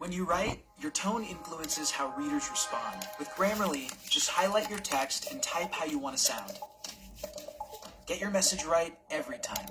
When you write, your tone influences how readers respond. With Grammarly, just highlight your text and type how you want to sound. Get your message right every time.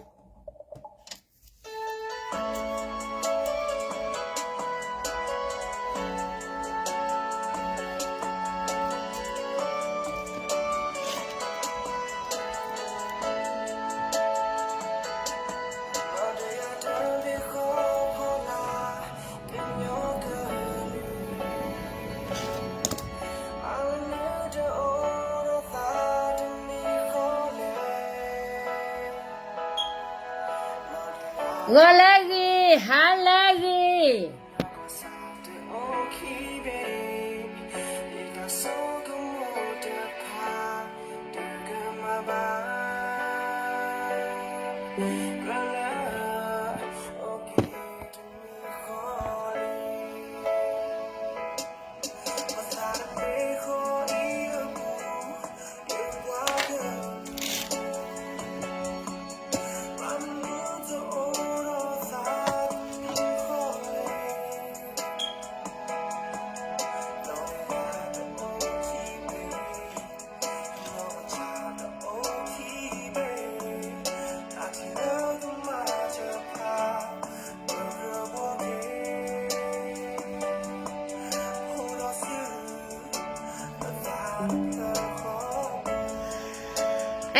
ဂီၤလၢအဂ့ၤ, ဟါလၢအဂ့ၤ.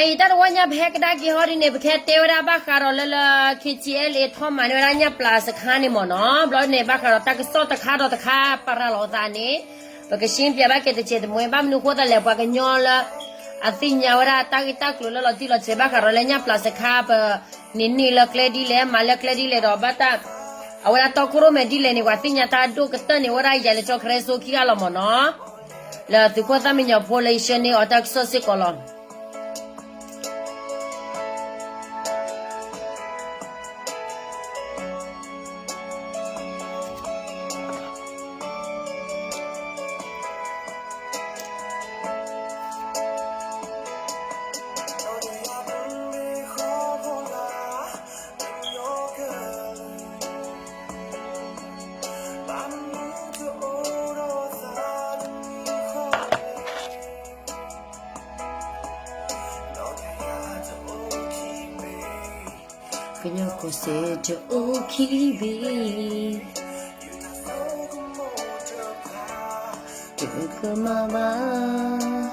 အံၤ တၢ်တဝီညါ ပဟဲကဒါက့ၤဟီဒ်န့ၣ် ပကဟဲတဲဝဲဒၣ်ဘၣ်ဃးဒီးလၢလၢ ခ့ၣ်ထံအဲလ်အ့ ထီၣ်မၤန့ၢ်ဝဲဒၣ်ညၣ်ပျၢ်စခါန့ၣ်မ့ၢ်နီၤ, ဘျီန့ၣ် ဘၣ်ဃးဒီးတၢ်ကစီၣ်တခါဒီးတခါ ပရၤလီၤအသးန့ၣ် ပကရှင်းပြဘၣ်က့ၤတစဲးတမှဲ ဘၣ်မနုၤဃိသတးလဲၣ် ပှၤကညီလၢ အသ့ၣ်ညါဝဲဒၣ်တၢ်ဂ့ၢ်တၢ်ကျိၤလၢလီၤတံၢ်လီၤဆဲး ဘၣ်ဃးဒီးလၢညၣ်ပျၢ်စခါ ပန့ၢ်န့ၢ်လၢကျဲဒ်လဲၣ် မၤလၢကျဲဒ်လဲၣ်ဒီး ဘၣ်တၢ် အဝဲဒၣ်တီခိၣ်ရိၣ်မဲာ်ဒ်လဲၣ်န့ၣ် ပှၤသ့ၣ်ညါတၢ်ဒိၣ်ကတၢၢ်န့ၣ် အိၣ်ဒၣ်ယၤလၢကၠီၣ်ခရၢစိခံဂၤလီၤမ့ၢ်နီၤ, လၢသုးခိၣ်သၣ်မံညီၤဖိလၢယဆှၢန့ၢ်အီၤတၢ်ကစီၣ်စ့ၢ်ကီးလီၤ. ကညီကီၢ်စဲၣ်တအိၣ်ခံဘ့ၣ်, တကမၤဘၣ်.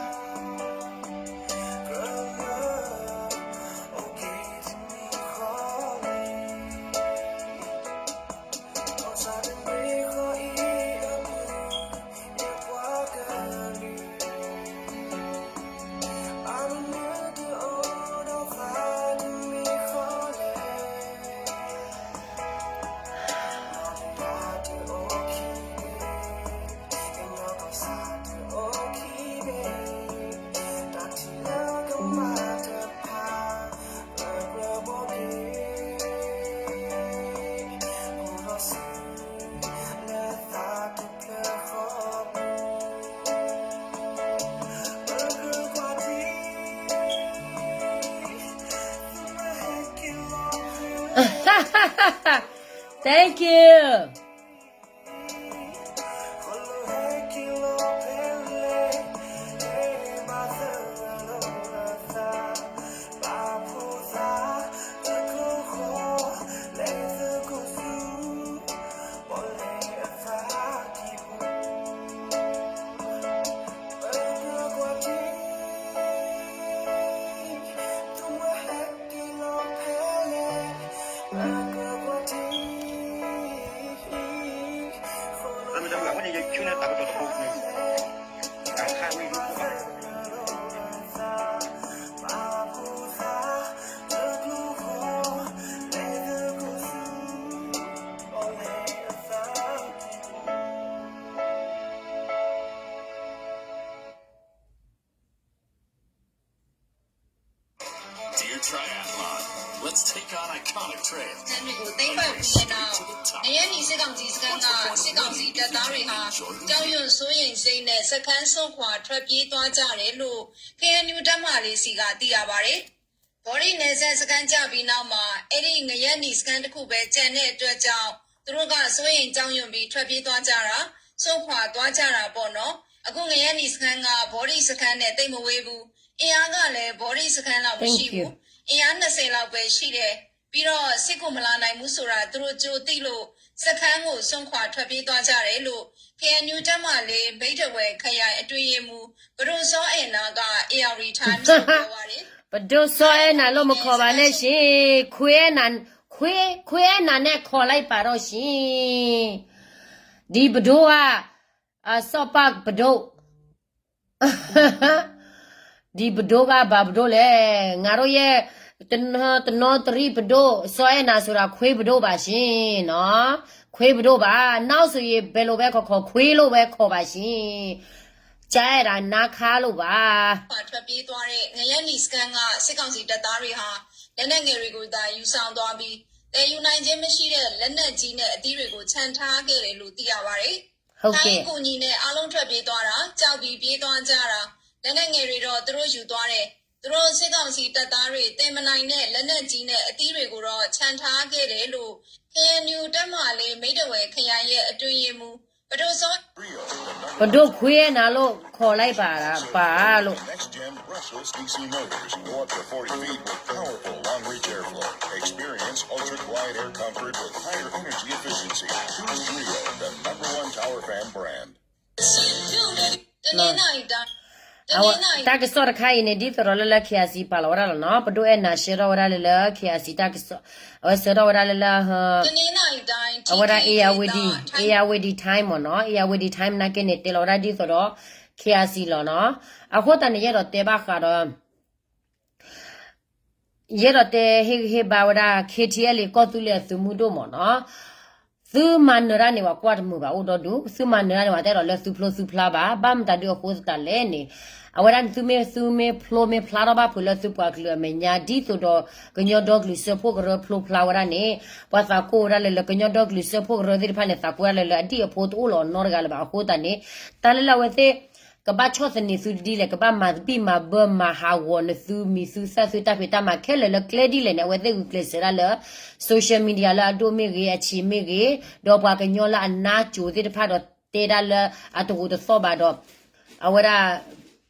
Thank you. Dear Triathlon, let's take on a conic trail. ဆန်းလွင်ကိုသိမ်းပိုက်ပြီးတဲ့နောက် ငရဲအနံၣ်စစ်ကောင်စီစခန်းက စစ်ကောင်စီတပ်သားတွေဟာ ကြောက်ရွံ့စိုးရိမ်စိတ်နဲ့ စခန်းစွန့်ခွာထွက်ပြေးသွားကြတယ်လို့ KNU တပ်မဟာလေးဆီက သိရပါတယ်။ ဝေါ်ရံနယ်စပ်စခန်းကျပြီးနောက်မှာ အဲ့ဒီငရဲအနံၣ်စခန်းတစ်ခုပဲကျန်တဲ့အတွက်ကြောင့် သူတို့က စိုးရိမ်ကြောက်ရွံ့ပြီး ထွက်ပြေးသွားကြတာ၊ စွန့်ခွာသွားကြတာပေါ့နော်။ အခု ငရဲနီစခန်းက ဘောဓိစခန်းနဲ့ သိပ်မဝေးဘူး။ အင်အားကလည်း ဘောဓိစခန်းလောက် မရှိဘူး။ အင်အား နှစ်ဆယ် လောက်ပဲရှိတယ်။ ပြီးတော့ စစ်ကူမလာနိုင်ဘူးဆိုတာ သူတို့ကြိုသိလို့ စခန်းကို စွန့်ခွာထွက်ပြေးသွားကြတယ်လို့ KNU တပ်မဟာလေး ဘိတ်တဝယ်ခရိုင် အတွင်းရေးမှူး ပဒိုစောအဲနာက ဧရာဝတီ Times ကို ပြောပါတယ်။ ပဒိုစောအဲနာလို့ မခေါ်ပါနဲ့ရှင်။ ခွေးအဲနာ, ခွေး, ခွေးအဲနာနဲ့ ခေါ်လိုက်ပါတော့ရှင်။ ဒီပဒိုက အစော့ပၢ်ပဒို ဒီပဒိုက ဘၣ်ပဒိုလဲၣ်. ငါတို့ရဲ့ တနီ, တနီသရံၣ်ပဒို, စောအဲနာဆိုတာ ခွေးပဒိုပါရှင်နော်. ခွေးပဒိုပါ. နောက်ဆိုရင် ဘယ်လိုပဲခေါ်ခေါ် ခွေးလို့ပဲခေါ်ပါရှင်. ကြားရတာ နားခါလို့ပါ. ထွက်ပြေးသွားတဲ့ ငရဲနီစခန်းက စစ်ကောင်စီတပ်သားတွေဟာ လက်နက်ငယ်တွေကိုသာ ယူဆောင်သွားပြီး သယ်ယူနိုင်ခြင်းမရှိတဲ့ လက်နက်ကြီးနဲ့ အသီးတွေကို ချန်ထားခဲ့တယ်လို့ သိရပါတယ်။ ဟုတ်ကဲ့။ ထိုင်းအကူအညီနဲ့ အားလုံးထွက်ပြေးသွားတာ၊ ကြောက်ပြီး ပြေးသွားကြတာ။ လက်နက်ငယ်တွေတော့ သူတို့ယူသွားတယ်။ သူတို့ စစ်ကောင်စီတပ်သားတွေ သယ်မနိုင်တဲ့ လက်နက်ကြီးနဲ့ အသီးတွေကိုတော့ ချန်ထားခဲ့တယ်လို့ KNU တပ်မဟာလေး ဘိတ်တဝယ်ခရိုင်ရဲ့ အတွင်းရေးမှူး ပဒိုစော ပဒိုခွေးအဲနာလို့ ခေါ်လိုက်ပါ, ပါလို့ Next gen brushless D C motors go up to forty feet with powerful long reach airflow. Experience ultra quiet air comfort with higher energy efficiency. Choose Brio, the number one tower fan brand. တနင်္သာရီတိုင်း တနင်္သာရီတိုင်း တၢ်ကစီၣ်တခါအံၤန့ၣ် ဒ်သိးဒီးလၢလၢ KIC ပာ်လီၤဝဲဒၣ်လီၤနီၤ, ပဒိၣ်အဲၣ်နၤဆှၢထီᣣ်ဝဲဒၣ်လၢလၢ KIC တၢ်ကစီၣ်, အဝဲဆှၢထီၣ်ဝဲဒၣ်လၢလၢ အဝဲဒၣ် Ayeyarwady, Ayeyarwady Times မ့ၢ်နီၤ, Ayeyarwady Times နာ်က့န့ၣ် တဲလီၤဝဲဒၣ်ဒ်သိးဒီး KIC လီၤနီၤ. အဃိသတးန့ၣ် ယအဲၣ်ဒိးတဲဘၣ်ဃးဒီး ယအဲၣ်ဒိးတဲဟ့ၣ်ဂံၢ်ဟ့ၣ်ဘါဝဲဒၣ် KTLA ကီၢ်သူလ့ၤအသုးမုၢ်ဒိၣ်မ့ၢ်နီၤ, သုမၤနၢၤတၢ်န့ၣ် ပှၤကွၢ်တမုာ်ဘၣ်အိၣ်ဒီဒူၣ်, သုမၤနၢၤတၢ်န့ၣ် ပှၤတအဲၣ်ဒိးလၢသုဖျိသုဖျါဘၣ်, ဘၣ်မတၤဒုအဃိသတးလဲၣ်န့ၣ်, အဝဲဒၣ်န့ၣ် သုမ့ၢ်, သုမ့ၢ်ဖျိမ့ၢ်ဖျါထီၣ်ဘၣ်ဖုးလၢသုပှၤကလုာ်အမဲာ်ညါ ဒ်သိးဒီး ကညီဒီကလုာ်စၢဖှိၣ်ကရၢဖျိဖျါဝဲဒၣ်န့ၣ်, ပှၤသးကိးဝဲဒၣ်လၢလၢ ကညီဒီကလုာ်စၢဖှိၣ်ကရၢသ့ၣ်တဖၣ်န့ၣ် သးကိးဝဲဒၣ်လၢလၢအဒံၣ်အဖိတအိၣ်လီၤနီတဂၤလၢၤဘၣ်အဃိသတးန့ၣ်, တၢ်လၢလၢအဝဲသ့ၣ် ကဘၣ်ဆီၣ်သနံးသုတဒ်လဲၣ်, ကဘၣ်မၤသဘံၣ်မၤဘၢမၤဟးဂီၤနသုမံၤသုသၣ်သုတၢ်ဖံးတၢ်မၤခဲလၢာ်လၢကျဲဒ်လဲၣ်န့ၣ် အဝဲသ့ၣ်ဂုာ်ကျဲးစၢးဒၣ်လၢ social media လၢအဒိၣ်မ့ၢ်ဂ့ၤ အဆံးမ့ၢ်ဂ့ၤ, ဒီးပှၤကညီလၢအနါစိၤသ့ၣ်တဖၣ်ဒီးတဲဒၣ်လၢအတဂိာ်တသီၣ်ဘၣ်ဒီး အဝဲဒၣ်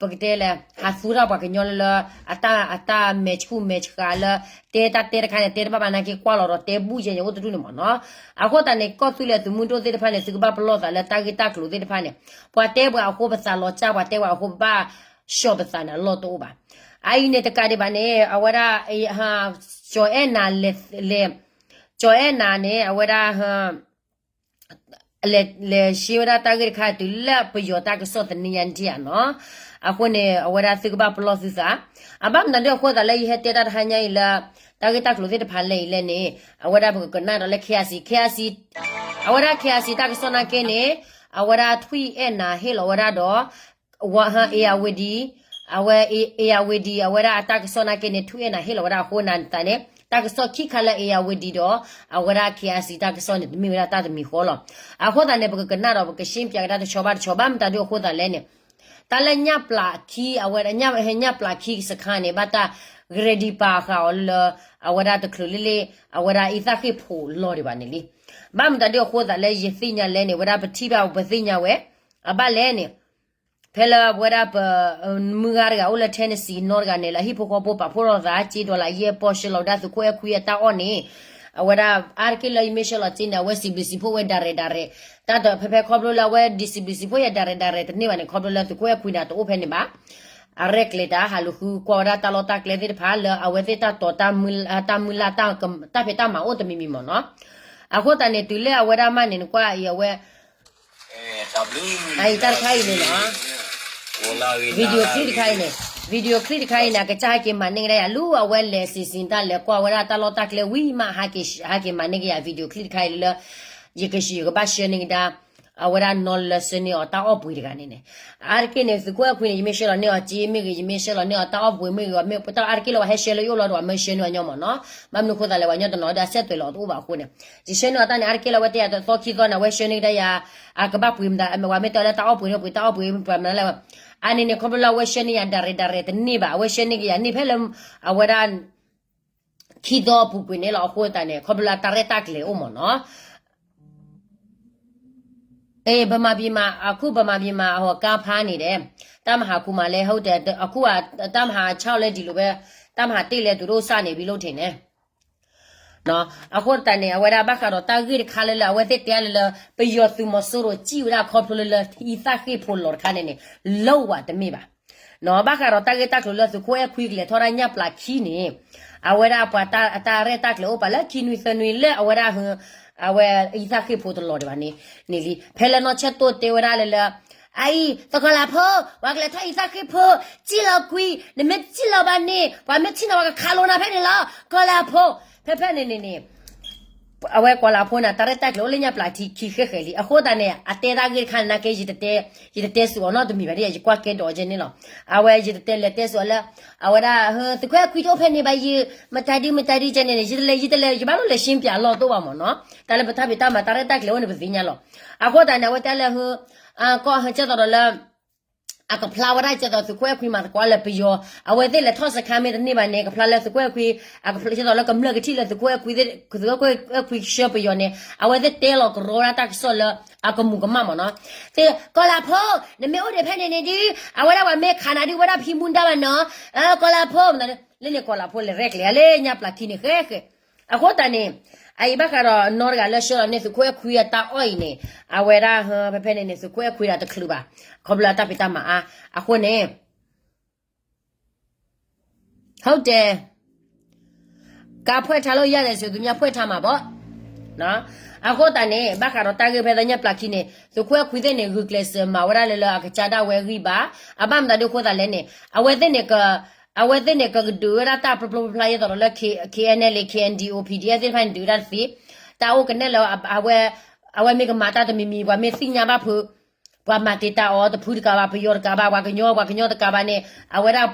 ပကတဲလဲၣ် ဟးသူထီၣ်ပှၤကညီလၢလၢ အတၢ်, အတၢ်မဲာ်ဆူၣ်မဲာ်ဆှးလၢ တဲတၢ်တဲတခါန့ၣ် တဲတဘၣ်ဘၣ်နာ်က့ကွၢ်လီၤဒီးတဲဘူၣ်ယဲၢ်ညါအိၣ်တဒူၣ်န့ၣ်မ့ၢ်နီၤ. အဃိသတးန့ၣ် ကီၢ်သူလ့ၤသုးမုၢ်ဒိၣ်သ့ၣ်တဖၣ်န့ၣ် သုကဘၣ်ပလီၢ်သးလၢတၢ်ဂ့ၢ်တၢ်ကျိၤသ့ၣ်တဖၣ်န့ၣ်, ပှၤတဲပှၤအဃိပသးလီၤစၢ်, ပှၤတဲပှၤအဃိပဘၣ်ဆှီၣ်ပသးန့ၣ် အလီၢ်တအိၣ်ဘၣ်. အအံၤန့ၣ်တကးဒံးဘၣ်န့ၣ် အဝဲဒၣ် ကၠီၤအဲၣ်နၤလဲၤ, လဲၤ, ကၠီၤအဲၣ်နၤန့ၣ် အဝဲဒၣ် လဲၤ, လဲၤရှဲဝဲဒၣ်တၢ်ဂ့ၢ်တခါတုၤလၢပယီၤတၢ်ကစီၣ်သနံၤညါနထံၣ်ဧါနီၤ. အဃိန့ၣ် အဝဲဒၣ်သုကဘၣ်ပလီၢ်သုသး. အဘၣ်မနုၤဒ်အဃိသတးလၢယဟဲတဲတၢ်တဟါညါအံၤလၢ တၢ်ဂ့ၢ်တၢ်ကျိၤသ့ၣ်တဖၣ်လဲၣ်အံၤလဲၣ်န့ၣ်, အဝဲဒၣ်ပကကနၣ်ဒီးလၢ KIC, KIC, အဝဲဒၣ် KIC တၢ်ကစီၣ်နာ်က့န့ၣ်, အဝဲဒၣ်ထွံၣ်အဲၣ်နၤဟ့ၣ်လီၤဝဲဒၣ်ဒီး ဝဲ Ayeyarwady, အဝဲ Ayeyarwady အဝဲဒၣ်အတၢ်ကစီၣ်နာ်က့န့ၣ် ထွံၣ်အဲၣ်နၤဟ့ၣ်လီၤဝဲဒၣ်အဃိန့ၣ်သတးန့ၣ် တၢ်ကစီၣ်ခံခါလၢ Ayeyarwady ဒီး အဝဲဒၣ် KIC တၢ်ကစီၣ်န့ၣ် တမ့ၢ်ဝဲဒၣ်တၢ်တမံၤဃီလီၤ. အဃိသတးန့ၣ် ပကကနၣ်ဒီး ပကရှင်းပြကဒါတဆီဘၣ်တဆီ ဘၣ်မတၤဒုအဃိသတးလဲၣ်န့ၣ်, တၢ်လၢညၣ်ပျၢ်ခံ အဝဲ ညၣ်ပျၢ်ခံစခါန့ၣ် ဘၣ်တၢ်readyပာ်ဃာ်အီၤလၢ အဝဲဒၣ်တချုးလၢ်လၢ် အဝဲဒၣ်အံသၣ်ဃ့ၢ်ဖိးလီၤဒံးဘၣ်န့ၣ်လံ. ဘၣ်မတၤဒုအဃိသတးလၢယသ့ၣ်ညါလဲၣ်န့ၣ် ဝဲဒၣ်ပထံၣ်ဘၣ်ပသ့ၣ်ညါဝဲ, အဘၣ်လဲၣ်န့ၣ် ဖဲလၢပဝဲဒၣ်ပ, မုၢ်ဂၤတဂၤအိၣ်လၢ Tennessee နီတဂၤန့ၣ် လၢအဟံၣ်ဖိဃီဖိပာ်ဖှိၣ်ထီၣ်သး စ့ dollar ယဲၢ်ပီၢ် ဆှၢလီၤဝဲဒၣ်သုးခိၣ်အဲၣ်ခွံအတၢ်အီၣ်န့ၣ်, အဝဲဒၣ်အါတက့ၢ်လၢယမ့ၢ်ဆှၢလီၤစ့န့ၣ် အဝဲစံးဘျုးစံးဖှိၣ်ဝဲဒၣ်ရဲၣ်ဒၣ်ရဲၣ်, တၢ်တဖဲဖဲခီဖျိလၢအဝဲဒၣ်စံးဘျုးစံးဖှိၣ်ယဲဒၣ်ရဲၣ်ဒၣ်ရဲၣ်တန့ၢ်ဘၣ်န့ၣ် ခီဖျိလၢသုးခိၣ်အဲၣ်ခွံန့ၣ် အတအိၣ်ဖဲန့ၣ်ဘၣ်. အရဲၣ်ကျဲၤတၢ် ဟးလူၤဃုကွၢ်ဝဲဒၣ်တၢ်လီၢ်တၢ်ကျဲသ့ၣ်တဖၣ်လၢအဝဲသ့ၣ်တၢ်တီၤတၢ်မုၢ်လၢ် တၢ်ဖံးတၢ်မၤအိၣ်တမံၤမံၤမ့ၢ်နီၤ. အဃိသတးန့ၣ် တုၤလၢအဝဲဒၣ်မးန့ၣ် နကွၢ်အံၤအဝဲ အံၤတၢ်တခါအံၤန့ၣ်နီၤ, video clip တခါအံၤန့ၣ်, video clip တခါအံၤန့ၣ် အကစၢ်ဟဲက့ၤမၤန့ၢ်ကဒါယၤ လၢအဝဲလဲၤစံးစံးတၢ်လဲၤကွၢ်ဝဲဒၣ်တၢ်လီၢ်တၢ်ကျဲဝံၤမး ဟဲက့ၤမၤန့ၢ်က့ၤယၤ video clip တခါအံၤလၢ ယကဘၣ်ဆှၢန့ၢ်ကဒါ အဝဲဒၣ်နီၢ်လၢဆှၢန့ၢ်အီၤတၢ်အီၣ်ပှ့ၤတဂၤန့ၣ်န့ၣ်, အါတက့ၢ်န့ၣ် သုးခိၣ်အဲၣ်ခွံန့ၣ် ယမ့ၢ်ဆှၢလီၤန့ၢ်အီၤစ့မ့ၢ်ဂ့ၤ, ယမ့ၢ်ဆှၢလီၤန့ၢ်အီၤတၢ်အီၣ်ပှ့ၤမ့ၢ်ဂ့ၤ, မ့ၢ်တၢ်အါတက့ၢ်လၢ ပှၤဟဲဆှၢလၢယအိၣ်လီၤဒီး ပှၤမ့ၢ်ဆှၢန့ၢ်အီၤညီမ့ၢ်နီၤ. ဘၣ်မနုၤအဃိသတးလဲၣ် ပှၤညီတနီၤဒီး အဆက်သွယ်လီၤတအိၣ်ဘၣ်အဃိန့ၣ်, ယဆှၢန့ၢ်အီၤတၢ်န့ၣ် အါတက့ၢ်လၢအဝဲတဲယၤတသီခံသီန့ၣ် အဝဲဆှၢန့ၢ်ကဒါယၤ အကဘၣ်ပှ့ၤမတၤ မ့ၢ်ဝဲမ့ၢ်တဲလၢတၢ်အီၣ်ပှ့ၤန့ၣ် ပှ့ၤတၢ်အီၣ်ပှ့ၤ ပှၤမနုၤလဲၣ်, အန့ၣ်န့ၣ် ခီဖျိလၢအဝဲဆှၢန့ၢ်ယၤ direct direct တန့ၢ်ဘၣ်, အဝဲဆှၢန့ၢ်က့ၤယၤန့ၢ်ဖဲလၢ အဝဲဒၣ် ခံသီအပူၤကွံာ်န့ၣ်လီၤ. အဃိသတးန့ၣ် ခီဖျိလၢအတၢ်ရဲၣ်တၢ်ကျဲၤအိၣ်မ့ၢ်နီၤ. ဗမာပြည်မှာ အခု ဗမာပြည်မှာ ဟို ကါဖါနေတယ်. တပ်မဟာ ခုမှာလည်း ဟုတ်တယ်. အခုက တပ်မဟာ ခြောက်လည်း ဒီလိုပဲ, တပ်မဟာ တစ်လည်း သူတို့ စနေပြီလို့ ထင်တယ်. အဃိသတးန့ၣ် အဝဲဒၣ်ဘၣ်ဃးဒီးတၢ်ဂ့ၢ်တခါလၢလၢ အဝဲသ့ၣ်တဲလၢလၢ ပယီၤသုးမီၤစိရိၤစံၣ်ဝဲဒၣ်ခီဖျိလၢလၢ အံသၣ်ဃ့ၢ်ဖိလီၤတခါန့ၣ်န့ၣ် လီဝးတမ့ၢ်ဘၣ်. ဘၣ်ဃးဒီးတၢ်ဂ့ၢ်တၢ်ကျိၤလၢသုးခိၣ်အဲၣ်ခွံကလဲၤထီၣ်ဒၣ်ညၣ်ပျၢ်ခံန့ၣ် အဝဲဒၣ်ပှၤတၢ်ရဲၣ်တၢ်ကျဲၤအိၣ်ပာ်လၢခံနွံသၢနွံလၢအဝဲဒၣ် အဝဲအံသၣ်ဃ့ၢ်ဖိတလီၤဒံးဘၣ်န့ၣ် န့ၣ်လံ ဖဲလၢနီၢ်ဆဲၣ်တိၣ်တဲဝဲဒၣ်လၢလၢ အအံၤ သကီၤလၤဖိ, ပှၤကလဲၤထီၣ်အံသၣ်ဃ့ၢ်ဖိ, စံၣ်လီၤကွံာ်, နမ့ၢ်တစံၣ်လီၤဘၣ်န့ၣ် ပှၤမ့ၢ်ထံၣ်နၤ ပှၤကခးလိာ်နၤဖဲန့ၣ်လီၤ, ကီၤလၤဖိ. ဖဲဖဲန့ၣ်န့ၣ်န့ၣ် အဝဲကီၤလၤဖိန့ၣ် တၢ်ရဲၣ်တၢ်ကျဲၤအိၣ်လၢညၣ်ပျၢ်ထံခံဃဲဃဲလံ. အဃိသတးန့ၣ် အတဲတၢ်ဂ့ၢ်တခါန့ၣ် နာ်က့ ယတတဲ, ယတတဲစ့ၢ်အီၤနီတမံၤဘၣ်ဒ် ယကွၢ်ကဲဒီးကဲန့ၣ်လီၤ. အဝဲယတတဲလဲၤတဲစ့ၢ်အီၤလၢ အဝဲဒၣ် သုးခိၣ်အဲၣ်ခွံတအိၣ်ဖဲန့ၣ်ဘၣ် ယ မတၤဒု မတၤဒုကဲန့ၣ်န့ၣ် ယတလဲၤ ယတလဲၤ ယဘၣ်လိၣ်လဲၤရှင်းပြအလီၢ်တိၢ်ဘၣ်မ့ၢ်နီၤ. တၢ်လၢပတၢ်ဖံးတၢ်မၤတၢ်ရဲၣ်တၢ်ကျဲၤအိၣ်န့ၣ် ပသ့ၣ်ညါလီၤ. အဃိသတးန့ၣ် အဝဲတဲလၢ ကီၢ်ဟဲကဲသိးဒီးလၢ အကဖျါဝဲဒၣ်ကဲသိးသုးခိၣ်အဲၣ်ခွံမၤသကိးလၢပယီၤ, အဝဲသ့ၣ်လဲၤထီၣ်စခါမ့ၢ်တန့ၢ်ဘၣ်န့ၣ် ကဖျါလၢသုးခိၣ်အဲၣ်ခွံ, ကဖျါကဲသိးလၢကမျၢၢ်ကထံၣ်လၢသုးခိၣ်အဲၣ်ခွံ, သုးခိၣ်အဲၣ်ခွံဆှၢပယီၤန့ၣ် အဝဲသ့ၣ်တဲလီၤကရီဝဲဒၣ်တၢ်ကစီၣ်လၢအကမူးကမၣ်မ့ၢ်နီၤ. သုးကီၤလၤဖိ, နမ့ၢ်အိၣ်ဒံးဖဲန့ၣ်န့ၣ်ဒုး အဝဲဒၣ်ပှၤမ့ၢ်ခးနၤဒုး ဝဲဒၣ်ဖံမူဒါဘၣ်နီၤ, ကီၤလၤဖိ, လၢန့ၣ်ကီၤလၤဖိလဲၤရဲၣ်ကျဲၤလၢညၣ်ပျၢ်ခံန့ၣ်ဃဲဃဲ အဃိသတးန့ၣ် အအံၤဘၣ်ဃးဒီးနီတဂၤလၢဆှၢလီၤန့ၢ်သုးခိၣ်အဲၣ်ခွံအတၢ်အီၣ်အံၤန့ၣ် အဝဲဒၣ် ဖဲဖဲန့ၣ်န့ၣ် သုးခိၣ်အဲၣ်ခွံဒၣ်တချုးဘၣ်, ခီဖျိလၢတၢ်ဖံးတၢ်မၤအါ, အဃိန့ၣ် ဟုတ်တယ်, ကါဖှဲၣ်ထါလို့ရတယ်ဆို သူများဖှဲၣ်ထါမှာပေါ့. အဃိသတးန့ၣ် ဘၣ်ဃးဒီးတၢ်ဂ့ၢ်ဖဲလၢညၣ်ပျၢ်ခံန့ၣ် သုးခိၣ်အဲၣ်ခွံသ့ၣ်န့ၣ် ဂုာ်ကျဲးစၢးမၤဝဲဒၣ်လၢလၢအကစၢ်ဒၣ်ဝဲဂံၢ်ဘါ, အဘၣ်မတၤဒုအဃိသတးလဲၣ်န့ၣ် အဝဲသ့ၣ်န့ၣ် အဝဲသ့ၣ်န့ၣ် ကဒုးဝဲဒၣ်တၢ်ပျီပျီဖျါဖျါ ဒ်သိးဒီးလၢ K N L A K N D O P D F သ့ၣ်တဖၣ်န့ၣ် ဒုးဝဲဒၣ်တသ့, တၢ်အိၣ်ကနဲၣ်လၢ အဝဲမ့ၢ်ကမၤတၢ်တမံၤမံၤ ပှၤမ့ၢ်သ့ၣ်ညါဘၣ်ဖုး, ပှၤမၤတံာ်တာ်အီၤတဖုတကးဘၣ်, ပယီၤတကးဘၣ်, ပှၤကညီ ပှၤကညီတကးဘၣ်န့ၣ် အဝဲဒၣ်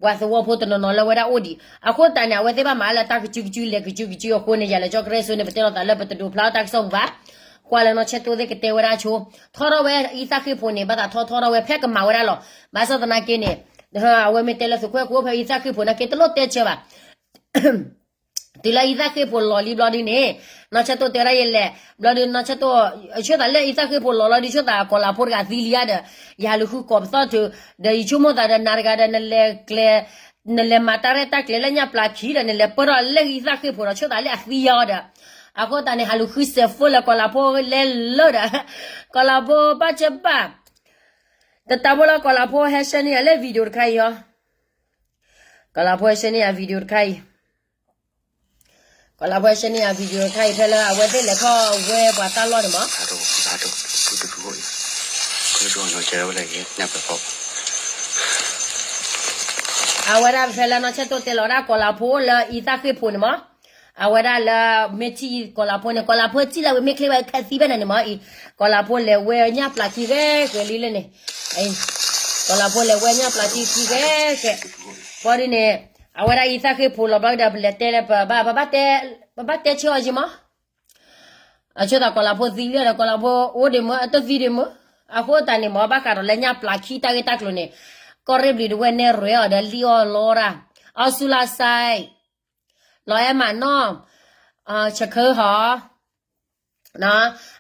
ပှၤသဝီဖိတနီၤနီၤလၢဝဲဒၣ်အိၣ်ဒံး, အဃိသတးန့ၣ် အဝဲသ့ၣ်ဘၣ်မၤလၢတၢ်ကစုကစု လဲၤကစုကစုအဃိန့ၣ် ယၤလဲၤကၠီကရဲစိန့ၣ် ပတဲလိာ်သးလၢပတဒိးဖျါထီၣ်တၢ်ကစီၣ်ပူၤဘၣ်, ကွၢ်လၢနီၢ်ဆဲၣ်တိၣ်သ့ၣ်ကတဲဝဲဒၣ်ဆိ, ထီထီၣ်ဝဲအံသၣ်ဃ့ၢ်ဖိန့ၣ် ဘၣ်သးထီထီၣ်ထီထီၣ်ဝဲ ဖဲကမၤဝဲဒၣ်လီၤ. ဘၣ်ဆၣ်သနာ်က့န့ၣ် အဝဲမ့ၢ်တဲလၢသုးခိၣ်အဲၣ်ခွံအိၣ်ဖဲအံသၣ်ဃ့ၢ်ဖိနာ်က့ တလိၣ်တဲဆၢဘၣ် တုၤလၢအံသၣ်ဃ့ၢ်ဖိလီၤလံဘျီဒုန့ၣ် နီၢ်ဆဲၣ်တိၣ်တဲဝဲဒၣ်ယလဲၣ်, ဘျီဒုနီၢ်ဆဲၣ်တိၣ် ဆိသးလၢအံသၣ်ဃ့ၢ်ဖိလီၤလီၤဒု ဆိသးကီၤလၤဖိတဂၤသံလံဧါဒီး ယၤလူၤဃုကိးပသီၣ်ထုး, ဒီးယဆိကမိၣ်သးဒီးနၤတဂၤဒီး နလဲၤကျဲၤ နလဲၤမၤတၢ်ရဲၣ်တၢ်ကျဲၤလၢညၣ်ပျၢ်ခံဒီး နလဲၤပၢၢ်ထီၣ်လၢအံသၣ်ဃ့ၢ်ဖိဒီး ဆိသးလၢအသံယါအီၤဒီး အဃိသတးန့ၣ် ဟးလူၤဃုစဲးဖိလၢကီၤလၤဖိလဲၤလၢဒီး ကီၤလၤဖိဘၣ်ဆၢဘၣ် တတၢ်ဖိလၢကီၤလၤဖိဟဲဆှၢန့ၢ်ယၤလၢ video တခါအံၤအီၤ, ကီၤလၤဖိဟဲဆှၢန့ၢ်ယၤ video တခါအံၤ ကီၤလၤဖိဟဲဆှၢန့ၢ်ယၤ video တခါအံၤ ဖဲလၢအဝဲသ့ၣ်လဲၤထီၣ်ဝဲပှၤတၢ်လီၢ်န့ၣ်မး, အဝဲဒၣ်ဖဲလၢနီၢ်ဆဲၣ်တိၣ်တဲလီၤဝဲဒၣ်ကီၤလၤဖိလၢအံသၣ်ဃ့ၢ်ဖိန့ၣ်မး, အဝဲဒၣ်လၢမ့ၢ်ထံၣ်ကီၤလၤဖိန့ၣ် ကီၤလၤဖိစံၣ်လီၤဝံၤမ့ၢ်ချ့ဝဲခဲသံဖဲန့ၣ်န့ၣ်မးအံၤ, ကီၤလၤဖိလဲၤဝဲညၣ်ပျၢ်ခံဂဲၤဂဲၤလံလၢန့ၣ်, ကီၤလၤဖိလဲၤဝဲညၣ်ပျၢ်ခံခံဂဲၤဂဲၤ, ဘျီဒုန့ၣ် အဝဲဒၣ်အံသၣ်ဃ့ၢ်ဖိလီၤဘျီဒီး ပလဲၤတဲလၢပဘၣ် ပဘၣ်တဲဆၢအီၤယံၤမး, အဆိသးကီၤလၤဖိသံလံဒီး ကီၤလၤဖိအိၣ်ဒံးမး အတသံဒံးမး, အဃိသတးန့ၣ်မး ဘၣ်ဃးဒီးလၢညၣ်ပျၢ်ခံတၢ်ဂ့ၢ်တၢ်ကျိၤန့ၣ် ကီၢ်ရ့ၣ်ဘျံးဒဝဲၢ်နဲၣ်ရွဲအီၤဒီးလံၣ်အီၣ်လီတၢ်, အီၣ်ဆူၣ်လၢ်စဲး လီၤအဲၣ်မးနီၢ်, ဆၢခၢဟီ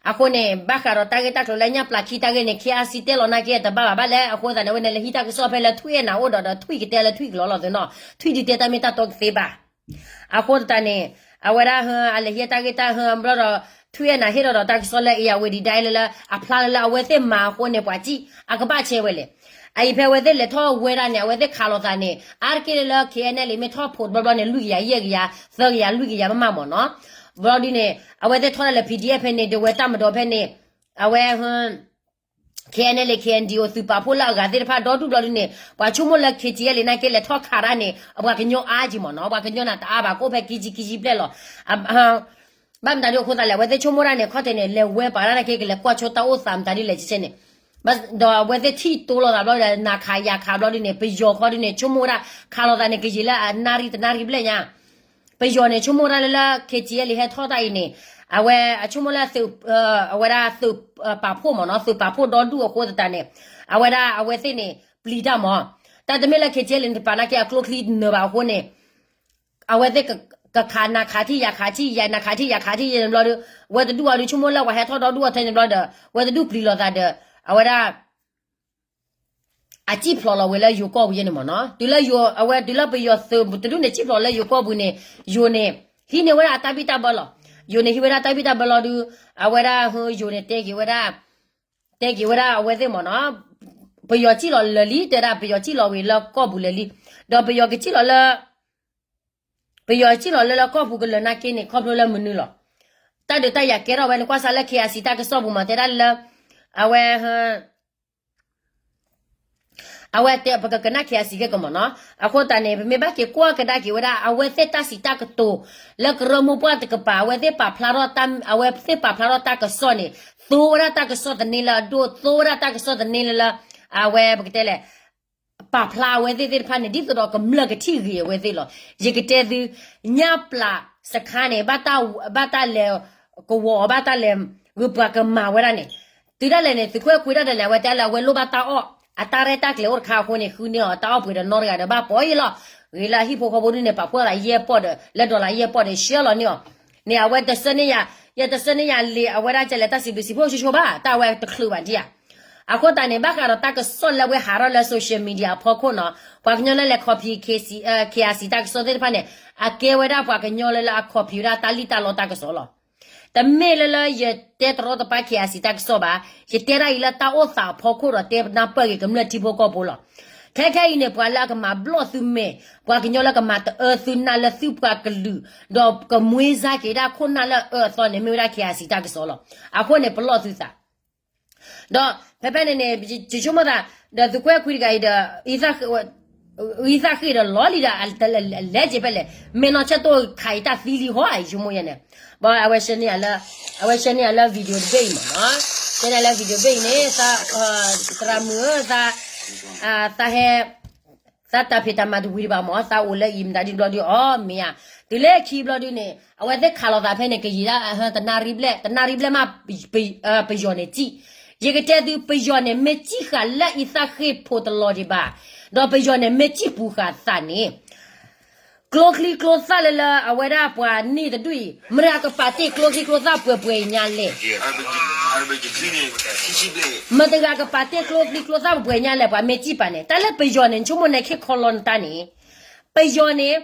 အဃိန့ၣ် ဘၣ်ဃးဒီးတၢ်ဂ့ၢ်တၢ်ကျိၤလၢညၣ်ပျၢ်ခံတၢ်ဂ့ၢ်န့ၣ် ခ့အါစံတဲလီၤနာ်က့တဘၣ်ဘၣ်ဘၣ်လဲၣ်, အဃိသတးန့ၣ် အဝဲန့ၣ်လဲၤဟံးတၢ်ကစီၣ်ဖဲလၢထွံၣ်အဲၣ်နၤအိၣ်ဒီး ဒီးထွံၣ်ကတဲလၢထွံၣ်ကလီလီၤသ့နီၤ, ထွံၣ်ဒုးတဲတၢ်မ့ၢ်တၢ်တီကသ့ဘၣ်. အဃိသတးန့ၣ် အဝဲဒၣ်ဟၢ အလဲၤဟံးတၢ်ဂ့ၢ်တၢ်ဟၢဘျီဒီး ထွံၣ်အဲၣ်နၤဟ့ၣ်ထီၣ်ဒီးတၢ်ကစီၣ်လၢအံၤ အဝဲဒံးဒၣ်လၢလၢ အဖျါလၢလၢအဝဲသ့ၣ်မၤအဃိန့ၣ် ပှၤစံၣ်အကဘၣ်ဆဲးဝဲလဲၣ်. အအံၤဖဲအဝဲသ့ၣ်လဲၤထီၣ်ဝဲဒၣ်န့ၣ် အဝဲသ့ၣ်ခးလိာ်သးန့ၣ် အါတက့ၢ်လၢလၢ K N L A မ့ၢ်ထီၣ်ဖိးတဘျီဘျီန့ၣ် လွံၢ်ကယၤ ယဲၢ်ကယၤ သၢကယၤ လွံၢ်ကယၤမးမးမ့ၢ်နီၤ, ဘျီဒုန့ၣ် အဝဲသ့ၣ်ထီၣ်ဒၣ်လၢ P D F ဖဲန့ၣ် ဒဝဲတၢ်မဒီဖဲန့ၣ် အဝဲ K N L A K N D O သုးပာ်ဖှိၣ်လၢအဂၤသ့ၣ်တဖၣ်ဒီဒူၣ်ဘျီဒုန့ၣ် ပှၤဆိကမိၣ်လၢ K T L A နာ်က့လဲၤထီၣ်ခးတၢ်န့ၣ် ပှၤကညီအါက့ၤမ့ၢ်နီၤ, ပှၤကညီန့ၣ်တအါဘၣ် ကအိၣ်ဖဲခံဆံခံဆံဘျဲၣ်လီၤ. ဘၣ်မတၤဒုအဃိသတးလဲၣ် အဝဲသ့ၣ်ဆိကမိၣ်တၢ်န့ၣ် ခီၣ်ထံးန့ၣ် လဲၤဝဲပာ်တၢ်နာ်က့ ကလဲၤကွၢ်ဆိတၢ်အိၣ်သးမတၤဒ်လဲၣ်ကဲန့ၣ်, ဒီးအဝဲသ့ၣ်ထံၣ်တိလိာ်သးဘျီဒီး နၤခးယၤခးဘျီဒုန့ၣ် ပယီၤခီဒုန့ၣ် ဆိကမိၣ်ဝဲဒၣ် ခးလိာ်သးန့ၣ် ကယံာ်လၢအနၣ်ရံၣ်တနၣ်ရံၣ်ဘျဲၣ်ညါ ပယီၤန့ၣ်ဆိကမိၣ်တၢ်လၢလၢ K T L A ဟဲထီၣ်တၢ်အံၤန့ၣ် အဝဲအဆိကမိၣ်လၢ အဝဲဒၣ်သုးပာ်ဖှိၣ်မ့ၢ်နီၤ, သုးပာ်ဖှိၣ်ဒီဒူၣ်အဃိသတးန့ၣ် အဝဲဒၣ်အဝဲသ့ၣ်န့ၣ် ပျံၤတၢ်မး, တၢ်တမ့ၢ်လၢ K T L A န့ၣ်တပာ်နာ်က့အကျိချံနၢၤဘၣ်အဃိန့ၣ် အဝဲသ့ၣ် ကခးနၤခးထံၣ်ယၤခးထံၣ်ယၤ နၤခးထံၣ်ယၤခးထံၣ်ယၤန့ၣ်ဘျီဒီး ဝဲတဒူၣ်အီၤဒီး ဆိကမိၣ်လၢပှၤဟဲထီၣ်ဒီဒူၣ်အီၤထဲန့ၣ်ဘျီဒီး ဝဲတဒူၣ်ပျံၤလိာ်သးဒီး အဝဲဒၣ် အစံၣ်ဖျိးလီၤဝဲလၢယိၤကီၢ်ပူၤယဲန့ၣ်မ့ၢ်နီၤ တုၤလၢယိၤ အဝဲတုၤလၢပယီၤသုးတဒူၣ်န့ၣ် စံၣ်ဖျိးလၢယိၤကီၢ်ပူၤန့ၣ် ယိၤန့ၣ် ဟံးန့ၢ်ဝဲဒၣ်တၢ်ဘံၣ်တၢ်ဘၢလီၤ. ယိၤန့ၣ် ဟံးဝဲဒၣ်တၢ်ဘံၣ်တၢ်ဘၢလီၤဒုး အဝဲဒၣ် ယိၤန့ၣ် တဲက့ၤဝဲဒၣ် တဲက့ၤဝဲဒၣ်အဝဲသ့ၣ်မ့ၢ်နီၤ ပယီၤစံၣ်လီၤလၢာ်လံ တဲဒၣ်ပယီၤစံၣ်လီၤဝံၤလၢကီၢ်ပူၤလၢာ်လံ ဒီးပယီၤကစံၣ်လီၤလၢ ပယီၤစံၣ်လီၤလၢလၢကီၢ်ပူၤကလၢာ်နာ်က့န့ၣ် ခီဖျိလၢမနုၤလီၤ. တၢ်ဒုးတၢ်ယၤကဲထီၣ်ဝဲန့ၣ် ကွၢ်စးလၢ KIC တၢ်ကစီၣ်ပူၤမ့ၢ်တဲဒၣ်လၢ အဝဲ အဝဲတဲ ပကကနၣ် KIC က့ၤကမ့ၢ်နီၤ အဃိသတးန့ၣ် ပမ့ၢ်ဘၣ်က့ၤကွၢ်ကဒါက့ၤဝဲဒၣ် အဝဲသ့ၣ်တၢ်စံးတၢ်ကတိၤ လၢကရၢမိၢ်ပှၢ်တကပၤ အဝဲသ့ၣ်ပာ်ဖျါထီၣ်တၢ် အဝဲသ့ၣ်ပာ်ဖျါထီၣ်တၢ်ကစီၣ်န့ၣ် သိဝဲဒၣ်တၢ်ကစီၣ်သန့လၢအဒိၣ် သိဝဲဒၣ်တၢ်ကစီၣ်သန့လၢလၢ အဝဲပကတဲလဲၣ် ပာ်ဖျါအဝဲသ့ၣ်သ့ၣ်တဖၣ်န့ၣ် ဒ်သိးဒီးကမျၢၢ်ကထံၣ်ဂ့ၤအဝဲသ့ၣ်လီၤ. ယကတဲသု ညၣ်ပျၢ်စခါန့ၣ် ဘၣ်တၢ်လဲၤကဝီၤအီၤ ဘၣ်တၢ်လဲၤဂုာ်ပှၤကမၤဝဲဒၣ်န့ၣ် တုၤဒၣ်လဲာ်န့ၣ် သုးခိၣ်အဲၣ်ခွံဒၣ်လဲာ်န့ၣ် အဝဲတဲလၢအဝဲလိၣ်ဘၣ်တၢ်အီၣ် အတၢ်ရဲၣ်တၢ်ကျဲၤအိၣ်တခါအဃိန့ၣ် ဃုန့ၢ်အီၤတၢ်အီၣ်ပှ့ၤဒီးနီတဂၤဒီးဘၣ်ပီၤအံၤလီၤ. ဂ့ၤလၢအဟံၣ်ဖိဃီဖိဒုန့ၣ် ပာ်ဖှိၣ်သးယဲၢ်ပီၢ်ဒီး လၢ dollar ယဲၢ်ပီၢ်ဒီး ရှဲလီၤန့ၢ်အီၤ န့ၣ် အဝဲတဆၢန့ၢ်ယၤ ယတဆၢန့ၢ်ယၤလံာ် အဝဲဒၣ်ကလဲၤတၢ်စံးဘျုးစံးဖှိၣ်ဆိဆိဘၣ် တၢ်ဝဲတချုးဘၣ်ဒံးဧါ. အဃိသတးန့ၣ် ဘၣ်ဃးဒီးတၢ်ကစီၣ်လၢအဝဲဟးထီၣ်လၢ social media အဖီခိၣ်နီၤ ပှၤကညီလၢလဲၤ copy KIC တၢ်ကစီၣ်သ့ၣ်တဖၣ်န့ၣ် အကဲဝဲဒၣ်ပှၤကညီလၢလၢအ copy ဝဲဒၣ်တၢ်လံၣ်တၢ်လီတၢ်ကစီၣ်လီၤ. တမ့ၢ်လၢလၢယတဲတရီတပါ KIC တၢ်ကစီၣ်ဘၣ်, ယတဲဒၣ်အံၤလၢတၢ်အိၣ်သးအဖီခိၣ်ဒီးတဲနၢ်ပၢၢ်က့ၤကမျၢၢ်ထံဖိကီၢ်ဖိလီၤ. ခဲခဲအံၤန့ၣ် ပှၤလၢအကမၤဘျီၣ်သုမဲာ်, ပှၤကညီလၢကမၤတအၢသုနၢ်လၢသုပှၤကလုာ်, ဒီးကမှ့စါက့ၤဒၣ်ခိၣ်နၢ်လၢအအၢအသီန့ၣ် မ့ၢ်ဝဲဒၣ် KIC တၢ်ကစီၣ်လီၤ. အဃိန့ၣ် ပလီၢ်သုသး ဒီးဖဲဖဲန့ၣ်န့ၣ် ယဆိကမိၣ်သး ဒီးသုးခိၣ်အဲၣ်ခွံတဂၤအံၤဒီး အံသၣ်ဃ့ၢ်ဒီးလီၤလံဒီး လဲၤက့ၤဖဲလဲၣ် မ့ၢ်နီၢ်ဆၢၣ်တိၢ်ခးအံၤတၢ်သံလံဟီဧါ ယဆိကမိၣ်ယဲန့ၣ်, ဘၣ်အဝဲ share န့ၢ်ယၤလၢ အဝဲ share န့ၢ်ယၤလၢ video တဘ့ၣ်အံၤမ့ၢ်နီၤ, share န့ၢ်လၢ video တဘ့ၣ်အံၤန့ၣ် သရၣ်မုၣ်ဧၢ သးဟဲ သးတၢ်ဖံးတၢ်မၤတဝံၤဒံးဘၣ်မ့ၢ် သးအိၣ်လၢအံၤမတၤဒ်ဘျီဒုး အီ မ့ၢ်ဧါ, တုၤလၢခံဘျီဒုးန့ၣ် အဝဲသ့ၣ်ခးလိာ်သးဖဲန့ၣ် ကယံာ်ဒၣ် တနၣ်ရံၣ်ဘျဲၣ် တနၣ်ရံၣ်ဘျဲၣ်မး ပယီၤန့ၣ်စံၣ်, ယကတဲသု ပယီၤန့ၣ် မ့ၢ်စံၣ်ဃာ်လၢအံသၣ်ဃ့ၢ်ဖိတလီၤဒံးဘၣ်, ဒီးပယီၤန့ၣ် မ့ၢ်စံၣ်ပူၤဃာ်သးန့ၣ် ကျိချံကျိသၣ်လၢလၢအဝဲဒၣ်ပှၤန့ၢ်တဒူၣ်အံၤ မတၤကပာ်တ့ၢ်ကျိချံကျိသၣ်ပှဲၤပှဲၤညါလဲၣ် မတၤကပာ်တ့ၢ်ကျိချံကျိသၣ်ပှဲၤပှဲၤညါလဲၣ် ပှၤမ့ၢ်စံၣ်ပာ်န့ၣ် တၢ်လၢပယီၤန့ၣ် နဆိကမိၣ်န့ၣ် ခဲခီလီၤနတၢ်န့ၣ်, ပယီၤန့ၣ်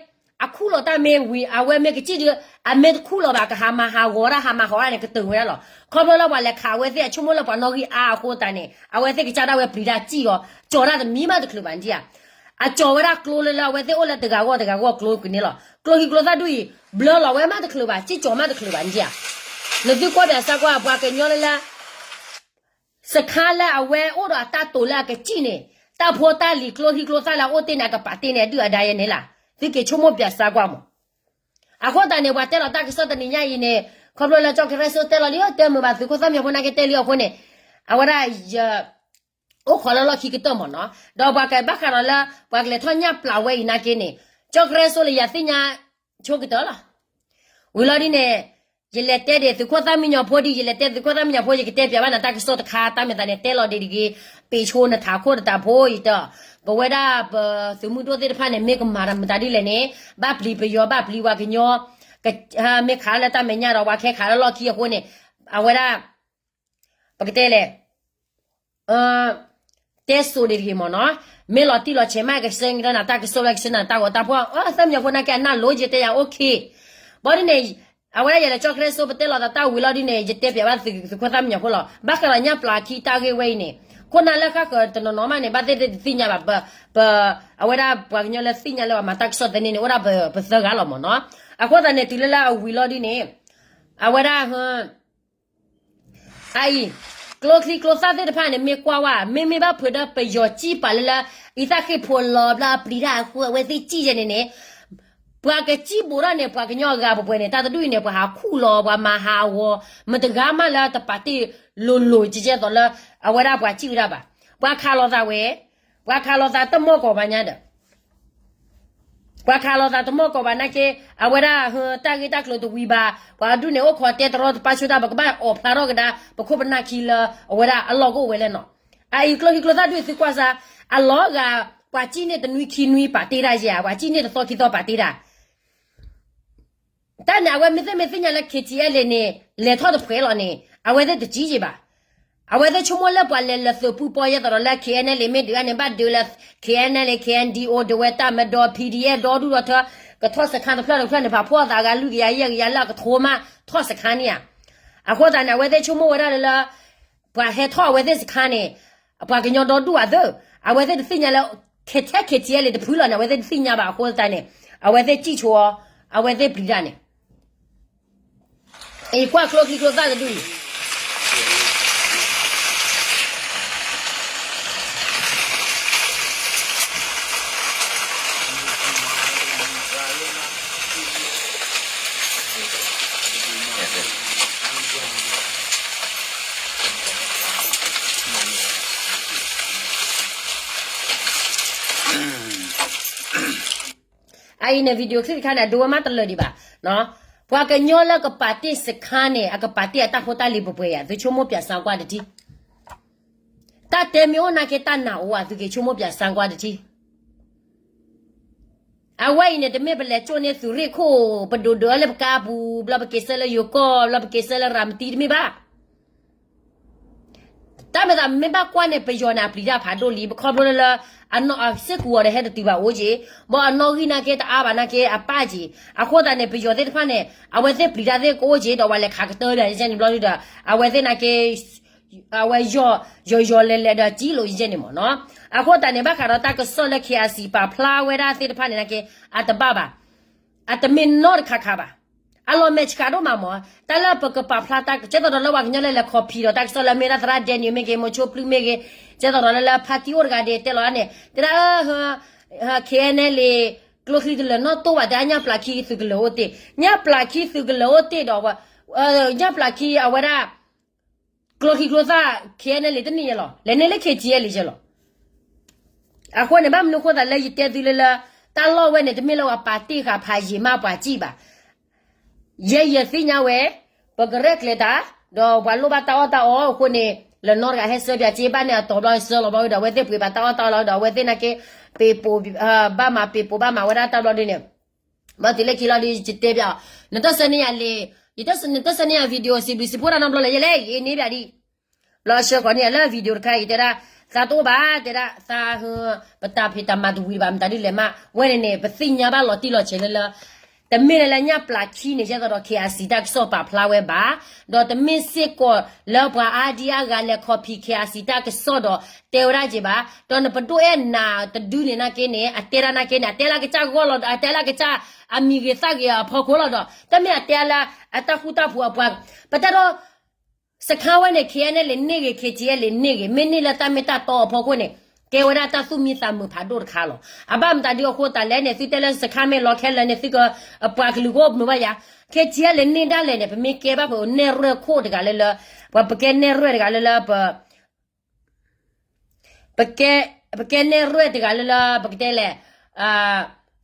အခူၣ်လီၤတၢ်မ့ၢ်ဝံၤ အဝဲမ့ၢ်ကစံၣ်ဒီး အမ့ၢ်တခူၣ်လီၤဘၣ် ကဟးမၤဟးဂီၤဒၣ် ဟးမၤဟးဂီၤဒၣ်န့ၣ် ကတၢၢ်ဝဲဒၣ်လီၤ. ခီဖျိလၢပှၤလဲၤခးအဝဲသ့ၣ် အဆိကမိၣ်လၢပှၤနီၣ်ဂံၢ်အါအဃိသတးန့ၣ် အဝဲသ့ၣ်ကစၢ်ဒၣ်ဝဲပျံၤတၢ်စံၣ်အီၤ ကၠီၤတၢ်တမံၤမးတချုးဘၣ်ဒံးဧါ. အကၠီၤဝဲဒၣ်ကျိလၢလၢအဝဲသ့ၣ်အိၣ်လၢတဂၤဂီၢ်တဂၤဂီၢ်ကျိကန့ၣ်လီၤ. ကျိဟံကျိသၣ်ဒူၣ်အံၤ ဘျၢလီၤဝဲမးတချုးဘၣ် စံၣ်ကၠီၤမးတချုးဘၣ်ဒံးဧါ. နသုကွၢ်ဘၣ်စၢ်ကွၢ် ပှၤကညီလၢလၢ စခါလၢအဝဲအိၣ်ဒီးအတၢ်တိာ်လၢအကစံၣ်န့ၣ် တၢ်ဖိတၢ်လံၤကျိဟံကျိသၣ်လၢအအိၣ်တ့ၢ်န့ၣ် အကပာ်တ့ၢ်န့ၣ် အဒုၣ်အဒါယဲန့ၣ်လၢ သုက့ၤဆိကမိၣ်ပၠးစၢ်ကွၢ်မး. အဃိသတးန့ၣ် ပှၤတဲလီၤတၢ်ကစီၣ်တနံၤညါအံၤန့ၣ် ခီဖျိလၢကၠီၣ်ကရၢစိတဲလီၤလံ တဲမုာ်ဘၣ်သုးခိၣ်သၣ်မံညီၤဖိနာ်က့တဲလံအဃိန့ၣ် အဝဲဒၣ်ယ အိၣ်ခိးလၢလီၢ်ခံကတၢၢ်မးနီၤ ဒီးပှၤကဘၣ်ဃးဒီးလၢ ပှၤကလဲၤထီၣ်ညၣ်ပျၢ်ဝဲအံၤနာ်က့န့ၣ် ကၠီၣ်ကရၢစိလၢယၤသ့ၣ်ညါ ဆိကတၢၢ်လီၤ. ဝံၤလီၤဒ်န့ၣ် ယလဲၤတဲဒံးသုးခိၣ်သၣ်မံညီၤဖိဒ် ယလဲၤတဲသုးခိၣ်သၣ်မံညီၤဖိ ယကတဲပၠးဘၣ်နၤတၢ်ကစီၣ်တခါ တၢ်မ့ၢ်သးန့ၣ် တဲလီၤဒံးတဂ့ၤ ပ့ၤဆိနထးခိၣ်တတးဖိအံၤတၢ် ပဝဲဒၣ်ပသုးမုၢ်ဒိၣ်သ့ၣ်တဖၣ်န့ၣ် မ့ၢ်ကမၤတၢ်မတၤဒ်လဲၣ်န့ၣ် ဘၣ်ပျံၤပယီၤ ဘၣ်ပျံၤပှၤကညီ မ့ၢ်ခးလၢတၢ်မဲာ်ညါဒီး ပှၤခဲခးလၢလီၢ်ခံအဃိန့ၣ် အဝဲဒၣ် ပကတဲလဲၣ် တဲစိၤဒံးတဂ့ၤမ့ၢ်နီၤ, မ့ၢ်လီၤတံၢ်လီၤဆဲးမး ကဆှၢနၤတၢ်ကစီၣ်ဝဲ ကဆှၢနၤတၢ်ဂီၤတၢ်ဖှီၣ် သၣ်မံညီၤဖိနာ်က့ အနၢ်လိၤ ယတဲယၤ okay. ဘၣ်ဒ်န့ၣ် အဝဲဒၣ်ယလဲၤကၠီၣ်ကရၢစိ ပတဲလီၤသးတၢ်ဝံၤလီၤဒ်န့ၣ် ယတဲပၠးဘၣ်သုးခိၣ်သၣ်မံညီၤဖိလီၤ. ဘၣ်ဃးဒီးညၣ်ပျၢ်ခံတၢ်ဂ့ၢ်ဝဲအံၤန့ၣ် ခိၣ်နၢ်လၢဃၣ်ဃၢၤတနီၤနီၤမးန့ၣ် ဘၣ်သ့ၣ်သ့ၣ်တသ့ၣ်ညါဘၣ် ပ အဝဲဒၣ်ပှၤကညီလၢသ့ၣ်ညါလၢပှၤမၤတၢ်ကစီၣ်သန့န့ၣ် အိၣ်ဒၣ်ပသၢဂၤလီၤမ့ၢ်နီၤ. အဃိသတးန့ၣ် တုၤလၢလၢအဝံၤလီၤဒ်န့ၣ် အဝဲဒၣ် အအံၤ ကျိချံကျိသၣ်သ့ၣ်တဖၣ်န့ၣ် မ့ၢ်ကွၢ်ဝဲ မ့မ့ၢ်ဘၣ်ဖုးဒီးပယီၤစံၣ်ပာ်လၢလၢ အံသၣ်ဃ့ၢ်ဖိလီၤဘျီပျံၤတၢ်အဃိ အဝဲသ့ၣ်စံၣ်ယဲန့ၣ်န့ၣ် ပှၤကစံၣ်ဘိးထီၣ်န့ၣ် ပှၤကညီအဂၤပှဲၤပှဲၤန့ၣ် တၢ်တဒူၣ်အံၤန့ၣ် ပှၤဟးခူၣ်လီၤ ပှၤမၤဟးဂီၤ မတဂၤမးလၢတပာ်တ့ၢ်လိၤလိၤကဲကဲသိးလၢ အဝဲဒၣ်ပှၤစံၣ်ဝဲဒၣ်ဘၣ်. ပှၤခးလိာ်သးဝဲ ပှၤခးလိာ်သးတမီၢ်ကီးဘၣ်ညါဒီး ပှၤခးလိာ်သးတမီၢ်ကီးဘၣ်နာ်က့ အဝဲဒၣ် တၢ်ဂ့ၢ်တၢ်ကျိၤတဝံၤဘၣ် ပှၤဒူၣ်န့ၣ်အိၣ်ခိးတဲတရီတပါဆိတၢ် ပကဘၣ်အိးဖျါထီၣ်ကဒါ ပခိၣ်ပနၢ်ခံလၢ အဝဲဒၣ်အလီၢ်ကအိၣ်ဝဲလဲၣ်နီၤ. အအံၤကျိချံကျိသၣ်ဒူၣ်သုကွၢ်စၢ် အလီၤဂာ် ပှၤစံၣ်န့ၢ်တနွံခံနွံပာ်တ့ၢ်တၢ်ယဲၢ် ပှၤစံၣ်န့ၢ်တသီခံသီပာ်တ့ၢ်တၢ် တၢ်န့ၣ် အဝဲမ့ၢ်သ့ၣ်မ့ၢ်သ့ၣ်ညါလၢ K T L A န့ၣ် လဲၤထီၣ်တဖှဲးလီၤန့ၣ် အဝဲသ့ၣ်တကံက့ဘၣ်. အဝဲသ့ၣ်ဆိကမိၣ်လၢပှၤလဲၤလၢသုးပူၤပီယဲသိးဒီးလၢ K N L A မ့ၢ်ဒုးဂၤန့ၣ် ဘၣ်ဒုးလၢ K N L A K N D O ဒဝဲတၢ်မၢဒီ P D F ဒီဒူၣ်ဒီထၢ ကထီၣ်စခါတဖျၢၣ်တဖျၢၣ်န့ၣ် ဖးဖှီၣ်သးဂၤလွံၢ်ကယၤယဲၢ်ကယၤလၢအကထိမးထီၣ်စခါန့ၣ်ဧါ. အဃိသတးန့ၣ် အဝဲသ့ၣ်ဆိကမိၣ်ဝဲဒၣ်လၢ ပှၤဟဲထီၣ်အဝဲသ့ၣ်စခါန့ၣ် ပှၤကညီဒီဒူၣ်အသၢ အဝဲသ့ၣ်တသ့ၣ်ညါလၢ ခဲထဲ K T L A တဖုလီၤန့ၣ် အဝဲသ့ၣ်တသ့ၣ်ညါဘၣ်အဃိသတးန့ၣ် အဝဲသ့ၣ်စံၣ်ဆိအီၤ အဝဲသ့ၣ်ပျံၤတၢ်န့ၣ် အံၤကွၢ်ကျိချံကျိသၣ်တဒူၣ်အံၤ အအံၤန့ၣ် video clip တခါန့ၣ် အဒိဝဲမးတလၢာ်ဒံးဘၣ်. ပှၤကညီလၢကပာ်တ့ၢ်စခါန့ၣ် အကပာ်တ့ၢ်အတၢ်ဖိတၢ်လံၤပှဲၤပှဲၤဧါ, သုဆိကမိၣ်ပၠးစၣ်ကွၢ်တထံၣ်. တၢ်တဲမ့ၢ်အိၣ်နာ်က့တၢ်နာ်အိၣ်ဧါ, သုက့ၤဆိကမိၣ်ပၠးစၣ်ကွၢ်တထံၣ်. အဝဲအံၤန့ၣ် တမ့ၢ်ပလဲၤကၠိၣ်န့ၢ်သုးရ့ၣ်ခိၣ် ပဒိၣ်ဒိၣ်လၢပကါပူၤ ဘျီပက့ၤဆၢလၢယိၤကီၢ် ဘျီပက့ၤဆၢလၢရၤမတံတမ့ၢ်ဘၣ်. တၢ်မ့ၢ်သးမ့ၢ်ဘၣ်ကွၢ်န့ၣ် ပယီၤန့ၣ် အပျံၤတၢ်ဖးဒိၣ်လံ ခီဖျိလၢ အနီၢ်စ့ၢ်ကီးဒီးဟဲတတုၤဘၣ်အိၣ်က့ၤ, ဘၣ်အနီၣ်ဂံၢ်နာ်က့တအါဘၣ်နာ်က့အပၢ်က့ၤ, အဃိသတးန့ၣ် ပယီၤသ့ၣ်တဖၣ်န့ၣ် အဝဲသ့ၣ်ပျံၤတၢ်သ့ၣ်ကအိၣ်က့ၤ ဒီးဝဲလဲၤခးကတၢၢ်ဒီးယကဲန့ၣ်ဘျီဒုဒီး အဝဲသ့ၣ်နာ်က့ အဝဲယီၤယီၤလဲၤလဲၤဒီးကံလိာ်ယကဲန့ၣ်မ့ၢ်နီၤ. အဃိသတးန့ၣ် ဘၣ်ဃးဒီးတၢ်ကစီၣ်လၢ K I C ပာ်ဖျါဝဲဒၣ်သ့ၣ်တဖၣ်န့ၣ်နာ်က့ အတဘၣ်ဘၣ်. အတမ့ၢ်နီတခါခါဘၣ်. အလီၤမဲာ်ဆှးဒိၣ်မးမ့ၢ် တၢ်လၢပကပာ်ဖျါတၢ်ကစီၣ်သိးဒီးလၢပှၤကညီလၢလဲၤခီၣ်ဖံးဒီး တၢ်ကစီၣ်လၢမ့ၢ်ဒၣ်သရၣ်ဒဲနံၤမ့ၢ်ဂ့ၤ မိၤဆိပျုၢ်မ့ၢ်ဂ့ၤ, ကဲသိးဒီးလၢလၢဖါတံၢ်အိၣ်တဂၤဒဲးတဲလီၤန့ၣ် တဲဒၣ် KNLA ကျိချံတလၢာ်နီတဘၣ် တဲညၣ်ပျၢ်ခံသုးကလၢာ်အိၣ်တ့ၢ်, ညၣ်ပျၢ်ခံသုးကလၢာ်အိၣ်တ့ၢ်ဒီး ညၣ်ပျၢ်ခံအဝဲဒၣ် ကျိချံကျိသၣ် KNLA တန့ၢ်ယဲလီၤ လဲၤန့ၢ်လၢ K T L A ယဲလီၤ. အဃိန့ၣ် ဘၣ်မနုၤအဃိသတးလၢယတဲသုလၢလၢ တၢ်လီၢ်ဝဲန့ၣ် တမ့ၢ်လၢပှၤပာ်တ့ၢ်ဃာ်ဖးယံာ်မးပှၤစံၣ်ဘၣ်. ယဲယသ့ၣ်ညါဝဲ ပကရဲၣ်ကျဲၤတၢ် ဒီးပှၤလိၣ်ဘၣ်တၢ်အီၣ်တၢ်အီအဃိန့ၣ် လၢနီတဂၤဟဲဆှၢပၠးစ့ဘၣ်န့ၣ် အတီၤဘျီဆှၢလီၤဘျီဒီး အဝဲသ့ၣ်ပှ့ၤဘၣ်တၢ်အီၣ်တၢ်အီလီၤဒီး အဝဲသ့ၣ်နာ်က့ ပ့ၤပိာ်ဘၣ်မး ပ့ၤပိာ်ဘၣ်မးဝဲဒၣ်တၢ်ဘျီဒ်န့ၣ် ဘၣ်တုၤလၢခံလီၤဒီး ယတဲပၠးအီၤ နတဆၢန့ၢ်ယၤလံ, နတဆၢန့ၢ်ယၤ video စံးဘျုးစံးဖှိၣ်တၢ်နီတဘျီလၢၤယဲလဲၣ် ယအ့န့ၣ်ပၠးဒ် ဘျီဆှၢဃီၤန့ၢ်ယၤလၢ video တခါအံၤ တဲဒၣ် သးတအိၣ်ဘၣ် တဲဒၣ် သး ပတၢ်ဖံးတၢ်မၤတဝံၤဘၣ် မတၤဒ်လဲၣ်မး ဝဲန့ၣ်န့ၣ် ပသ့ၣ်ညါဘၣ်လီၤတံၢ်လီၤဆဲးလၢလၢ တမ့ၢ်လၢလၢညၣ်ပျၢ်ခံန့ၣ် ကဲသိးဒီး K I C တၢ်ကစီၣ်ပာ်ဖျါဝဲဘၣ်, ဒီးတမ့ၢ်စ့ၢ်ကီးလၢပှၤအါဒံအါဂၤလဲၤခီၣ်ဖံး K I C တၢ်ကစီၣ်ဒီး တဲဝဲဒၣ်က့ၤဘၣ်, ဒီးနပဒိၣ်အဲၣ်နၤတဒုန့ၣ်နာ်က့န့ၣ် အတဲဒၣ်နာ်က့န့ၣ် အတဲလၢကစၢ်ဂီၢ်လီၤ အတဲလၢကစၢ်အမံၤဂ့ၤသၣ်ဂ့ၤအဖီခိၣ်လီၤဒီး တမ့ၢ်အတဲလၢအတၢ်ဃူတၢ်ဖိးအပှၤ ပတၢ်ဒီး စခါဝဲန့ၣ် K N L A န့ၢ်ဂ့ၤ K T L A န့ၢ်ဂ့ၤ မ့ၢ်န့ၢ်လၢတၢ်မ့ၢ်တၢ်တီအဖီခိၣ်န့ၣ် ကဲဝဲဒၣ်တၢ်သူၣ်မံသးမုာ်ဖးဒိၣ်တခါလီၤ. အဘၣ်မတၤဒ်အဃိသတးလဲၣ်န့ၣ် သုတဲလၢစခါမ့ၢ်လီၤခဲလၢာ်န့ၣ် သုက ပှၤကလုာ်ကအိၣ်မုာ်ဘၣ်ယၤ K T L A န့ၢ်ဒၣ်လဲာ်န့ၣ် ပမ့ၢ်ကဲဘၣ်ပနဲၣ်ရွဲၣ်ခိၣ်တဂၤလၢလၢ ပှၤပကဲနဲၣ်ရွဲၣ်တဂၤလၢလၢ ပ ပကဲနဲၣ်ရွဲၣ်တဂၤလၢလၢ ပကတဲလဲၣ်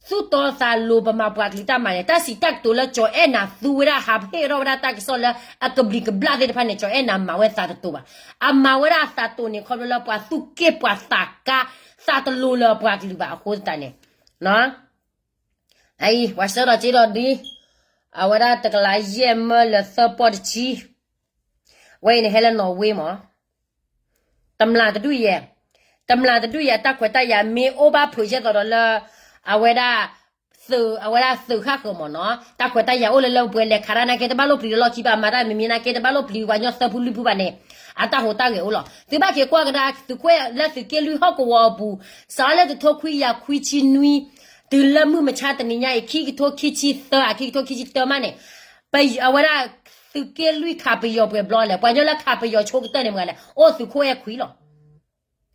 သူၣ်တီသးလိၤပမၤပှၤကလုာ်တၢ်မၤန့ၣ် တၢ်စံးတၢ်ကတိၤလၢကၠီၤအဲၣ်နၤသူဝဲဒၣ် ဟးဟ့ၣ်ထီၣ်ဝဲဒၣ်တၢ်ကစီၣ်လၢအကဘျံးကဘျၣ်သ့ၣ်တဖၣ်န့ၣ် ကၠီၤအဲၣ်နၤမၤဝဲသးတတိၤဘၣ်. အမၤဝဲဒၣ်သးတိၤန့ၣ် ခီဖျိလၢပှၤသူၣ်က့ၣ်ပှၤသးကါ သးတလိၤလၢပှၤကလုာ်ဘၣ်အဃိသတးန့ၣ် အအံၤ ပှၤဆှၢဒီးက့ဒီးဒ် အဝဲဒၣ်တကလးယဲၢ်မၢလၢသၢပီၢ်တဆံ ဝဲအံၤန့ၣ် ဟဲလၢနီၣ်ဝ့မး တမျၢ်တဒူၣ်ယဲၢ်, တမျၢ်တဒူၣ်ယဲၢ် တၢ်ခွဲးတၢ်ယာ်မ့ၢ်အိၣ်ဘၣ်ဖုးယဲၢ်သိးဒီးလၢ အဝဲဒၣ် သုး အဝဲဒၣ်သုးဃၣ်ဃၢၤမ့ၢ်နီၤ တၢ်ခွဲးတၢ်ယာ်အိၣ်လၢလၢပှဲၤလဲၤခးတၢ်နာ်က့ တဘၣ်လိၣ်ပျံၤလၢလီၢ်ခံဘၣ် မၤတၢ်မံၤမံၤနာ်က့ တဘၣ်လိၣ်ပျံၤပှၤကညီသၢဖုလွံၢ်ဖုဘၣ်န့ၣ် အတၢ်ဟူးတၢ်ဂဲၤအိၣ်လီၤ. သုဘၣ်က့ၤကွၢ်ကဒါ သုးခိၣ်လၢသုးက့လွံၢ်ဟီၣ်ကဝီၤအပူၤ စးလၢတထိခွံကယၤခွံဆံနွံ တုၤလၢမုၢ်မဆါတနံၤညါအံၤ ခံကထိခံဆံသၢ အခံကထိခံဆံတၢမးန့ၣ် အဝဲဒၣ် သုးက့လွံၢ်ခးပယီၤပှဲၤဘျီလဲၣ်, ပှၤကညီလၢခးပယီၤဆိကတၢၢ်န့ၣ်မ့ၢ်လဲၣ်, အိၣ်သုးခိၣ်အဲၣ်ခွံလီၤ.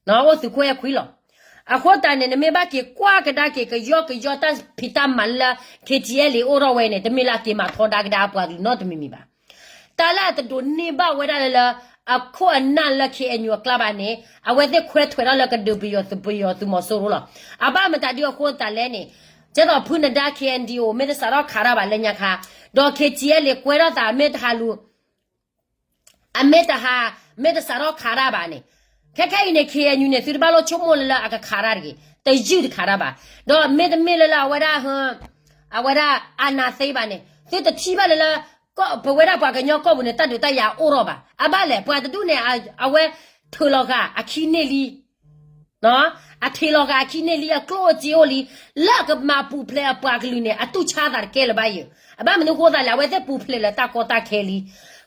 အိၣ်သုးခိၣ်အဲၣ်ခွံလီၤ. အဃိသတးန့ၣ် နမ့ၢ်ဘၣ်က့ၤကွၢ်ကဒါက့ၤ ကယီကယီတၢ်ဖံးတၢ်မၤလၢ K T L A အိၣ်ထီၣ်ဝဲန့ၣ် တမ့ၢ်လၢအက့ၤမၤထီဒါကဒါပှၤကလုာ်နီတမံၤမံၤဘၣ်. တၢ်လၢအတဒိးန့ၢ်ဘၣ်ဝဲဒၣ်လၢ အခိၣ်အနၢ်လၢ K N U အကျါဘၣ်န့ၣ် အဝဲသ့ၣ်ခွဲးထွဲးထီၣ်လၢကဒုးပယီၤသုးပယီၤသုးမီၤစိရိၤလီၤ. အဘၣ်မတၤဒ်အဃိသတးလဲၣ်န့ၣ် ကဲသိးဖုနဒါ K N D O မ့ၢ်တစးထီၣ်ခးတၢ်ဘၣ်လၢညါခါ, ဒီး K T L A ကွဲထီၣ်သးမ့ၢ်တဟးလူၤ အမ့ၢ်တဟး မ့ၢ်တစးထီၣ်ခးတၢ်ဘၣ်န့ၣ်, ခဲခဲအံၤန့ၣ် K N U န့ၣ် သုတဘၣ်လိၣ်ဆိကမိၣ်လၢလၢအကခးတၢ်တဂ့ၤ, တယုၢ်တခးတၢ်ဘၣ်. ဒီးမ့တမ့ၢ်လၢလၢအဝဲဒၣ် အဝဲဒၣ် အာဏာသိမ်း ဘၣ်န့ၣ် သုတထံၣ်ဘၣ်လၢလၢ ပဝဲဒၣ်ပှၤကညီကီၢ်ပူၤန့ၣ် တၢ်ဒုးတၢ်ယၤအိၣ်ထီၣ်ဘၣ်. အဘၣ်လဲၣ် ပှၤတဒူၣ်န့ၣ် အဝဲထုးလီၤဃာ်အခံန့ၢ်လံ အထုးလီၤဃာ်အခံန့ၢ်လံ အကျိၣ်အစ့အိၣ်လံ, လၢအကမၤပူၤဖျဲးအပှၤကလုာ်န့ၣ် အတူၢ်ဆါသးတကဲလၢၤဘၣ်ယဲၢ်. အဘၣ်မနုၤအဃိသးလဲၣ် အဝဲသ့ၣ်ပူၤဖျဲးလၢတၢ်ကီတၢ်ခဲလံ.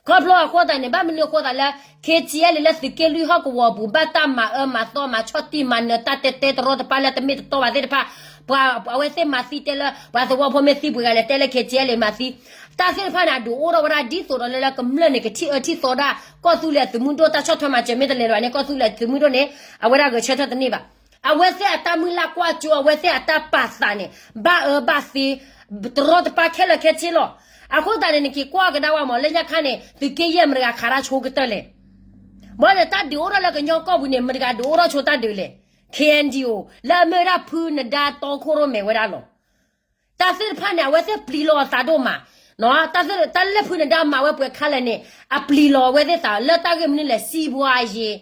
ခီဖျိအဃိသတးန့ၣ် ဘၣ်မနုၤအဃိသးလၢ ခ့ၣ်ကၠံၣ်အဲလ့ၣ် လၢသုးက့လွံၢ်ဟီၣ်ကဝီၤအပူၤ ဘၣ်တၢ်မၤအၢမၤသီ မၤဆီၣ်တံၢ်မၤနၢၤ တၢ်တဲတဲတရီတပါလၢတမ့ၢ်တတီဘၣ်သ့ၣ်တဖၣ်, ပှၤအဝဲသ့ၣ်မၤသံတဲလၢ ပှၤသဝီဖိမ့ၢ်သံပှဲၤဂၤလဲၣ် တဲလၢ ခ့ၣ်ကၠံၣ်အဲလ့ၣ် မၤသံ တၢ်သ့ၣ်တဖၣ်န့ၣ် အဒုးအိၣ်ထီၣ်ဝဲဒၣ်ဒ်သိးဒီးလၢလၢကမျၢၢ်န့ၣ် ကထံၣ်အၢထံၣ်သီဒၣ် ကီၢ်သူလ့ၤအသုးမုၢ်ဒိၣ် တၢ်ဆီၣ်ထွဲမၤစၢၤမ့ၢ်တလဲၤလၢၤဘၣ်န့ၣ် ကီၢ်သူလ့ၤသုးမုၢ်ဒိၣ်န့ၣ် အဝဲဒၣ်ဂဲၤဆၢထၢၣ်တန့ၢ်ဘၣ်. အဝဲသ့ၣ်အတၢ်မုၢ်လၢ်ကွၢ်စိ အဝဲသ့ၣ်အတၢ်ပာ်သးန့ၣ် ဘၣ်အၢဘၣ်သီ တရီတပါခဲလၢာ်ခဲဆ့လီၤ. အဃိသတးန့ၣ် နက့ၤကွၢ်ကဒါဝဲမး လၢညါခါန့ၣ် သုးက့ယဲၢ်မတၤဂၤခးတၢ်ဆိကတၢၢ်လဲၣ်. ဘၣ်ဒီးတၢ်ဒုးအိၣ်ထီၣ်လၢကညီကီၢ်ပူၤန့ၣ် မတၤဂၤဒုးအိၣ်ထီၣ်ဆိတၢ်ဒုးလဲၣ်. ခ့ၣ်အဲၣ်ယူၣ် လၢအမ့ၢ်ဝဲဒၣ်ဖုနဒါတီခိၣ်ရိၣ်မဲဝဲဒၣ်လီၤ. တၢ်သ့ၣ်တဖၣ်န့ၣ် အဝဲသ့ၣ်ပျံၤလီၤအသးဒိၣ်မး, တၢ်လၢဖုနဒါမၤဝဲပှဲၤခါလဲၣ်န့ၣ် အပျံၤလီၤအဝဲသ့ၣ်သး လၢတၢ်ဂ့ၢ်မနုၤလဲၣ် စံးဘှါယ့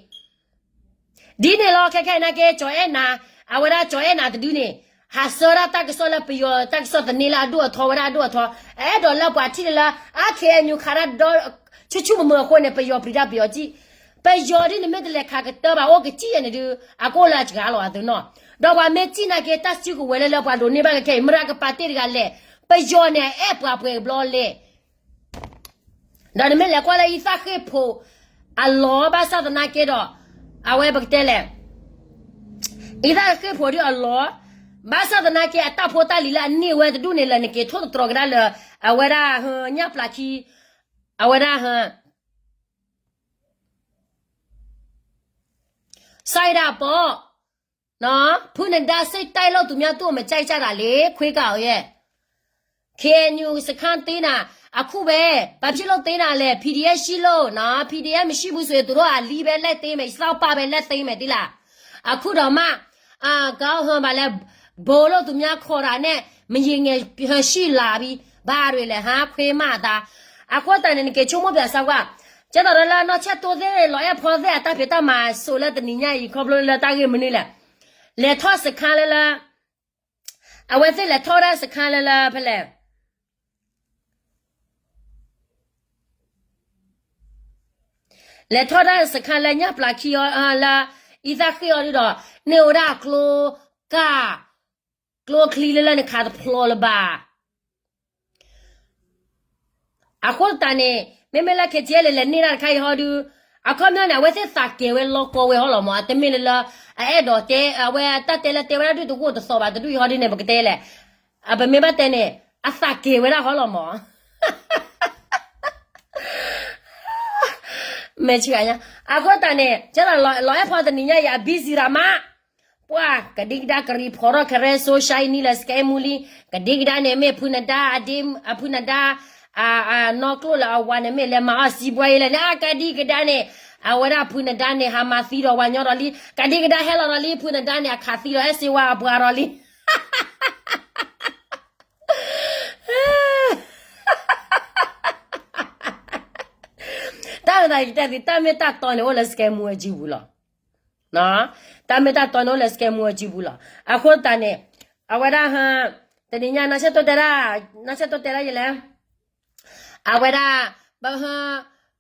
ဒ်န့ၣ်လီၤ ခဲခဲအံၤနာ်က့ ကၠီၤအဲၣ်နၤ, အဝဲဒၣ်ကၠီၤအဲၣ်နၤတဒုန့ၣ် ဟးဆှၢဒၣ်တၢ်ကစီၣ်လၢပယီၤတၢ်ကစီၣ်သန့လၢအဒိၣ်အထီဝဲဒၣ်အဒိၣ်အထီ, အအဲၣ်ဒိးလၢပှၤထံၣ်လၢလၢ အါ ခ့ၣ်အဲၣ်ယူၣ် ခးတၢ်ဒီ ဆူၣ်ဆူၣ်မုာ်မုာ်အဃိန့ၣ် ပယီၤပျံၤတၢ်ပယီၤကံၣ်, ပယီၤဒ်န့ၣ်မ့ၢ်တလဲၤခးကတၢၢ်ဘၣ် အိၣ်ကစံၣ်ယဲၢ်န့ၣ်ဒုး အကအိၣ်လၢအစှၤလီၤအသုနီၤ, ဒီးပှၤမ့ၢ်စံၣ်နာ်က့ တၢ်စုကဝဲၤလၢလၢပှၤဒိးန့ၢ်ဘၣ်ကခဲအံၤ မရကပာ်တ့ၢ်တဂၤလဲၣ်, ပယီၤန့ၣ် အအဲၣ်ပှၤပှဲၤဘျီလဲၣ် ဒီးနမ့ၢ်လဲၤကွၢ်လၢအံသၣ်ဃ့ၢ်ဖိးအလီၢ် ဘၣ်ဆၣ်သနာ်က့ဒီး အဝဲပကတဲလဲၣ်, အံသၣ်ဃ့ၢ်ဖိးဒ်အလီၢ်, ဘၣ်ဆၣ်သနာ်က့ အတၢ်ဖိတၢ်လံၤလၢအန့ၢ်ဝဲတဒူၣ်န့ၣ် လၢနက့ၤထိၣ်သတြီၤကဒါလၢ အဝဲဒၣ်ဟၢညၣ်ပျၢ်ခံ, အဝဲဒၣ်ဟၢ စဲဒၣ်ပီ ဖုနဒါ စိတ်တိုက်လို့ သူများသူ့ကို မကြိုက်ကြတာလေ ခွေးကောင်ရဲ့ ခ့ၣ်အဲၣ်ယူၣ် စခန်းသိမ်းတာ အခုပဲ ဘာဖြစ်လို့သိမ်းတာလဲ PDF ရှိလို့နော် PDF မရှိဘူးဆိုရင် သူတို့က အလီပဲ လက်သိမ်းမယ် စောက်ပါပဲ လက်သိမ်းမယ် သိလား အခုတောင်မှ ကောင်းဟန်ပါလဲ ဘိုးလို့သူများခေါ်တာနဲ့ မရေငယ်ဟန်ရှိလာပြီ ဘာတွေလဲ ဟမ် ခွေးမသား အဃိသတးန့ၣ် နက့ၤဆိကမိၣ်ပၠးစၢ်ကွၢ် ကဲသိးဒီးလၢ နီၢ်ဆဲၣ်တိသ့ၣ် လီၤအဲၣ်ဖီသ့ၣ် အတၢ်ဖံးတၢ်မၤစိးလၢတနံၤညါအံၤ ခီဖျိလၢတၢ်ဂ့ၢ်မနုၤလဲၣ် လဲၤထီၣ်စခန်းလၢလၢ အဝဲသ့ၣ်လဲၤထီၣ်ဝဲဒၣ်စခန်းလၢလၢဖဲလဲၣ် လဲၤထီၣ်ဒၣ်စခန်းလၢညၣ်ပျၢ်ခံအီၤလၢ အံသၣ်ဃ့ၢ်အီၤဒုဒီး န့ၢ်ဝဲဒၣ်အကျိကၢ် ကျိချံလၢလၢနခးတဖျိလၢၤဘၣ် အဃိသတးန့ၣ် မ့မ့ၢ်လၢ ခ့ၣ်ကၠ့လံ လဲၤန့ၢ်တၢ်တခါအံၤဟီဒု အခီပညီန့ၣ် အဝဲသ့ၣ်သးကဲၤဝဲလီၤကီဝဲဟီလီၤမး တမ့ၢ်လၢလၢ အအဲၣ်ဒိးတဲ အဝဲတၢ်တဲလၢတဲဝဲဒၣ်ဒုတဝိၣ်တသီးဘၣ် တဒူၣ်အံၤဟီဒုန့ၣ် ပကတဲလဲၣ် ပမ့ၢ်ဘၣ်တဲန့ၣ် အသးကဲၤဝဲဒၣ်ဟီလီၤမး မဲာ်ဆှးညါ အဃိသတးန့ၣ် ကဲသိးလီၤအဲၣ်ဖီတနံၤညါအံၤ အ busy ရမး ပှၤ ကဒံကဒါကရံၤဖီထီၣ်ခဲရဲ social နံၤလၢ စကဲမူလံ ကဒံကဒါန့ၣ် မ့ၢ်ဖုနဒါ အဒ့ အဖုနဒါ အနီၢ်ကျိၣ်လၢအဝၤန့ၣ် မ့ၢ်လဲၤမၤအီၣ်စံးဘှါအံၤလဲၣ်န့ၣ် အကဒံကဒါန့ၣ် အဝဲဒၣ်ဖုနဒါန့ၣ် ဟးမၤသံဒီးဝၤညီဒီးလံ ကဒံကဒါဟဲလီၤဒီးလံ ဖုနဒါန့ၣ် အခးသံဒီးအဲၣ်စ့ဝါအပှၤဒီးလံ တၢ်မ့ၢ်တၢ်တီန့ၣ် အိၣ်လၢ စကဲမူ အစုပူၤလီၤ. တၢ်မ့ၢ်တၢ်တီန့ၣ် အိၣ်လၢ စကဲမူ အစုပူၤလီၤ. အဃိသတးန့ၣ် အဝဲဒၣ် တနံၤညါ နီၢ်ဆဲၣ်တိတဲဒၣ် နီၢ်ဆဲၣ်တိတဲဒၣ်ယလဲၣ် အဝဲဒၣ် ဘၣ်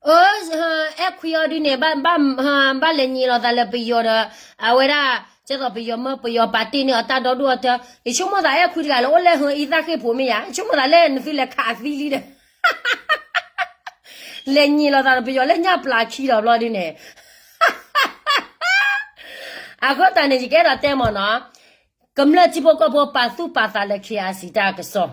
အဲၣ်ခွံအီၤဒုန့ၣ် ဘၣ် ဘၣ်လဲၤညံးလိာ်သးလၢပယီၤဒီး အဝဲဒၣ် ကဲသိးပယီၤမၢပယီၤပာ်တ့ၢ်န့ၢ်အီၤတၢ်ဒီဒူၣ်အီၤတၢ် ယဆိကမိၣ်သးအဲၣ်ခွံတဂၤလၢအိၣ်လၢဟၢအံသၣ်ဃ့ၢ်ဖိးမ့ၢ်ယါ ယဆိကမိၣ်သးလၢနသုလဲၤခးအသံလံဒီး လဲၤညံးလိာ်သးဒီးပယီၤလၢညၣ်ပျၢ်ခံဒီးဘျီဒုန့ၣ် အဃိသတးန့ၣ် ယကအဲၣ်ဒိးတဲမ့ၢ်နီၤ ကမျၢၢ်ထံဖိကီၢ်ဖိပာ်သူၣ်ပာ်သးလၢ ခ့ၣ်အၣ်စံၣ် တၢ်ကစီၣ်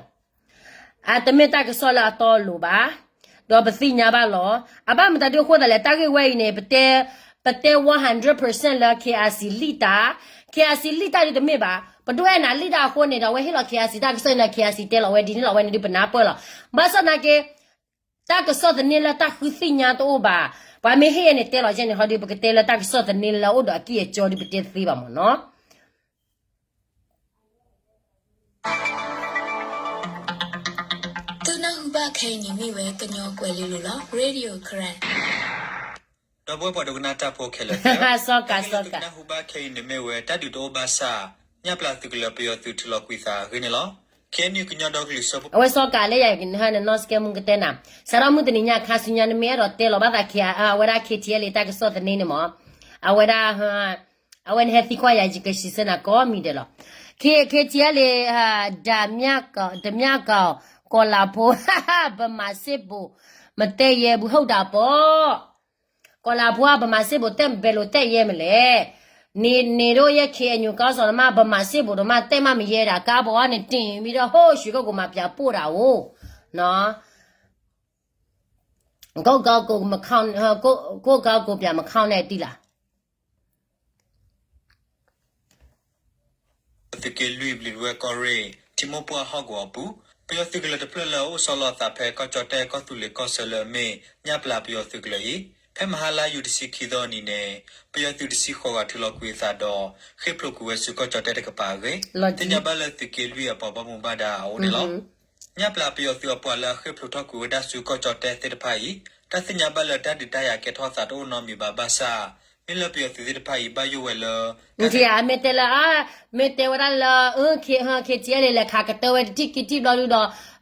အတမ့ၢ်တၢ်ကစီၣ်လၢအတီအလိၤဘၣ်, ဒီးပသ့ၣ်ညါဘၣ်လီၤ. အဘၣ်မတၤဒုအဃိသတးလဲၣ် တၢ်ဂ့ၢ်ဝဲအံၤန့ၣ် ပတဲ ပတဲ one hundred percent လၢ ခ့ၣ်အၣ်စံၣ် လံၣ်တၢ်, ခ့ၣ်အၣ်စံၣ် လံၣ်တၢ်ဒုတမ့ၢ်ဘၣ်, ပဒိၣ်အဲၣ်နၤလံၣ်တၢ်အဃိန့ၣ်ဒီး အဝဲဟ့ၣ်လီၤ ခ့ၣ်အၣ်စံၣ် တၢ်ကစီၣ်န့ၣ် ခ့ၣ်အၣ်စံၣ် တဲလီၤဝဲဒ်န့ၣ်လီၤ အဝဲန့ၣ်ဒုပနၢ်ပၢၢ်လီၤ. ဘၣ်ဆၣ်သနာ်က့ တၢ်ကစီၣ်သန့လၢတၢ်ဃုသ့ၣ်ညါတအိၣ်ဘၣ်, ပှၤမ့ၢ်ဟ့ၣ်ယဲန့ၣ် တဲလီၤယဲန့ၣ် ဟီဒုပကတဲလၢတၢ်ကစီၣ်သန့လၢအိၣ်ဒီးအကံၢ်အစီဒုပတဲသ့ဘၣ်မ့ၢ်နီၤ. သုနၢ်ဟူဘၣ်ခဲအံၤန့ၣ်မ့ၢ်ဝဲကညီကွဲၤလ့လိၤလီၤ Radio Karen. ဒီပုၢ်ဝဲၢ်ပှၤဒိကနၣ်တၢ်ဖိခဲလၢာ်သ့ၣ်ဧၢ, စီၤကၤ စီၤကၤ သုနၢ်ဟူဘၣ်ခဲအံၤန့ၣ်မ့ၢ်ဝဲ တၢ်ဒုးတအိၣ်ဘၣ်ဆၣ် ညၣ်ပျၢ်သုးကလၢၤပယီၤသုးထုးလီၤကွံာ်သးအဂ့ၢ်န့ၣ်လီၤ. ကညီဒီကလုာ်စၢဖှိၣ် အဝဲစီၤကးလၢယၤ နနီၢ်စကဲမူကတဲနၤ, စးထီၣ်မုၢ်တနံၤညါခါဆူညါ နမ့ၢ်အဲၣ်ဒိးတဲလီၤဘၣ်သး အဝဲဒၣ် ခ့ထံအဲလ့ တၢ်ကစီၣ်သန့န့ၣ်မး, အဝဲဒၣ် အဝဲန့ၣ်ဟဲသံကွၢ်ယၤ ယကစံးဆၢနၤကိးမံၤဒဲးလီၤ. ခ့ ခ့ထံအဲလ့ ဓာတ်မြောက် ဓာတ်မြောက် ကော်လၤဖိ ဗမာစစ်ဗိုလ် မတက်ရဲဘူး ဟုတ်တာပေါ့. ကီၤလၤဖိ ဗမာစစ်ဗိုလ် တဲဘဲလိာ်တဲယဲမလဲၣ်. န့ၣ်ဒိးယဲ ခ့အညိၣ်ကီၢ်စီၤတမး ဗမာစစ်ဗိုလ် တမးတဲမးမယဲဒၣ် ကါဘီန့ၣ် တ့ၢ်မံဒီး ဟိၣ် ရွှေကုက္ကို မှာ ပြပို့တာကို နော်. ကိုယ့်ကောင်းကိုယ်မခေါင်း ကိုယ့် ကိုယ့်ကောင်းကိုယ်ပြန်မခေါင်းနဲ့ တံၢ်လၢ သုးက့လွံၢ် ဘျံးဒဝဲၢ်ကီၢ်ရ့ၣ် ထံမိၢ်ပှၢ်ဟီၣ်ကဝီၤအပူၤ ပယီၤသုးကလၢၤတဖျၢၣ်လၢအအိၣ်ဆီလီၤအသးဖဲ ကီၢ်ကၠီၣ်တဲၣ် ကီၢ်သူလ့ၤကီၢ်ဆၢလၢအမ့ၢ် ညၣ်ပျၢ်ပယီၤသုးကလၢၤအံၤ ဖဲမဟါလါယူၤတဆံခံသီအနံၤန့ၣ် ပယီၤသုးတဆံဃိးဂၤထုးလီၤကွံာ်အသးဒီး ဃ့ၢ်ဖျိးကွံာ်ဝဲဆူကီၢ်ကၠီၣ်တဲၣ်တကပၤအဂ့ၢ် သ့ၣ်ညါဘၣ်လၢသုးက့လွံၢ် အပှၤဘၣ်မူဘၣ်ဒါအအိၣ်န့ၣ်လီၤ. ညၣ်ပျၢ်ပယီၤသုးအပှၤလၢအဃ့ၢ်ဖျိးထီၣ်ကွံာ်ဝဲဒၣ်ဆူကီၢ်ကၠီၣ်တဲၣ်သ့ၣ်တဖၣ်အံၤ တၢ်သ့ၣ်ညါဘၣ်လၢတၢ်ဒုးတၢ်ယၤကဲထီၣ်သးတအိၣ်နီတမံၤဘၣ်ဘၣ်ဆၣ် မ့ၢ်လၢပယီၤသုးသ့ၣ်တဖၣ်အံၤ ဘၣ်ယိၣ်ဝဲလၢ မ့ၢ်တဲလၢ မ့ၢ်တဲဝဲဒၣ်လၢ ခ့ထံအဲလ့ လဲၤခးကတၢၢ်ဝဲတထံၣ်ခံထံၣ်ဘျီဒုဒီး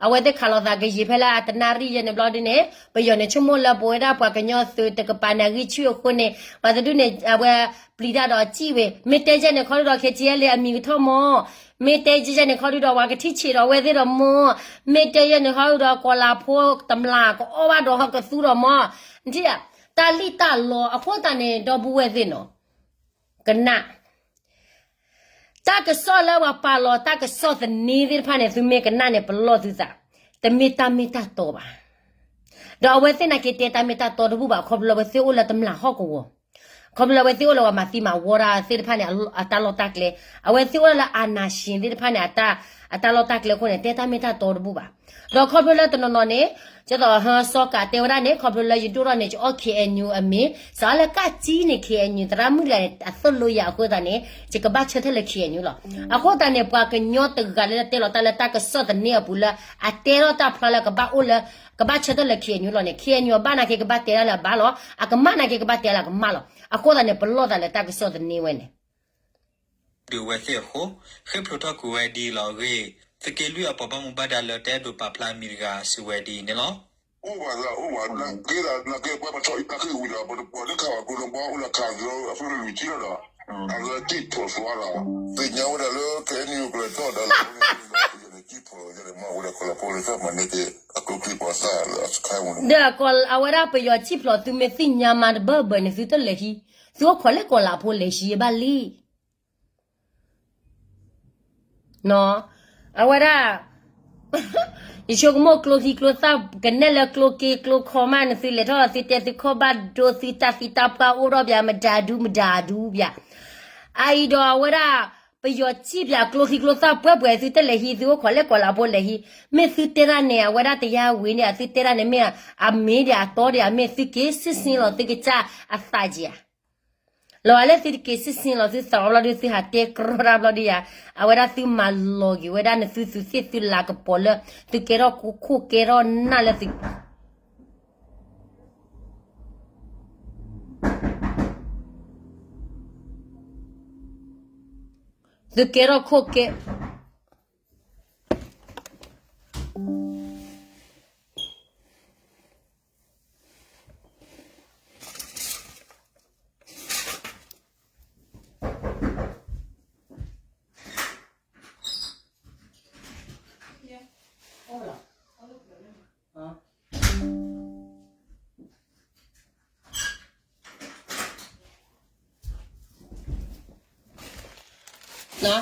အဝဲသ့ၣ်ခးလိာ်သးကယံာ်ဖဲလၢအတနၣ်ရံၣ်ယဲၢ်န့ၣ်ဘျီဒုန့ၣ် ပယီၤန့ၣ်ဆိကမိၣ်လၢပဝဲဒၣ်ပှၤကညီသုးတကပၤန့ၣ် အဂံၢ်ဆူၣ်အဃိန့ၣ် ပှၤတဒူၣ်န့ၣ် အဝဲပျံၤတၢ်ဒီးစံၣ်ဝဲ မ့ၢ်တဲယဲၢ်န့ၣ်ခီဒုဒီး ခ့ထံအဲလ့ အမံၤကထီၣ်မး မ့ၢ်တဲယဲၢ်န့ၣ်ခီဒုဒီး ပှၤကထံၣ်ဆံးဒီးအဝဲသ့ၣ်ဒီးမး မ့ၢ်တဲယဲၢ်န့ၣ်ခီဒုဒီး ကီၤလၤဖိတမျၢ် ကအီၣ်ဘၣ်ဒီးဟီကသူဒီးမး နထံၣ် တၢ်လံၣ်တၢ်လီအဃိသတးန့ၣ် ဒီပုၢ်ဝဲၢ်သ့ၣ်နီၤ ကနၣ် တၢ်ကစီၣ်လၢပှၤပာ်လီၤတၢ်ကစီၣ်သန့သ့ၣ်တဖၣ်န့ၣ် သုမ့ၢ်ကနၣ်န့ၣ် ပလီၢ်သုသး တမ့ၢ်တၢ်မ့ၢ်တၢ်တီဘၣ်. ဒီးအဝဲသ့ၣ်နာ်က့တဲတၢ်မ့ၢ်တၢ်တီတဘူၣ်ဘၣ် ခီဖျိလၢအဝဲသ့ၣ်အိၣ်လၢတမျၢ်ဟီၣ်ကဝီၤ ခီဖျိလၢအဝဲသ့ၣ်အိၣ်လၢပှၤမၤသံမၤဝီတၢ်သ့ၣ်တဖၣ်န့ၣ် အတၢ်လီၢ်တၢ်ကျဲ အဝဲသ့ၣ်အိၣ်လၢလၢအာဏာရှင်သ့ၣ်တဖၣ်န့ၣ် အတၢ်လီၢ်တၢ်ကျဲအဃိန့ၣ် တဲတၢ်မ့ၢ်တၢ်တီတဘူၣ်ဘၣ်. ဒီးခီဖျိလၢတနီၤနီၤန့ၣ် ကဲသိးစီၤကးတဲဝဲဒၣ်န့ၣ် ခီဖျိလၢယဒိၣ်ထီၣ်န့ၣ် ယအီၣ် ခ့အဲၣ်ယူၣ် အမံၤ စးလၢကၣ်ကၠံန့ၣ် ခ့အဲၣ်ယူၣ် သရၣ်မုၣ်တဂၤန့ၣ် အသိၣ်လိယၤအဃိသတးန့ၣ် ယကဘၣ်ဆၢထၢၣ်လၢ ခ့အဲၣ်ယူၣ် လီၤ. အဃိသတးန့ၣ် ပှၤကညီတဂၤလၢတဲလီၤတၢ်လၢတၢ်ကစီၣ်သန့အပူၤလၢ အတဲထီၣ်တၢ်ဖျါလၢကဘၣ်အိၣ်လၢ ကဘၣ်ဆၢထၢၣ်လၢ ခ့အဲၣ်ယူၣ် လီၤန့ၣ် ခ့အဲၣ်ယူၣ် အဘၣ်နာ်က့ကဘၣ်တဲဒၣ်လၢအဘၣ်လီၤ အကမၣ်နာ်က့ကဘၣ်တဲလၢအကမၣ်လီၤ. အဃိသတးန့ၣ် ပလီၢ်သးလၢတၢ်ကစီၣ်သန့ဝဲန့ၣ် ဒုးဝဲသ့ၣ်အဃိ ဃ့ၢ်ဖျိးထီၣ်ကွံာ်ဝဲဒ်အံၤလီၤအဂ့ၢ် သုးက့လွံၢ်အပှၤဘၣ်မူဘၣ်ဒါလၢတအဲၣ်ဒိးပာ်ဖျါအမံၤတဂၤစံးဝဲဒ်အံၤန့ၣ်လီၤ. အိၣ်ဘၣ်သးအိၣ်ဘၣ် နာ်က့ဒီး နာ်က့ပှၤပဆီၣ်အံၤ တၢ်ဃ့ၢ်ဝံၤဒီး ပတပိာ်လၢခးဝဲကျိတဘီအိၣ်လၢခးကျိ အဖျိလၢလွံၢ်ထံၣ်လီၤဒီး အလၢတံၢ်ဖျိးသွါဒီး သ့ၣ်ညါဝဲဒၣ်လၢ ခဲအံၤန့ၣ် ကလဲၤထီၣ်ဒီးလၢ တံၢ်ဖျိးယဲၢ်န့ၣ် မ့ၢ်ဝဲဒၣ်ကီၤလၤဖိလၢတၢ်မၤန့ၢ်က့ၤ အကျိချံပှၤသၣ်လၢအစခါဝဲန့ၣ် ဒီးအဝဲဒၣ်ပယီၤတံၢ်ဖျိးသုမ့ၢ်သ့ၣ်ညါမးတဘၢဘၢန့ၣ် သုတလဲၤဟံး, သုအိၣ်ခိးလၢကီၤလၤဖိလဲၤဟံးဘၣ်လံ. အဝဲဒၣ် ယဆိကမိၣ်ကျိချံကျိသၣ် ကနဲၣ်လၢကျိက့ကျိခီမးန့ၣ် သုလဲၤထီၣ်သုတဲသုခီၣ်ဘၣ်ဒိ သုတၢ်သံတၢ်ပှၢ်အိၣ်ထီၣ်ဘၣ် မတၤဒူမတၤဒူဘၣ်. အအံၤဒီးအဝဲဒၣ် ပယီၤစံၣ်ပၠးကျိချံကျိသၣ်ပှဲၤပှဲၤ သုတလဲၤဟံး သုအိၣ်ခိးလၢကီၤလၤဖိလဲၤဟံး. မ့ၢ်သုတဲတၢ်န့ၣ် အဝဲဒၣ်တယါဝံၤန့ၣ် အသုတဲတၢ်န့ၣ် မ့ၢ်အမ့ၢ်ဒံးအတီဒံး အမ့ၢ်သုက့ၤစ့ၢ်စ့ၢ်လီၤ သုကစၢ်အသးက့ၤဧါ. လီၤဂာ်လၢသုတက့ၤစ့ၢ်စ့ၢ်လီၤ သုသးဘျီဒု သုဟးတဲကြီတၢ်ဘျီဒုယၤ, အဝဲဒၣ်သုမၤလီၤက့ၤဝဲဒၣ်န့ၣ် သုသူးသ့ၣ်သုလၤကပီၤလၢ သုကဲထီၣ်ခိၣ်ကဲထီၣ်နၢ်လၢသု သုကဲထီၣ်ခိၣ်ကဲ သုကဲထီၣ်ခိၣ်ကဲ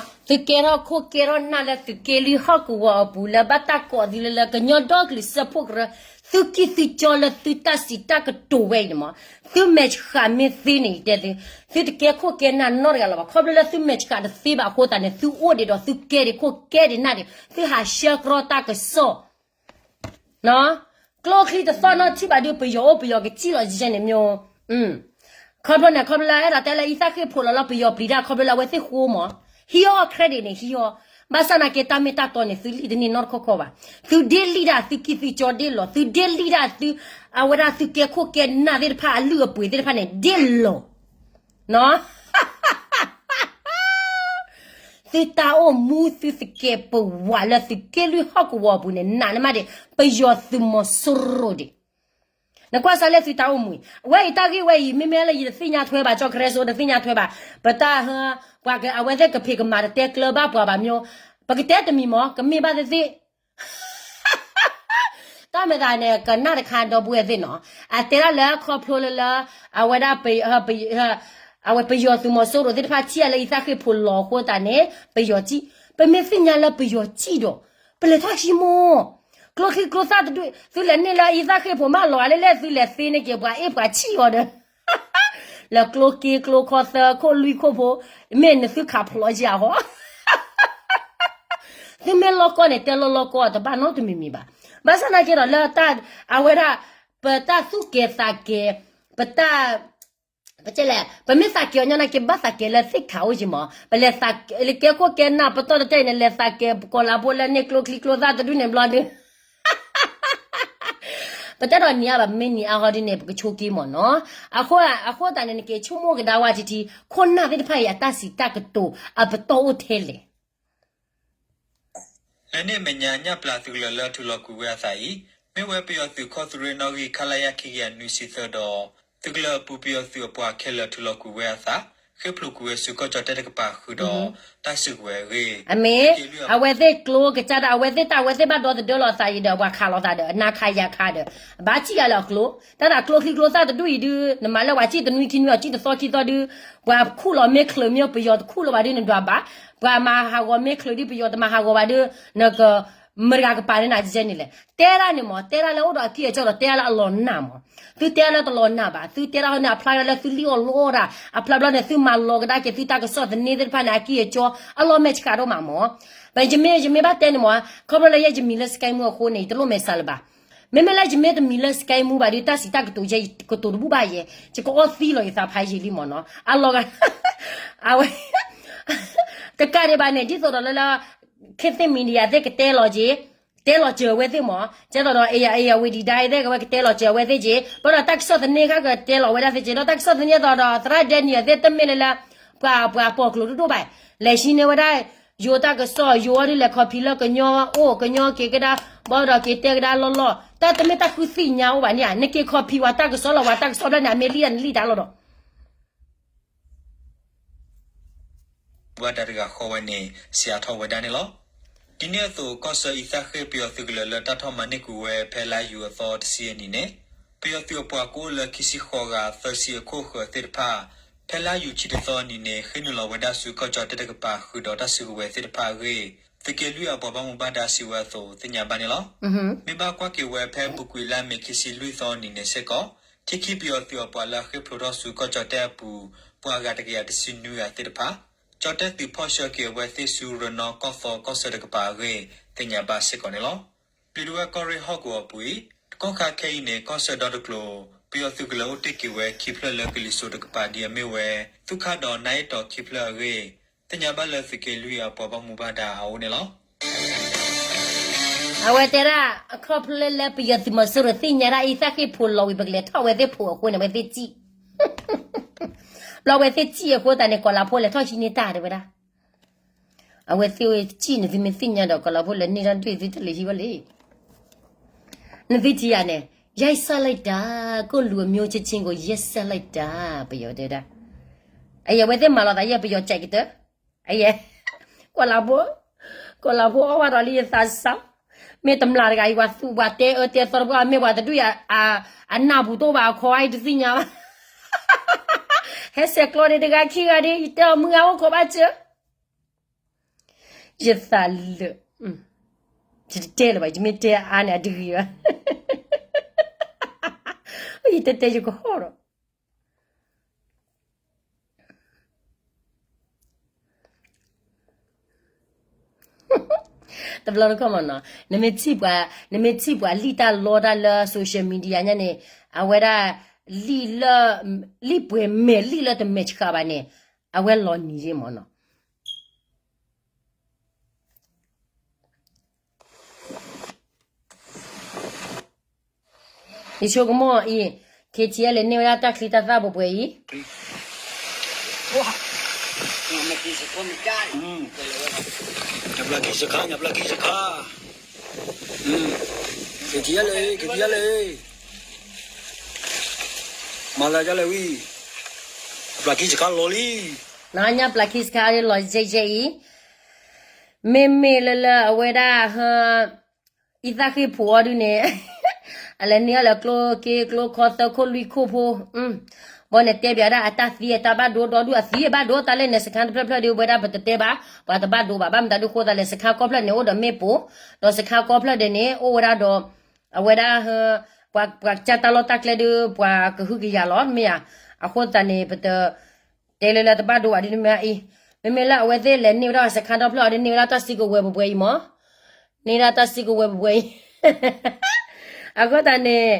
ထီၣ်နၢ်လၢသုးက့လွံၢ်ဟီၣ်ကဝီၤအပူၤလၢဘၣ်တၢ်ကိးသုလၢလၢ ကညီဒီကလုာ်စၢဖှိၣ်ကရၢ သုကံၢ်သုကၠီလၢသုတၢ်စံးတၢ်ကတိၤဝဲအံၤန့ၣ်မး, သုမဲာ်ဆှးမ့ၢ်သ့န့ၣ် ယတဲသု, သုတကဲခိၣ်ကဲနၢ်နီတဂၤလၢၤဘၣ်. ခီဖျိလၢသုမဲာ်ဆှးတသ့ဘၣ်အဃိသတးန့ၣ် သုအိၣ်ဒံးဒီးသုကဲဒံးခိၣ်ကဲဒံးနၢ်ဒံး သုဟးဆှၢကြီတၢ်ကစီၣ် ကျိချံတသီၣ်နီတထံၣ်ဘၣ်ဒုး ပယီၤအိၣ်ပယီၤကစံၣ်လီၤယဲၢ်န့ၣ်မ့ၢ်, ခီဖျိန့ၣ် ခီဖျိလၢအဲၣ်ဒိးတဲလၢအံသၣ်ဃ့ၢ်ဖိးလီၤလၢပယီၤပျံၤတၢ် ခီဖျိလၢအဝဲသ့ၣ်ဃိမး, ဟံးအီၣ် credit န့ၣ် ဟံးအီၣ်, ဘၣ်ဆၣ်နာ်က့တၢ်မ့ၢ်တၢ်တီန့ၣ် သုလံၣ်တန့ၢ်နီတခီခီဘၣ်. သုဒ့လံၣ်ဒၣ်သုကံၢ်သုကၠီဒ့လီၤ, သုဒ့လံၣ်ဒၣ်သု အဝဲဒၣ်သုကဲခိၣ်ကဲနၢ်သ့ၣ်တဖၣ်အလုၢ်အပှ့ၤသ့ၣ်တဖၣ်န့ၣ် ဒ့လီၤ. သုတၢ်အိၣ်မူသုသကဲးပဝးလၢသုးက့လွံၢ်ဟီၣ်ကဝီၤအပူၤန့ၣ် နာ်န့ၢ်မးဒံး ပယီၤသုးမီၤစိရိၤဒံး. နကွၢ်စးလၢသုတၢ်အိၣ်မူအံၤ အဝဲအံၤတၢ်ဂ့ၢ်ဝဲအံၤ မ့မ့ၢ်လၢယတသ့ၣ်ညါထွဲဘၣ် ကၠီကရဲစိတသ့ၣ်ညါထွဲဘၣ် ပတၢ်ဟၢ ပှၤက အဝဲသ့ၣ်ကဖံးကမၤတတဲကျၢၤဘၣ်ပှၤဘၣ်မၠိ ပကတဲတမံၤမၢ် ကမ့ၢ်ဘၣ်သ့ၣ်သ့ၣ် တၢ်မဲာ်သးန့ၣ် ကနၣ်တခါဒီပုၢ်ဝဲၢ်သ့ၣ်နီၤ အတဲဒၣ်လၢခီဖျိလၢလၢ အဝဲဒၣ် အဝဲပယီၤသုးမီၤစိရိၤသ့ၣ်တဖၣ်ထံၣ်အလၢအံသၣ်ဃ့ၢ်ဖိလီၤအဃိသတးန့ၣ် ပယီၤစံၣ်, ပမ့ၢ်သ့ၣ်ညါလၢပယီၤစံၣ်ဒီး ပလဲၤထီၣ်ဟံးမိၢ် ကျိချံကျိသၣ်တဒူၣ် သုလဲၤန့ၢ်လၢအံသၣ်ဃ့ၢ်ဖိမးလီၤဂာ်လၢလဲၣ် သုလဲၤသ့န့ၢ်က့ၤပှၤအ့ၣ်ပှၤဆံၣ်အီၤဒီး လၢကျိက့ကျိခီသၢခိၣ်လွံၢ်ခိၣ်ဖိ မ့ၢ်နသုခးဖျိးယၤဟီ သုမ့ၢ်လီၢ်ကီၢ်န့ၣ် တဲလီၢ်လီၢ်ကီၢ်တဘၣ်နီတမံၤမံၤဘၣ်. ဘၣ်ဆၣ်သနာ်က့ဒီးလၢတၢ် အဝဲဒၣ် ပတၢ်သူၣ်ကဲၤသးကဲၤ ပတၢ် ပလဲၣ် ပမ့ၢ်သးကဲၤအီၤညီနာ်က့ ဘၣ်သးကဲၤလၢသ့ၣ်ခးအိၣ်က့ၤမး ပလဲၤသးကဲၤလၢကဲခိၣ်ကဲနၢ် ပတီၢ်တတဲအံၤန့ၣ် လဲၤသးကဲၤပကီၤလၤဖိလၢန့ၢ်ကျိချံကျိသၣ်တဒူၣ်န့ၣ်ဘျီဒု ပတၢ်ဒီးနံၤအါဘၣ် မ့ၢ်နံၤအါဟီဒ်န့ၣ် ပကဆိက့ၤမးနီၤ. အဃိသတးန့ၣ် နက့ၤဆိကမိၣ်ကဒါဝဲတထံ ခိၣ်နၢ်သ့ၣ်တဖၣ်အံၤ အတၢ်စံးတၢ်ကတိၤ အပတီၢ်အိၣ်ထဲလဲၣ် လၢန့ၣ်အမဲာ်ညါ ညၣ်ပျၢ်သုးကလၢၤလၢအထုးလီၤကွံာ်ဝဲအသးအံၤ မ့ၢ်ဝဲပယီၤသုးခီၣ်သုးရ့ၣ်နီၣ်ဂံၢ် ခလရ ခံကယၤနွံဆံသၢဒီး သုးကလၢၤအပူၤပယီၤသုးအပှၤခဲလၢာ်ထုးလီၤကွံာ်ဝဲအသး ဃ့ၢ်ဖျိးကွံာ်ဝဲဆူကီၢ်ကၠီၣ်တဲၣ်တကပၤဃုာ်ဒီး တၢ်စုကဝဲၤအဂ့ၢ် အမ့ၢ် အဝဲသ့ၣ်ကျိကစၢ်ဒၣ် အဝဲသ့ၣ်တၢ် အဝဲသ့ၣ်ဘၣ်ဒီသဒၢလီၤအသးအံၤဒီး ပှၤခးလိာ်သးဒီး နၤခးယၤခးဒီး ဘၣ်စံၣ်ယၤလၢအကျိ တၢ်သးကျိချံကျိသၣ်တဒူၣ်အံၤဒု နမၤလၢပှၤစံၣ်တနွံခံနွံ အီၤစံၣ်တသီခံသီဒု ပှၤခူၣ်လီၤမ့ၢ်ချုးမ့ၢ်ပယီၤတခူၣ်လီၤဘၣ်ဒု နဒွးဘၣ် ပှၤမၤဟးဂီၤမ့ၢ်ချုးဒု ပယီၤတမၤဟးဂီၤဘၣ်ဒု နက မတၤတဂၤကပၤန့ၣ်နၤကဲန့ၣ်လဲၣ် တဲဒၣ်န့ၣ်မး တဲဒၣ်လၢအိၣ်ဒီးအကံၢ်အကၠီဒီး တဲဒၣ်လၢအလီၤနာ်မး သုတဲဒၣ်လၢတလီၤနာ်ဘၣ် သုတဲဒၣ်န့ၣ် အဖျါဒၣ်လၢသုလံၣ်အီၣ်လီအီၣ်တၢ် အဖျါဘျီန့ၣ် သုမၤလီၤကဒါက့ၤသုတၢ်ကစီၣ်သန့သ့ၣ်တဖၣ်န့ၣ် အကံၢ်အကၠီ အလီၤမဲာ်ဆှးဒိၣ်မးမး ပယမ့ၢ် ယမ့ၢ်ဘၣ်တဲန့ၣ်မး ခီဖျိလၢယဲယမံၤလၢ Sky Moo အဃိန့ၣ် ယတလိၣ်မဲာ်ဆှးလၢၤဘၣ် မ့မ့ၢ်လၢယမ့ၢ်တမံၤလၢ Sky Moo ဘၣ်ဒီး တၢ်စံးတၢ်ကတိၤယဲ ယကတိၤတဘူၣ်ဘၣ်ယဲ ယကအီၣ်သံလီၤယသးဖးယံာ်လံမးနီၤ အလီၤဂာ် အဝဲ တကးဒံးဘၣ်န့ၣ် ဒ်သိးဒီးလၢလၢ ခေတ်သစ် media သ့ၣ်ကတဲလီၤက့ၤ တဲလီၤစၢၤအဝဲသ့ၣ်မး ကဲသိးဒီး အ့ၣ် အ့ၣ် အဝံၤဒံးဒါအံၤသ့ၣ် ကဝဲကတဲလီၤစၢၤအဝဲသ့ၣ်က့ၤ ဘၣ်ဒီးတၢ်ကစီၣ်သန့ခါကတဲလီၤဝဲဒၣ်သ့ၣ်က့ၤ ဒီးတၢ်ကစီၣ်သန့အသိးဒီး သရၣ်ဒဲနံၣ်အသ့ၣ်တမ့ၢ်လၢလၢ ပှၤ ပှၤပိာ်ကျိၤဒိၣ်ဒိၣ်ဘၣ် လဲၤဟံးန့ၢ်ဝဲဒၣ် ယိၤတၢ်ကစီၣ် ယိၤအီၤဒုးလဲၤ copy လၢကညီအိၣ် ကညီက့ၤကဒါ ဘၣ်ဒီးက့ၤတဲကဒါလီၢ်လီၢ် တၢ်တမ့ၢ်တၢ်ဃုသ့ၣ်ညါအိၣ်ဘၣ်န့ၣ်ဧါ နက့ၤ copy ဝဲတၢ်ကစီၣ်လီၤ ဝဲတၢ်ကစီၣ်ဘျီန့ၣ် အမ့ၢ်လံၣ်ဒၣ်နလံၣ်တၢ်လီၤဒီး ဘၣ်တၢ်တဂၤဃီဝဲန့ၣ် စံးအါထီၣ်ဝဲဒၣ်န့ၣ်လီၤ. ဒ်န့ၣ်အသိး ကီၢ်ဆၢအံသၣ်ဃ့ၢ် ပယီၤသုးကလၢၤလၢတၢ်ထီၣ်မၤန့ၢ်ကွံာ်ဝဲ ဖဲလါယူၤအသီတဆံအနံၤန့ၣ် ပယီၤသုးအပှၤကအိၣ်လၢခံဆံဃိးဂၤ သၢဆံအခိၣ်ဃၢၤသ့ၣ်တဖၣ် ဖဲလါယူၤဆံတသီအနံၤန့ၣ် ဃ့ၢ်နုာ်လီၤဝဲဒၣ်ဆူကီၢ်ကၠီၣ်တဲၣ်တကပၤ ဃုာ်ဒီးတၢ်စုကဝဲၤသ့ၣ်တဖၣ်အဂ့ၢ် သုးက့လွံၢ်အပှၤဘၣ်မူဘၣ်ဒါစံးဝဲအသိး သ့ၣ်ညါဘၣ်န့ၣ်လီၤ. မ့ၢ်ဘၣ်ကွၢ်က့ၤဝဲဖဲပူၤကွံာ်လါမ့ၤခံဆံလွံၢ်သီအနံၤန့ၣ်စ့ၢ်ကီး ထံခံပယီၤသုးအပှၤလၢအဃ့ၢ်ဖျိးထီၣ်ဆူကီၢ်ကၠီၣ်တဲၣ်အပူၤ ပှၤအဂၤတကယၤတဆံနွံဂၤသ့ၣ်တဖၣ် ကၠီၣ်တဲၣ်သုးဖီၣ်ဆှၢက့ၤအဝဲသ့ၣ်ဆူရနီၢ်ကီၢ်သီကီၢ်ဆၢတကပၤအဂ့ၢ် သ့ၣ်ညါဘၣ်စ့ၢ်ကီးန့ၣ်လီၤ. ပျံၤတဝဲကီၢ်ရ့ၣ်ဟီၣ်ကဝီၤအပူၤအံၤ တကီၢ်ခါခဲအံၤန့ၣ် ကီၢ်ဆၢဒီတကျိၤ ပယီၤသုးကလၢၤအိၣ်တ့ၢ်က့ၤဝဲခံဖျၢၣ်လၢကလံၤစိးတကပၤဒ်အမ့ၢ်ဝဲ သူၣ်ခၣ်ဒီးနါအ့ၣ်တီၤခံဖျၢၣ်အဂ့ၢ် သ့ၣ်ညါဘၣ်လၢသုးက့လွံၢ်အပှၤဘၣ်မူဘၣ်ဒါအအိၣ်န့ၣ်လီၤ. အဝဲတဲဒၣ် အခီဖျိလၢပယီၤသုးမီၤစိရိၤသ့ၣ်ညါဒၣ်အံသၣ်ဃ့ၢ်ဖိးလီၤဝံၤ ပကလဲၤထီၣ်ဝဲသ့ၣ်ဖိးအဃိန့ၣ် အဝဲသ့ၣ်စံၣ် ဘျီဝဲသ့ၣ်စံၣ်အဃိသတးန့ၣ် ကီၤလၤဖိလဲၤထီၣ်ဟံးန့ၢ်တၢ်တဲဝဲဒၣ် အဝဲသ့ၣ်ဝဲစံၣ်န့ၣ် သုမ့ၢ်သ့ၣ်ညါဒီး ကီၤလၤဖိလဲၤန့ၢ်တၢ်ဒုးသုတလဲၤဟံးဝဲလံ နသုထံၣ်ယၤန့ၣ် ရိုက်စက်လိုက်တာ ကိုယ့်လူမျိုးချင်းချင်းကို ရက်စက်လိုက်တာ ပယီၤတဲဒၣ် အယဲၢ်ဝဲသ့ၣ်မၤလီၤသးယဲၢ်ပယီၤကဲးကတၢၢ် အယဲၢ် ကီၤလၤဖိ ကီၤလၤဖိအီၣ်ဝဲဒီးလံယသးစၢ် မ့ၢ်တမျၢ်တဂၤအံၤ ပှၤသူၣ်ပှၤတဲအၢတဲသီတပှၢ် မ့ၢ်ပှၤတဒူၣ်ယၤ အနၢ်ပူၤတအိၣ်ဘၣ်အခီအံၤတသ့ၣ်ညါဘၣ် ဟဲဆဲးကျိးန့ၣ်တဂၤခံဂၤဒ် ယတဲအီၤမုၢ်ဂၤအိၣ်ခိးဘၣ်စၢၤ ယသးလၢာ် ယတတဲလၢၤဘၣ် ယမ့ၢ်တဲအါန့ၣ် အတဂ့ၤဘၣ် ယတတဲယကဟီၣ်ဒီး တဘျီတခီၣ်မးနီၤ နမ့ၢ်ထံၣ်ပှၤ နမ့ၢ်ထံၣ်ပှၤလံၣ်တၢ်လီတၢ်လၢ social media ညါန့ၣ် အဝဲဒၣ် လံၣ်လၢ လံၣ်ပှဲၤမဲာ်လံၣ်လၢတမဲာ်ဆှးဘၣ်န့ၣ် အဝဲလီၤနံၤယ့ၢ်မးနီၤ ယဆိကမိၣ်အံၤ K T L န့ၢ်ဝဲဒၣ်တၢ်ချံတၢ်သၣ်ပှဲၤပှဲၤအံၤ မ့ၢ် မ့ၢ် မ့ၢ် မ့ၢ် ညၣ်ပျၢ်ခံစခါ, ညၣ်ပျၢ်ခံစခါ, က့ၤထံၣ်ယလဲၣ်, က့ၤထံၣ်ယလဲၣ်, မၤလၢယလဲၣ်ဝံၤ, ညၣ်ပျၢ်ခံစခါလီၤလံ, ညၣ်ပျၢ်ခံစခါလီၤယဲၢ်ယဲၢ်အံၤ, မ့မ့ၢ်လၢလၢအဝဲဒၣ်ဟ အံသၣ်ဃ့ၢ်ဖိအီၤဒုန့ၣ်, အလဲၤန့ၢ်အီၤလၢကျိက့ကျိခီသၢခိၣ်လွံၢ်ခိၣ်ဖိ, ဘီန့ၣ်တဲဘၣ်ဒၣ်အတၢ်သံအတၢ်ဘၣ်ဒိဒီဒူၣ်အသံအဘၣ်ဒိတၢ်လၢန့ၣ် စခါတဖျၢၣ်ဖျၢၣ်ဒီး ဝဲဒၣ်ပတတဲဘၣ်, ပှၤတဘၣ်ဒိဘၣ်, ဘၣ်မတၤဒုဃိသတးလဲၣ် စခါကီၢ်ဖျၢၣ်န့ၣ်အိၣ်ဒီးမ့ၣ်ပိၢ်, ဒီးစခါကီၢ်ဖျၢၣ်ဒဲးန့ၣ် အိၣ်ဝဲဒၣ်ဒီး အဝဲဒၣ် ပှၤကစၢ်တၢ်လီၢ်တၢ်ကျဲဒုး ပှၤကဟုကယာ်လီၤ မ့ၢ်ဧါ, အဃိသတးန့ၣ် ပတ တဲလၢလၢတဘၣ်ဒိဘၣ်ဒ်န့ၣ်မ့ၢ်အံၤ, မ့မ့ၢ်လၢအဝဲသ့ၣ်လဲၤန့ၢ်ဝဲဒၣ်စခါဒီဖျၢၣ်အီၤဒ်န့ၢ်ဝဲဒၣ်တၢ်စုကဝဲၤပှဲၤပှဲၤအံၤမး, န့ၢ်ဒၣ်တၢ်စုကဝဲၤပှဲၤပှဲၤအံၤ, အဃိသတးန့ၣ်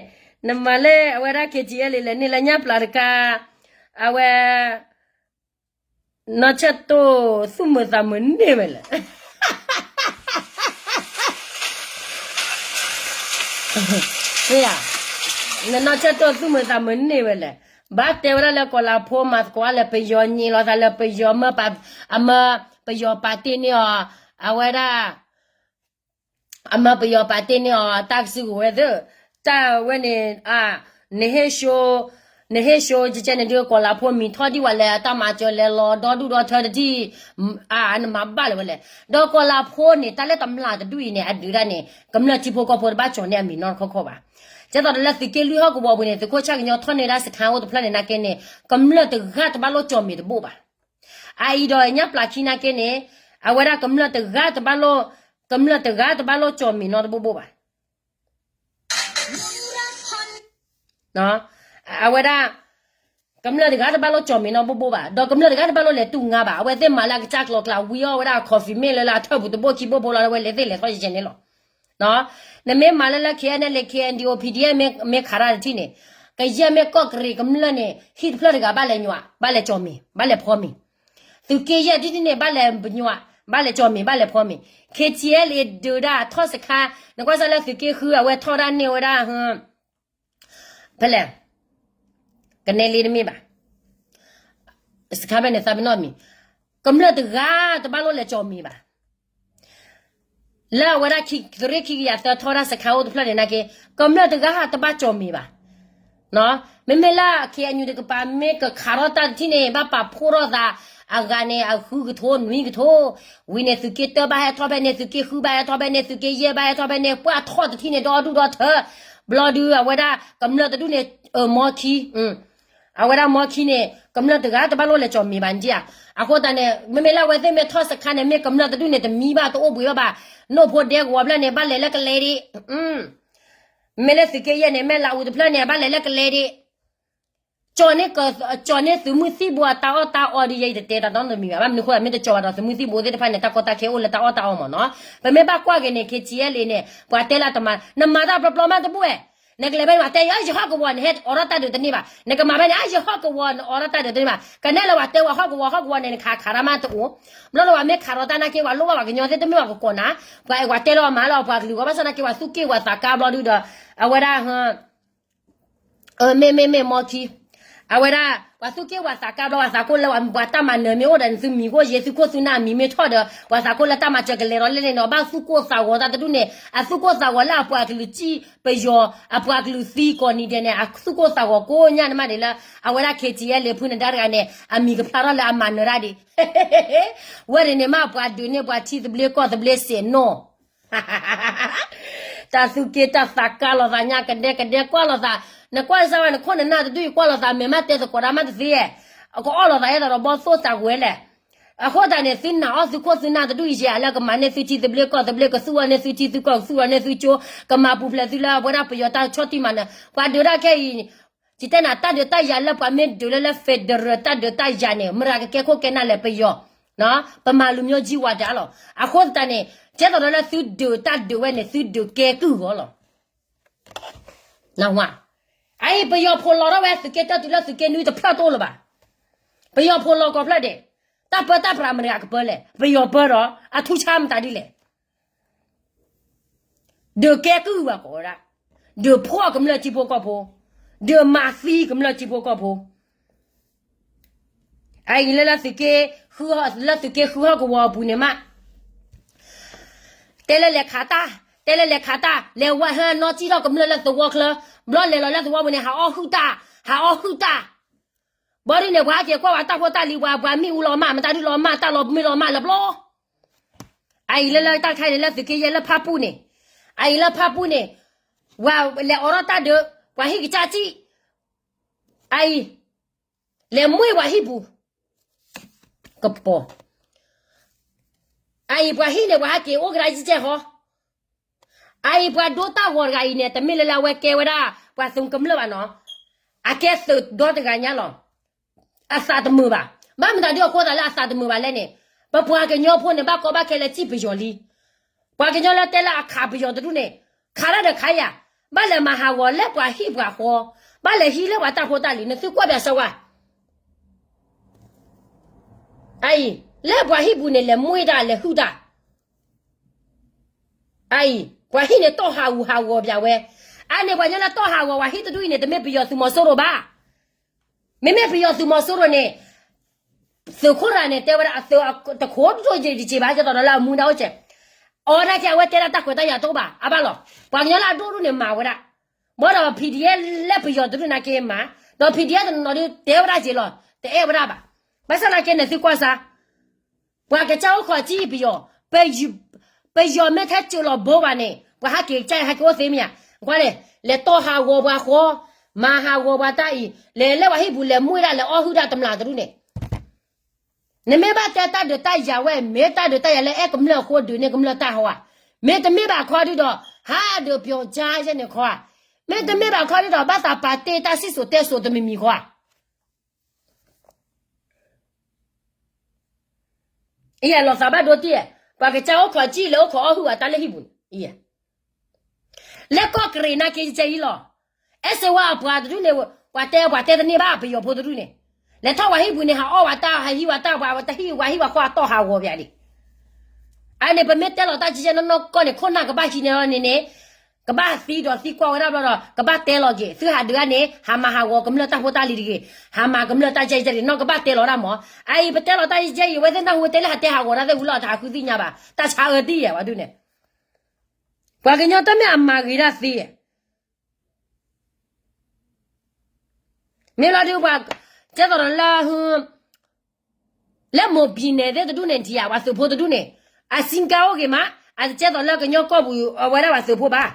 နမၤလၢအဝဲဒၣ် K T L လဲၤန့ၢ်လၢညၣ်ပျၢ်တခါ, အဝဲ နီၢ်ဆၢၣ်တိၢ်သူၣ်မုာ်သးမုာ်န့ၢ်ဝဲလဲၣ် မ့ၢ်ဧါ, နနီၢ်ဆၢၣ်တိၢ်သူၣ်မုာ်သးမုာ်န့ၢ်ဝဲလဲၣ်, ဘၣ်တဲဝဲဒၣ်လၢကီၤလၤဖိမၤသကိးလၢပယီၤညံးလီၤသးလၢပယီၤမၢပ, အမၢပယီၤပာ်တ့ၢ်န့ၢ်အီၤ, အဝဲဒၣ် အမၢပယီၤပာ်တ့ၢ်န့ၢ်အီၤ တၢ်ကစုကဝဲၤသ့ၣ်, တၢ်ဝဲန့ၣ်, နဟ့ၣ်ဆိ, နဟ့ၣ်ဆိကဲကဲန့ၣ်ဒုး ကီၤလၤဖိမံၤထီၣ်ဒံးဝဲလဲၣ် အတၢ်မၤစၢၤလဲၤလီၤဒီဒူၣ်ဒီထၢတထံၣ်, နမၤဘၣ်လၢၤဝဲလဲၣ်, ဒီးကီၤလၤဖိန့ၣ် တၢ်လၢတမျၢ်တဒူၣ်အံၤန့ၣ် အဒုးဒၣ်န့ၣ် ကမျၢၢ်ထံဖိကီၢ်ဖိတဘၣ်ကၠီၤန့ၢ်အမံၤနီတခီခီဘၣ်. ကဲသိးဒီးလၢသုးက့လွံၢ်ဟီၣ်ကဝီၤပူၤန့ၣ် သုးခိၣ်ဆၣ်ကညီထီၣ်န့ၢ်ဒၣ်စခါအိၣ်တဖျၢၣ်န့ၣ်နာ်က့န့ၣ် ကမျၢၢ်တဂၤတဘၣ်လိၣ်ကၠီၤမံၤတဘိၣ်ဘၣ်. အအံၤဒီးညၣ်ပျၢ်ခံနာ်က့န့ၣ်, အဝဲဒၣ်ကမျၢၢ်တဂၤတဘၣ်လိၣ်, ကမျၢၢ်တဂၤတဘၣ်လိၣ်ကၠီၤမံၤနီတဘိဘိၣ်ဘၣ်. အဝဲဒၣ် ကမျၢၢ်တဂၤတဘၣ်လိၣ်ကၠီၤမံၤနီတဘိဘိဘၣ်, ဒီးကမျၢၢ်တဂၤတဘၣ်လိၣ်လဲၤတူၢ်ငါဘၣ်. အဝဲသ့ၣ်မၤလၢအကစၢ်ကျိၤကျါ ဝံအီၣ်ဝဲဒၣ် coffee မ့ၢ်လၢလၢအထၢၣ်ပူၤတဘိခံဘိဖိလီၤ အဝဲလဲၤသ့ၣ်လဲၤထီၣ်ယဲၢ်န့ၣ်လီၤ. နမ့ၢ်မၤလၢလၢ K N L A K N D O P D F မ့ၢ်ခးတၢ်တထံၣ်န့ၣ်, ကယဲၢ်မ့ၢ်ကီၢ်ကရံၣ်ကမျၢၢ်န့ၣ် ဟံၣ်တဖျၢၣ်တဂၤဘၣ်လဲၤညွး, ဘၣ်လဲၤကၠီၤမံၤ, ဘၣ်လဲၤဖီမံၤ. သုးက့ယဲၢ်ဒ်န့ၣ် ဘၣ်လဲၤညွး, ဘၣ်လဲၤကၠီၤမံၤ, ဘၣ်လဲၤဖီမံၤ. K T L A ဒုးဒၣ်ထီၣ်စခါ, နကွၢ်စၢ်လၢသုးက့ဃုအဝဲထီၣ်ဒၣ်န့ၢ်ဝဲဒၣ် ဖဲလဲၣ်, ကနဲလ့တမ့ၢ်ဘၣ်, စခါဖဲန့ၣ်သးပ့ၤနီၣ်မံၤ, ကမျၢၢ်တဂၤတဘၣ်လိၣ်လဲၤကၠီၤမံၤဘၣ်. လၢအဝဲဒၣ် သုးရ့ၣ်ခံကယၤသၢထီၣ်ဒၣ်စခါအိၣ်တဖျၢၣ်န့ၣ်နာ်က့, ကမျၢၢ်တဂၤတဘၣ်ကၠီၤမံၤဘၣ်. မ့မ့ၢ်လၢ K N U တကပၤမ့ၢ်ကခးထီၣ်တၢ်တထံၣ်န့ၣ် ဘၣ်ပာ်ဖှိၣ်ထီၣ်သး, အဂၤန့ၣ် အဃုကထိနွံကထိ, ဝံၤန့ၣ် သုးက့တၢဘၣ်ဟဲထီၣ်ဖဲန့ၣ်, သုးက့ဃုဘၣ်ဟဲထီၣ်ဖဲန့ၣ်, သုးက့ယဲၢ်ဘၣ်ဟဲထီၣ်ဖဲန့ၣ်, ပှၢ်ထီၣ်တထံၣ်န့ၣ် ဒီဒူၣ်ဒီထၢ, ဘျီဒုးအဝဲဒၣ်ကမျၢၢ်တဒူၣ်န့ၣ်, မီခံ အဝဲဒၣ်မီခံန့ၣ် ကမျၢၢ်တဂၤတဘၣ်လိၣ်လဲၤကၠီၤမံၤဘၣ်န့ၣ်ဧါ. အဃိသတးန့ၣ် မ့မ့ၢ်လၢအဝဲသ့ၣ်မ့ၢ်ထီၣ်စခါန့ၣ် မ့ၢ်ကမျၢၢ်တဒူၣ်န့ၣ် တမံဘၣ်တအိၣ်ဘှံးဘၣ်ဘၣ်. နိၣ်ဖိဒဲကဝီၤဖျၢၣ်န့ၣ် ဘၣ်လဲၤလၢကလဲဒ့, မ့မ့ၢ်လၢသုးက့ယဲၢ်န့ၣ် မ့ၢ်လးအူတဖျၢၣ်န့ၣ် ဘၣ်လဲၤလၢကလဲဒ့, ကၠီၤန့ၣ်, ကၠီၤန့ၢ်သုးမုၢ်သံၣ်ဘိအတၢ်အီၣ်တၢ်အီဒ်ယဲအံၤတတဲတၢ်နီတမံၤဘၣ်. ဘၣ်မနုၤဃိ မ့ၢ်တကၠီၤဘၣ်ဒီးသုးမုၢ်သံၣ်ဘိသ့ၣ်တဖၣ်န့ၣ် တၢ်ကီတၢ်ခဲအိၣ်လၢတၢ်အီၣ်တၢ်အီမ့ၢ်နီၤ. ပမ့ၢ်ဘၣ်ကွၢ်က့ၤန့ၣ် K T L A န့ၣ် ပှၤတဲလၢတမၤ, နမၤတၢ်ပျီပျီမးတဘူၣ်ဝဲ, နကလဲၤဖဲန့ၣ် ပှၤတဲယၤ ယဟီၣ်ကဝီၤန့ၣ် ဟဲအိးထီၣ်တၢ်ဒုးတန့ၢ်ဘၣ်. နကမၤဖဲန့ၣ် အါ ယဟီၣ်ကဝီၤန့ၣ် အိးထီၣ်တၢ်ဒုးတန့ၢ်ဘၣ်. ကနဲၣ်လၢပှၤတဲဝဲဟီၣ်ကဝီၤ ဟီၣ်ကဝီၤန့ၣ် နခးခးတၢ်မးတအိၣ်, ဘျီဒီးပှၤမ့ၢ်ခးထီၣ်တၢ်နာ်က့ ပှၤလိၣ်ဘၣ်ပှၤကညီသ့ၣ်တမ့ၢ်ပှၤကကိးနၤ, ပှၤအဲၣ်ပှၤတဲလီၤမၤလီၤပှၤကလုာ်ဂီၢ် ဘၣ်ဆၣ်နာ်က့ ပှၤသူၣ်က့ၣ်ပှၤသးကါဘျီဒုဒီး အဝဲဒၣ် မ့ၢ်မ့ၢ်မ့ၢ်မီခံ, အဝဲဒၣ် ပှၤသူၣ်က့ၣ်ပှၤသးကါဘျီ ပှၤသးကိၣ်လၢပှၤတၢ်မၤနၢၤမ့ၢ်အိၣ်ဒီး သုမံၤကိၣ်ယ့ၤ သုခိၣ်သုနၢ်အမံၤမ့ၢ်ထီၣ်ဒီး ပှၤသးကိၣ်လၢတၢ်မၤစၢၤကလဲၤဒီးလဲၣ်န့ၣ်ဒီး ဘၣ်သူၣ်ကိၣ်သးဂီၤတၢ်တဒူၣ်န့ၣ် အသူၣ်ကိၣ်သးဂီၤလၢအပှၤကလုာ်စံၣ်ပယီၤ အပှၤကလုာ်သံကိးနံၤဒဲးန့ၣ် အသူၣ်ကိၣ်သးဂီၤကိးညါန့ၣ်မးဒ်လၢ အဝဲဒၣ် K T L လၢဖုနဒါတဂၤန့ၣ် အမံၤကဖျါထီၣ်လၢအမၤနၢၤတၢ်ဒံး ဝဲန့ၣ်န့ၣ်မး ပှၤဒုးန့ၢ်ပှၤထံသဘျ့ကီၢ်သဘျ့စဲးနီၢ် တၢ်သူၣ်က့ၣ်တၢ်သးကါလိာ်သးညါကဒဲကဒဲကွၢ်လိာ်သး, နကွၢ်စၢ်ဝဲနခိၣ်နနၢ်တဒူၣ်အံၤကွၢ်လိာ်သး မဲာ်မးတဲသကိးတၢ်မးတသ့, ကအီၣ်လိာ်သးအဲၣ်ဒိးဒီးဘီသိၣ်သးဝဲလဲၣ်. အဃိသတးန့ၣ် သုနာ်အီၣ်သုခိၣ်သုနၢ်တဒူၣ်အံၤယဲၢ် လၢကမၤန့ၢ်သုထံသဘျ့ကီၢ်သဘျ့ ကသူၣ်အီၤန့ၢ်သုထံသုကီၢ် ကသူၣ်အီၤန့ၢ်သုကၠိ ကမၤပူၤဖျဲးသုလၢအဝဲဒၣ်ပယီၤတၢ်ဆီၣ်တံၢ်မၤနၢၤ ပှၤဒုးတၢ်ခဲအံၤ ယတဲနၤ တၢ်ဒုးတၢ်ယၤလၢပှၤမ့ၢ်ဒုးလၢလၢ federal တၢ်ဒုးတၢ်ယၤန့ၣ် မရၤကကဲခိၣ်ကဲနၢ်လဲၣ်ပယီၤ, ပမၤလူၤမျိုးကြီးဝါဒလီၤ. အဃိသတးန့ၣ် ကဲသိးဒီးလၢသုဒုးတၢ်ဒုးဝဲန့ၣ် သုဒုးကဲကုၢ်ဂီၤလီၤ. နဝါ, အအံၤပယီၤဖိးလီၤထီၣ်ဝဲ သုးက့တၢ်တုၤလၢသုးက့နွံတဖျၢၣ်တအိၣ်လၢၤဘၣ်. ပယီၤဖိးလီၤကိးဖျၢၣ်ဒဲး, တၢ်ပၢတၢ်ပြးမတၤတဂၤကပၢလဲၣ်, ပယီၤပၢဒီး အထူးဆါမတၤဒ်လဲၣ် ဒုးကဲကုၢ်ဘၣ်ကိးဝဲဒၣ်, ဒုးဖှီၣ်ကမျၢၢ်ထံဖိကီၢ်ဖိ, ဒုးမၤသံကမျၢၢ်ထံဖိကီၢ်ဖိ. အအံၤလၢလၢသုးက့, လၢသုးက့ဃုဟီၣ်ကဝီၤအပူၤန့ၣ်မး, တဲလၢလဲၤခးတၢ်, တဲလၢလဲၤခးတၢ်, လဲၤဝဲဟဲနီၢ်ကံၣ်ထီၣ်ကမျၢၢ်လၢသဝီချၢ, ဘျီလဲၤလီၤလၢသဝီပူၤန့ၣ် ဟးအီၣ်ဟုၣ်တၢ်, ဟးအီၣ်ဟုၣ်တၢ်. ဘီဒုန့ၣ် ပှၤဟဲက့ၤကွၢ်ဝဲတၢ်ဖိတၢ်လံၤ ပှၤ ပှၤမ့ၣ်အူလီၤမၢ် မတၤဒုလီၤမၢ် တၢ်လီၤမ့ၢ်လီၤမၢ်လၢဘျီ အအံၤလၢလၢတၢ်တခါအံၤန့ၣ် လၢသုးက့ယဲၢ်လၢဖၣ်ပူၣ်န့ၣ်, အအံၤလၢဖၣ်ပူၣ်န့ၣ်, ဝဲလဲၤအိးထီၣ်တၢ်ဒုး, ပှၤဟံၣ်ကစၢ်စံၣ်, အအံၤ, လဲၤမှံပှၤဟံၣ်ပူၤ, ကပီၤ, အအံၤပှၤဟံၣ်န့ၣ် ပှၤဟဲက့ၤအိၣ်ကဒါယကဲၢ်ဃီ, အအံၤပှၤဒိတၢ်ဂီၤတဂၤအံၤန့ၣ် တမ့ၢ်လၢလၢအဝဲကဲဝဲဒၣ် ပှၤသုးကမျၢၢ်ဘၣ်နီၤ, အကဲသုးဒီတဂၤညါလီၤ. အသးတမုာ်ဘၣ်. ဘၣ်မတၤဒုအဃိသးလၢအသးတမုာ်ဘၣ်လဲၣ်န့ၣ်, ပပှၤကညီဖိန့ၣ် ဘၣ်ကီဘၣ်ခဲလၢစံၣ်ပယီၤလံ. ပှၤကညီလၢတဲလၢအခးပယီၤတဒူၣ်န့ၣ်, ခးတၢ်ဒီးခးယၤ, ဘၣ်လဲၤမၤဟးဂီၤလၢပှၤဟံၣ်ပှၤဃီ, ဘၣ်လဲၤဟံးလၢပှၤတၢ်ဖိတၢ်လံၤ နသုကွၢ်ပၠးစၢၤဝဲ အအံၤ, လၢပှၤဟံၣ်ပူၤန့ၣ် လဲၤမှံတၢ်လဲၤဟုၣ်တၢ် အအံၤ, ပှၤဟံၣ်န့ၣ်တီၢ်ဟးဂူာ်ဟးဂီၤပၠးဝဲ, အန့ၣ်ပှၤကညီလၢတီၢ်ဟးဂီၤပှၤဟံၣ်တဒူၣ်အံၤန့ၣ် တမ့ၢ်ပယီၤသုးမီၤစိရိၤဘၣ်. မ့မ့ၢ်ပယီၤသုးမီၤစိရိၤန့ၣ်, သုးခိၣ်ရၤန့ၣ် တဲဝဲဒၣ်အသုးတခိၣ်ဒိၣ်ယံၤတက့ၢ်ဘၣ် ဒ်သိးဒီးလၢအမူဒါအိၣ်စဲး, အီဒၣ်က့ၤအဝဲတဲဒၣ်တၢ်ခွဲးတၢ်ယာ်တအိၣ်ဘၣ် အဘၣ်လီၤ. ပှၤကညီလၢအဒိၣ်ဒိၣ်န့ၣ်မၤဝဲဒၣ်, ဘၣ်ဒီး PDF လၢပယီၤတဒူၣ်န့ၣ်က့ၤမၤ, ဒီး PDF တနီၤဒုးတဲဝဲဒၣ်က့ၤလီၤ တအဲၣ်ဝဲဒၣ်ဘၣ်. ဘၣ်ဆၣ်သနာ်က့န့ၣ် သုကွၢ်စၢ် ပှၤကစၢ်အိၣ်ခိးစံၣ်ပယီၤ, ပယီၤမ့ၢ်ထဲစၢၤလီၤဘိပှၤန့ၣ် ပှၤဟးက့ၤကစၢ်ဟဲက့ၤအိၣ်သ့မ့ၢ်ဧါ, ကွၢ်န့ၣ်, လဲၤတီၢ်ဟးဂီၤပှၤဃီ, မၤဟးဂီၤပှၤတၢ်အံၤ, လဲၤလၢပှၤဟံၣ်ပူၤလဲၤမှံဒၣ်လဲၤအီၣ်ဟုၣ်ဒၣ်တမျးတဒူၣ်န့ၣ်, နမ့ၢ်ဘၣ်တဲတၢ်ဒုးတၢ်ယၤဝဲ မ့ၢ်တၢ်ဒုးတၢ်ယၤလၢအဲၣ်ကမျၢၢ်အဃိဒုးန့ၢ်ကမျၢၢ်တၢ်ဟီဧါ, မ့တမ့ၢ်ဘၣ်ခီဒုဒီး, ဟးဒုးပျီၤကၠါယဲန့ၣ်ခီဧါ, မ့တမ့ၢ်ဘၣ်ခီဒုဒီး ဘၣ်သးပာ်တ့ၢ်တၢ်စံၣ်စိၤတဲစိၤတမံၤမံၤခီဧါ. အံၤလီၤသးဘၣ်ဒိတံၢ်, ပှၤကစၢ်အိၣ်ခိးစံၣ်လၢအိၣ်ခိးအီၣ်ဟုၣ်အတၢ်လၢဟံၣ်ပူၤန့ၣ်, လၢကီၢ်ကရ့းနာ်က့ယဲအံၤလီၤ. အဲၣ်စ့ဝါအပှၤတဒူၣ်န့ၣ်, ပှၤတဲပှၤတဲတန့ၢ်ဘၣ်ပယီၤဖိတဒူၣ်န့ၣ်, လဲၤထီၣ်ပှၤဟံၣ်ပူၤန့ၣ် ဟးအီၣ်ဝဲတၢ် ဟးဟံးဝဲတၢ် ပှၤတဟံၣ်ဝဲဟံၣ်ဝဲဃီအတီၢ်ဟးဂီၤပၠးလံ. အန့ၣ် ပမ့ၢ်တဲလီၤတၢ်ကဲကဲနီၢ်နီၢ်ကီၢ်န့ၣ် ခိၣ်နၢ်ကဘၣ်ဟံးန့ၢ်လီၤန့ၣ်န့ၣ်, ကဘၣ်သံဒီးသံကွၢ်ဝဲဒၣ်ဘျီဒီး ကဘၣ်တဲလီၤက့ၤ သုဟးဒုးဂၤန့ၣ် ဟးမၤဟးဂီၤကမျၢၢ်တၢ်ဖိတၢ်လံၤတဂ့ၤ, ဟးမၤကမျၢၢ်တၢ်ကဲကဲတဂ့ၤ နီၢ်ကဘၣ်တဲလီၤဒၣ်မး. အအံၤ ပတဲလီၤတၢ်ကဲကဲအံၤ အဝဲသ့ၣ်နၢ်ဟူဝဲတဲလၢဟးတဲဟးဂီၤတၢ်သ့ၣ်ဝံၤလီၤ တဟးဃုသ့ၣ်ညါဘၣ် တၢ်ဆါအၢတံၢ်ယဲၢ်ဝဲဒုန့ၣ်, ပှၤကညီတမ့ၢ်အမၤဂ့ၤတၢ်သ့ မ့ၢ်လီၤဒုးပှၤ, ကဲသိးဒီးလၢ, လၢမိၢ်ပံၤနဲၣ်သ့ၣ်တဒူၣ်န့ၣ် ဒံးဧါ ပှၤသုးဖိတဒူၣ်န့ၣ်, အစံကါအိၣ်ဂ့ၤမး, အတကဲသိးလၢကညီကီၢ်ပူၤအဝဲဒၣ်ပှၤသုးဖိဘၣ်.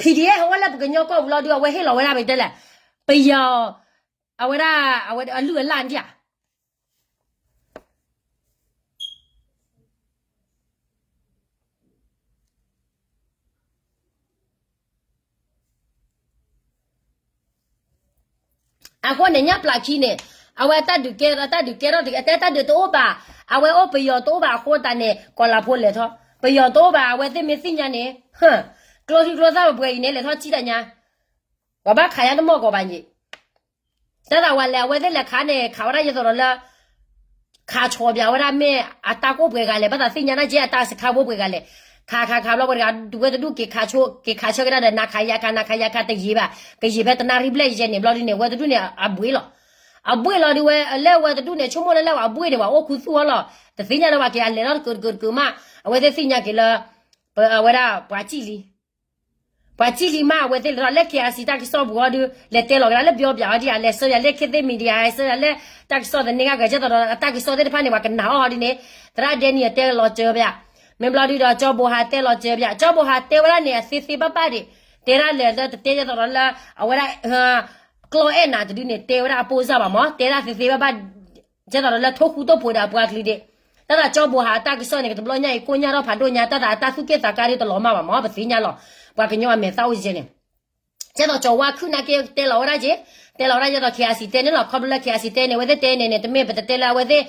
PDF အဝဲလၢပကညီကီၢ်ပူၤလီၤဒုး အဝဲဟ့ၣ်လီၤဝဲဒၣ်ပတဲလဲၣ်, ပယီၤ, အဝဲဒၣ်, အဝဲအလုၢ်အလၢ်ဒံးဧါ အဃိန့ၣ် ညၣ်ပျၢ်ခံန့ၣ်, အဝဲတၢ်ဒုးကဲ, တၢ်ဒုးကဲထီၣ်တဂ့ၤ အတဲတၢ်ဒုးတအိၣ်ဘၣ်, အဝဲအိၣ်ပယီၤတအိၣ်ဘၣ်အဃိသတးန့ၣ် ကီၤလၤဖိလဲၤထီၣ်, ပယီၤတအိၣ်ဘၣ် အဝဲသ့ၣ်မ့ၢ်သ့ၣ်ညါန့ၣ်, ကျိချံကျိသၣ်ပှဲၤပှဲၤအံၤန့ၣ် လဲၤထီၣ်စံၣ်တၢ်ညါ, ပှၤဘၣ်ခးညါတမီၢ်ကီးဘၣ်န့ၣ် တၢ်သးဝဲလဲၣ် အဝဲသ့ၣ်လဲၤခးန့ၣ် ခးဝဲဒၣ်ယသိးဒီးလၢ, ခးဆီၣ်ပၠးဝဲဒၣ်မ့ၢ်အတၢ်ကိၣ်ပှဲၤဂၤလဲၣ် ဘၣ်သးသ့ၣ်ညါနၢ်ကဲ အတၢ်စခါဖိပှဲၤဂၤလဲၣ်, ခးခးခးဘျီပှဲၤတဂၤ ဝဲတဒူၣ်က့ၤခးဆိ, က့ၤခးဆၢကဒါဒီး နၤခးယၤခး နၤခးယၤခးတယံာ်ဘၣ်, ကယံာ်ဖဲတနၣ်ရံၣ်ဘျဲၣ်ယဲန့ၣ် ဘျီဒုန့ၣ် ဝဲတဒူၣ်န့ၣ် အဘှ့ၣ်လီၤ, အဘှ့ၣ်လီၤဒုးဝဲ လၢဝဲတဒူၣ်န့ၣ် ဆိကမိၣ်လၢလၢပှၤအဘှ့ၣ်န့ၣ် ပှၤအိၣ်ခူသူၣ်အီၤလီၤ, တသ့ၣ်ညါလၢပှၤက့ၤအလဲၤထီၣ်တကုာ်တကုာ်တကုာ်မး, အဝဲသ့ၣ်သ့ၣ်ညါက့ၤလၢ, အဝဲဒၣ်ပှၤစံၣ်လံ ပှၤစံၣ်လံမး အဝဲသ့ၣ်လဲၤထီၣ်လၢ KIC တၢ်ကစီၣ်ပူၤအီၤဒုး လဲၤတဲလီၤကဒါလၢပျီပၠးအီၤဒံးဧါ, လဲၤဆှၢယၤလၢ ခေတ်သစ် Media ဆှၢယၤလၢ တၢ်ကစီၣ်သန့ခါ ကဲသိးဒီးတၢ်ကစီၣ်သ့ၣ်တဖၣ်န့ၣ် ပှၤကနၣ်အီၤဒ်န့ၣ်, သရၣ်ဒဲနံၣ်အတဲလီၤစၢၤပၠး, မ့ၢ်ဘျီဒုးဒီး ကၠီဘိဟးတဲလီၤစၢၤပၠး, ကၠီဘိဟးတဲဝဲဒၣ်န့ၣ် အသ့သ့ဘၣ်ဘၣ်ဒံး, တဲဒၣ်လဲၤလၢတတဲကဲသိးဒီးလၢ, အဝဲဒၣ်, ကျီၢ်အဲၣ်နၤတဒုန့ၣ် တဲဝဲဒၣ်အပိၢ်စၢ်ဘၣ်မး တဲဒၣ်သ့သ့ဘၣ်ဘၣ် ကဲသိးဒီးလၢထိၣ်ဃူထိၣ်ဖိးဒီးအပှၤကလုာ်ဒ့ၣ်, တၢ်သးကၠီဘိဟးအတၢ်ကစီၣ်န့ၣ် ကတဘျီညါအံၤကိၢ်ညါထီၣ်ဖးဒိၣ်ညါ တၢ်သးအတၢ်သူၣ်က့ၣ်သးကါဒ်တလီၤမၢ်ဘၣ်မး ပသ့ၣ်ညါလီၤ, ပှၤကညီအမဲာ်သၣ်အိၣ်ကဲန့ၣ်, ကဲသိးကၠီဝါခုၣ်နာ်က့တဲလီၤဝဲဒၣ်က့, တဲလီၤဝဲဒၣ်ကဲသိး KIC တဲန့ၣ်လီၤ ခီဖျိလၢ KIC တဲန့ၣ် အဝဲသ့ၣ်တဲန့ၣ်န့ၣ် တမ့ၢ်ပတတဲလၢအဝဲသ့ၣ်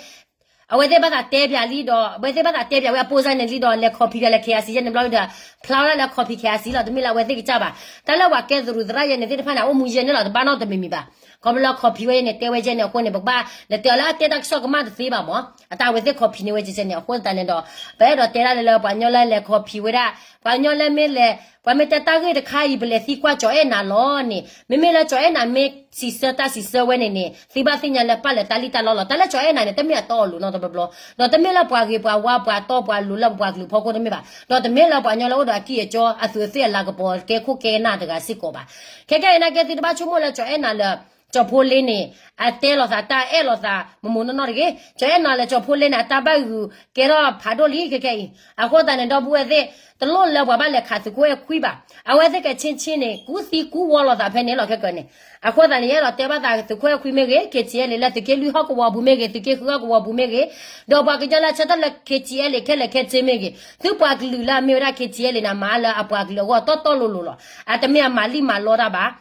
အဝဲသ့ၣ်ဘၣ်သးတဲပၠးလံဒီး အဝဲသ့ၣ်ဘၣ်သးတဲပၠးဝဲအပိၢ်စၢ်န့ၣ်လံဒီး လဲၤ copy ပၠးလၢ KIC ယဲန့ၣ်ဘျီဒီး ဖျါဝဲဒၣ်လၢ copy KIC လီၤ တမ့ၢ်လၢအဝဲသ့ၣ်ကစၢ်ဘၣ်, တၢ်လၢပှၤကဲသရူးသရၣ်ယဲန့ၣ်သ့ၣ်တဖၣ်န့ၣ် အအိၣ်မူယဲန့ၣ်လီၤ တဘၣ်နီတမံၤမံၤဘၣ်, ခီဖျိလၢ copy ဝဲယဲန့ၣ် တဲဝဲယဲန့ၣ်အဃိန့ၣ် ပကဘၣ်လဲၤတဲလၢအတဲတၢ်ကစီၣ်ကမၣ်တသ့ဘၣ်မး, အတၢ်အဝဲသ့ၣ် copy န့ၢ်ဝဲယဲန့ၣ် အဃိသတးန့ၣ်ဒီး ပအဲၣ်ဒိးတဲဒၣ်လၢလၢပှၤကညီလၢလဲၤ copy ဝဲဒၣ်, ပှၤကညီလၢမ့ၢ်လဲၤ ပှၤမ့ၢ်တဲတၢ်ဂ့ၢ်တခါအံၤ ပလဲၤသံကွၢ်ကၠီအဲၣ်နၤလီၤန့ၣ် မ့မ့ၢ်လၢကၠီအဲၣ်နၤမ့ၢ် စံးဆၢတၢ်စံးဆၢဝဲန့ၣ်န့ၣ် သုဘၣ်သ့ၣ်ညါလၢပၢ်လဲၤတၢ်လံၣ်တၢ်လီလီၤ. တၢ်လၢကၠီၤအဲၣ်နၤန့ၣ် တမ့ၢ်အတီအလိၤနီတဘျီဘျီ, ဒီးတမ့ၢ်လၢပှၤဂ့ၤပှၤဝါပှၤတီပှၤလိၤလၢပပှၤကလုာ်ဖီခိၣ်တမ့ၢ်ဘၣ်, ဒီးတမ့ၢ်လၢပှၤကညီလၢအိၣ်ဒီးအကံၢ်အကၠီအသူးအသ့ၣ်အလၤကပီၤကဲခိၣ်ကဲနၢ်တဂၤစ့ၢ်ကီးဘၣ်. ခဲကဲအံၤနာ်က့သုတဘၣ်ဆိကမိၣ်လၢကၠီၤအဲၣ်နၤလၢ ကၠီၤဖိလ့န့ၣ် အတဲလိာ်သးတၢ်အဲၣ်လိာ်သး မမိၢ်နီၢ်နီၢ်တဂ့ၤ. ကၠီၤအဲၣ်နၤလၢကၠီၤဖိလ့န့ၣ် အတၢ်ဘၣ်ဂုာ်ကဲထီၣ်ဖးဒိၣ်လံခဲကဲအံၤ. အဃိသတးန့ၣ် ဒီပုၢ်ဝဲၢ်သ့ၣ် တလိၣ်လၢပှၤဘၣ်လဲၤခးသုးခိၣ်အဲၣ်ခွံဘၣ်. အဝဲသ့ၣ်ကဆ့ဆ့န့ၣ် ကူသံကူဝီလိာ်သးဖဲန့ၣ်လီၤခဲကၢန့ၣ်. အဃိသတးန့ၣ် ယအဲၣ်ဒိးတဲဘၣ်သးသုးခိၣ်အဲၣ်ခွံမ့ၢ်ဂ့ၤ, ခ့ၣ်ထံအဲလ့ လၢသုးက့လွံၢ်ဟီၣ်ကဝီၤပူၤမ့ၢ်ဂ့ၤ, သုးက့ဃုဟီၣ်ကဝီၤပူၤမ့ၢ်ဂ့ၤ, ဒီးပှၤကညီလၢအဆၢထၢၣ်လၢ ခ့ၣ်ထံအဲလ့ ခဲလၢာ်ခဲဆ့မ့ၢ်ဂ့ၤ, သုပှၤကလုာ်လၢအမ့ၢ်ဝဲဒၣ် ခ့ၣ်ထံအဲလ့န့ၣ် အမၤလၢအပှၤကလုာ်အဂီၢ်တီတီလိၤလိၤလီၤ. အတမ့ၢ်အမၤလံၣ်မၤလီတၢ်ဘၣ်.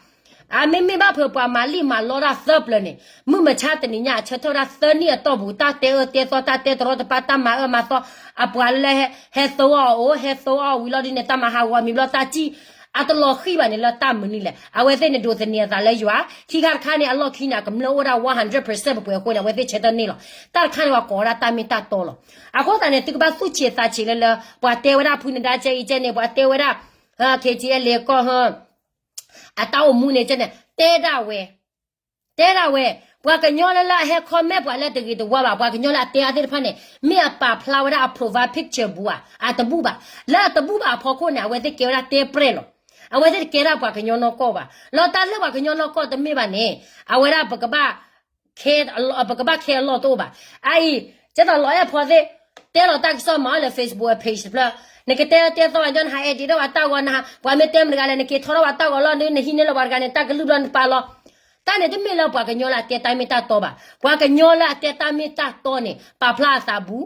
အမ့မ့ၢ်ဘၣ်ဖဲပှၤမၤလံၣ်မၤလီတၢ်သၢပျၢၤန့ၣ် မုၢ်မဆါတနံၤညါအဆၢထၢၣ်ဝဲဒၣ်သၢနံၣ်အတီၢ်ပူၤ တၢ်တဲအၢတဲသီ တၢ်တဲတရီတပါ တၢ်မၤအၢမၤသီ, အပှၤလၢဟဲသိအီၤအိၣ် ဟဲသိအီၤဝံၤလီၤဒ်န့ၣ် တၢ်မၤဟးဂီၤမံၤဘျီတၢ်စံၣ် အတလီၤဃံၣ်ဘၣ်န့ၣ်လၢတၢ်မနုၤလဲၣ်. အဝဲသ့ၣ်န့ၣ်ဒိးသန့ၤအသးလၢယွၤ ခံခါတခါန့ၣ် အလီၢ်ခံန့ၣ် အကမျၢၢ်အိၣ်ဒၣ် one hundred percent ပှဲၤပှဲၤအဃိန့ၣ် အဝဲသ့ၣ်ဆၢထၢၣ်န့ၢ်လီၤ. တၢ်တခါန့ၣ် ပှၤကိးဝဲဒၣ်တၢ်မ့ၢ်တၢ်တီလီၤ. အဃိသတးန့ၣ် သုကဘၣ်သူၣ်ဆံးသးဆံးလၢလၢ ပှၤတဲဝဲဒၣ်ဖုနဒါကဲအံၤကဲန့ၣ် ပှၤတဲဝဲဒၣ် ခ့ၣ်ထံအဲလ့ကီၢ် အတၢ်အိၣ်မူန့ၣ်ကဲန့ၣ် တဲဒၣ်ဝဲ တဲဒၣ်ဝဲ, ပှၤကညီလၢလၢအဟဲ comment ပှၤလၢတဂ့ၤတဝါဘၣ်, ပှၤကညီလၢအတဲအါသ့ၣ်တဖၣ်န့ၣ် မ့ၢ်အပာ်ဖျါဝဲဒၣ်အ profile picture ဘူးဧါ, အတဘူးဘၣ်. လၢအတဘူးဘၣ်အဖီခိၣ်န့ၣ် အဝဲသ့ၣ်ကဲဝဲဒၣ်တဲပြဲၢ်လီၤ. အဝဲသ့ၣ်တကဲဒၣ်ပှၤကညီနီၢ်ကီၢ်ဘၣ်. လီၤတၢ်လၢပှၤကညီနီၢ်ကီၢ်တမ့ၢ်ဘၣ်န့ၣ် အဝဲဒၣ်ပကဘၣ် ပကဘၣ်ခဲအလီၢ်တအိၣ်ဘၣ်. အအံၤ ကဲသိးလီၤအဲၣ်ဖီသ့ၣ် တဲလီၤတၢ်ကစီၣ်မၤအီၤလၢ Facebook အ page တဖျၢၣ်, နကတဲတဲသီဝဲညီ နဟးအဲၣ်ဒ့းထီၣ်ဝဲတၢ်ဂီၤ, နဟး ပှၤမ့ၢ်တဲမတၤတဂၤလဲၣ် နက့ၤထီထီၣ်ဝဲတၢ်ဂီၤလီၤ, နဟံးန့ၢ်လၢပှၤတဂၤန့ၣ် တၢ်ကလုၢ်ဘျီနပာ်လီၤ. တၢ်န့ၣ်တမ့ၢ်လၢပှၤကညီလၢအတဲတၢ်မ့ၢ်တၢ်တီဘၣ်. ပှၤကညီလၢအတဲတၢ်မ့ၢ်တၢ်တီန့ၣ် ပာ်ဖျါအသးဘူး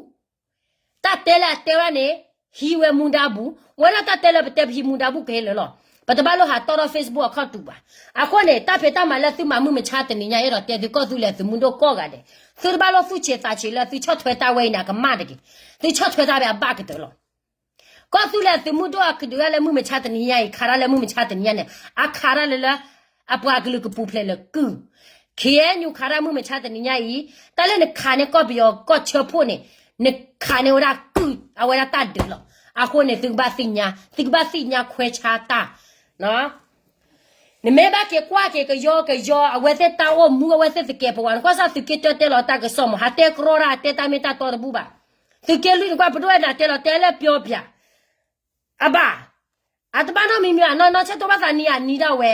တၢ်တဲလၢအတဲဝဲဒၣ်န့ၣ် ဟံးဝဲမူဒါဘူး, ဝဲဒၣ်တၢ်တဲလၢပတဲပဟံးမူဒါဘူးကဟဲလၢာ်လီၤ. ပတဘၣ်လိၣ်ဟးတီထီၣ် Facebook အခီၣ်တူာ်ဘၣ်. အဃိန့ၣ် တၢ်ဖံးတၢ်မၤလၢသုမၤမုၢ်မဆါတနံၤညါ အဲၣ်ဒိးတဲသုကီၢ်သူလ့ၤသုးမုၢ်ဒိၣ်ကိးဂၤဒဲး, သုတဘၣ်လိၣ်သူၣ်ဆံးသးဆံးလၢသုဆီၣ်ထွဲတၢ်ဝဲအံၤန့ၣ် အကမၣ်တဂ့ၤ. သုဆီၣ်ထွဲတၢ်ဝဲအဘၣ်ကတၢၢ်လီၤ. ကီၢ်သူလ့ၤသုးမုၢ်ဒိၣ်အကဒုးတၢ်လၢမုၢ်မဆါတနံၤညါအံၤ ခးတၢ်လၢမုၢ်မဆါတနံၤညါန့ၣ် အခးတၢ်လၢလၢ အပှၤကလုာ်ကပူၤဖျဲးလၢကုၢ် ခ့ၣ်အဲၣ်ယူၣ် ခးတၢ်မုၢ်မဆါတနံၤညါအံၤ, တၢ်လၢနခးန့ၢ်ကီၢ်ပယီၤကီၢ်ဆၢဖှိၣ်န့ၣ် နခးန့ၢ်ဝဲဒၣ်ကုၢ် အဝဲဒၣ်တၢ်ဒုးလီၤ. အဃိန့ၣ် သုကဘၣ်သ့ၣ်ညါ, သုကဘၣ်သ့ၣ်ညါခွဲးဆါတၢ် နမ့ၢ်ဘၣ်က့ၤကွၢ်က့ၤကယီကယီ အဝဲသ့ၣ်တၢ်အိၣ်မူ အဝဲသ့ၣ်သကဲးပဝး နကွၢ်စၢ်သုးက့တၢတဲလီၤတၢ်ကစီၣ်မး ဟးတဲကြီတၢ် တဲတၢ်မ့ၢ်တၢ်တီတဘူးဘၣ်. သုးက့လွံၢ်နကွၢ်ပဒိၣ်ဝဲဒၣ်တဲလီၤတဲလၢပျီပျၢ် အဘၣ်, အတဘၣ်နီတမံၤမံၤဘၣ် နီၢ်နီၢ်ဆဲးတိၢ်ဘၣ်သးနံၤအနံၤဒၣ်ဝဲ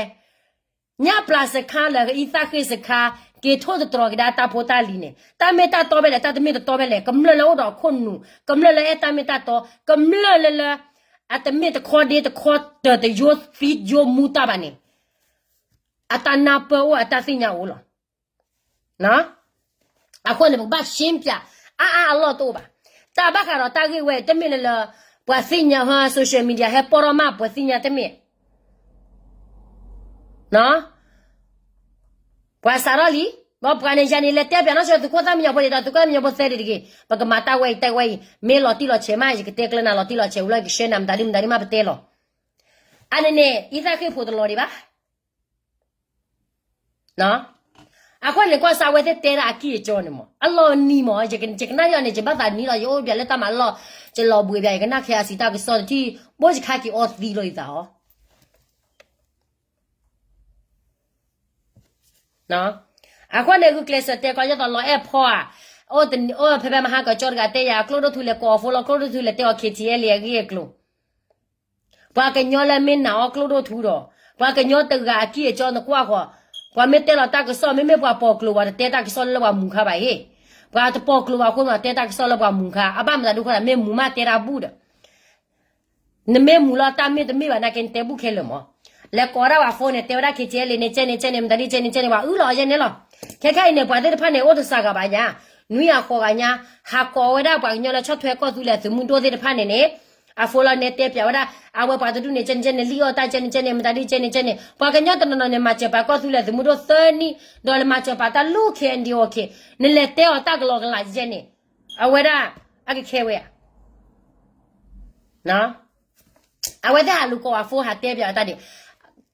ညၣ်ပျၢ်စခါလၢအံသၣ်ဃ့ၢ်စခါ က့ၤထိၣ်သတြီၤက့ၤဒၣ်တၢ်ဖိတၢ်လံၤန့ၣ် တၢ်မ့ၢ်တၢ်တီဖဲလဲၣ် တၢ်တမ့ၢ်တတီဖဲလဲၣ် ကမျၢၢ်လၢအိၣ်ဒီးခိၣ်နူာ် ကမျၢၢ်လၢအဲၣ်တၢ်မ့ၢ်တၢ်တီ ကမျၢၢ်လၢလၢ အတမ့ၢ်တခီဒ့တခီတၢၤတယိသံယိမူတၢ်ဘၣ်န့ၣ် အတၢ်နၢ်ပၢၢ်အိၣ်အတၢ်သ့ၣ်ညါအိၣ်လီၤ. အဃိန့ၣ် ပကဘၣ်ရှင်းပြ အါအါအလီၢ်တအိၣ်ဘၣ်. တၢ်ဘၣ်ဃးဒီးတၢ်ဂ့ၢ်ဝဲအံၤ တမ့ၢ်လၢလၢ ပှၤသ့ၣ်ညါဟီ social media ဟဲပိာ်ထီၣ်မး ပှၤသ့ၣ်ညါတမ့ၢ် ပှၤစးထီၣ်လံ, ဒီးပှၤန့ၣ်ယၤန့ၣ် လဲၤတဲပၠးနီၢ်ဆၢသုးခိၣ်သၣ်မံညီၤဖိန့ၣ်ဒီး သုးခိၣ်သၣ်မံညီၤဖိသဲဒ်တဂ့ၤ, ပကမၤတၢ်ဝဲအံၤတၢ်ဝဲအံၤ, မ့ၢ်လီၤတံၢ်လီၤဆဲးမး ယကတဲကျၢၤနၤလီၤတံၢ်လီၤဆဲး ဝံၤလီၤယကရှဲနၤ မတၤဒ်မတၤဒ်မးပတဲလီၤ. အန့ၣ်န့ၣ် အံသၣ်ဃ့ၢ်ဖိတလီၤဒံးဘၣ် အဃိန့ၣ် ကွၢ်စၢ်ဝဲသ့ၣ်တဲဒၣ်အကံၢ်အကၠီန့ၣ်မး အလီၤနံၤမး ယကနၣ်ဒီးန့ၣ် ယဘၣ်သးနံၤလီၤ ယအိၣ်ဘၣ်လၢတၢ်မၤလီၢ် ယလီၤဘှံးဘၣ် ယကနၣ်ခဲအစံးတၢ်ကစီၣ်တထံၣ် ဘိယခါက့ၤအီသံလီၤယသးအီၤ အဃိန့ၣ် ဂုာ်ကျဲးစၢးတဲကီး ယသိးလီၤအဲၣ်ဖီဧါ, အိၣ်ဖဲဖဲမဟါကၠီတဂၤတဲယၤ ကျိၣ်ဒိၣ်ထူလဲၤကိးအီၤဖိလီၤ ကျိၣ်ဒိၣ်ထူလဲၤတဲအီၤ ခ့ၣ်ထံၣ်အဲလ့ၣ်အဂ့ၢ်အကျိၤ ပှၤကညီလၢမ့ၢ်နာ်အီၤကျိၣ်ဒိၣ်ထူဒီး ပှၤကညီတဂၤအကံၢ်အကၠီနကွၢ်ဃီၤ, ပှၤမ့ၢ်တဲလီၤတၢ်ကစီၣ် မ့မ့ၢ်ပှၤပိာ်ကျိၤ ပှၤတတဲတၢ်ကစီၣ်လၢပှၤမူခါဘၣ်ဟ့ၣ်, ပှၤတပိာ်ကျိၤဘၣ်အဃိန့ၣ် တဲတၢ်ကစီၣ်လၢပှၤမူခါ အဘၣ်မတၤဒုးခီဒၣ် မ့ၢ်မူမးတဲတၢ်ဘူၣ်ဒီး နမ့ၢ်မူလီၤတၢ်မ့ၢ်တမ့ၢ်ဘၣ်နာ်က့ နတဲဘူၣ်ခဲလၢာ်မး, လဲၤကိးဒၣ်ပှၤဖိန့ၣ် တဲဝဲဒၣ် ခ့ၣ်ထံၣ်အဲလ့ၣ်န့ၣ်ကဲန့ၣ်ကဲန့ၣ် မတၤဒ်ကဲန့ၣ်ကဲန့ၣ် ပှၤအုၣ်လီၤယဲန့ၣ်လီၤ, ခဲခဲအံၤန့ၣ် ပှၤသ့ၣ်တဖၣ်န့ၣ် အိၣ်တစှၤဂၤဘၣ်ညါ, နွံဂၤဃိးဂၤညါ, ဟးကိးဝဲဒၣ်ပှၤကညီလၢဆီၣ်ထွဲကီၢ်သူလ့ၤသုးမုၢ်ဒိၣ်သ့ၣ်တဖၣ်န့ၣ်န့ၣ်, အဖိလီၤန့ၣ်တဲပၠးဝဲဒၣ် အဝဲပှၤတဒူၣ်န့ၣ်ကဲန့ၣ်ကဲန့ၣ် လံၣ်အီၣ်တၢ်ကဲန့ၣ်ကဲန့ၣ် မတၤဒ်ကဲန့ၣ်ကဲန့ၣ် ပှၤကညီတနီၤနီၤန့ၣ် မၤစၢၤပာ်ကီၢ်သူလ့ၤသုးမုၢ်ဒိၣ်သၢနံၣ်, ဒီးလဲၤမၤစၢၤပာ်တၢ်လူၢ်ခဲအံၤဒံးအီၤခဲ, နလဲၤတဲအီၤတၢ်ကလီကလးယဲန့ၣ်, အဝဲဒၣ် အကခဲဝဲဧါ အဝဲသ့ၣ်ဟးလူၤကိးအဖိဟးတဲပၠးအတၢ်ဒံး,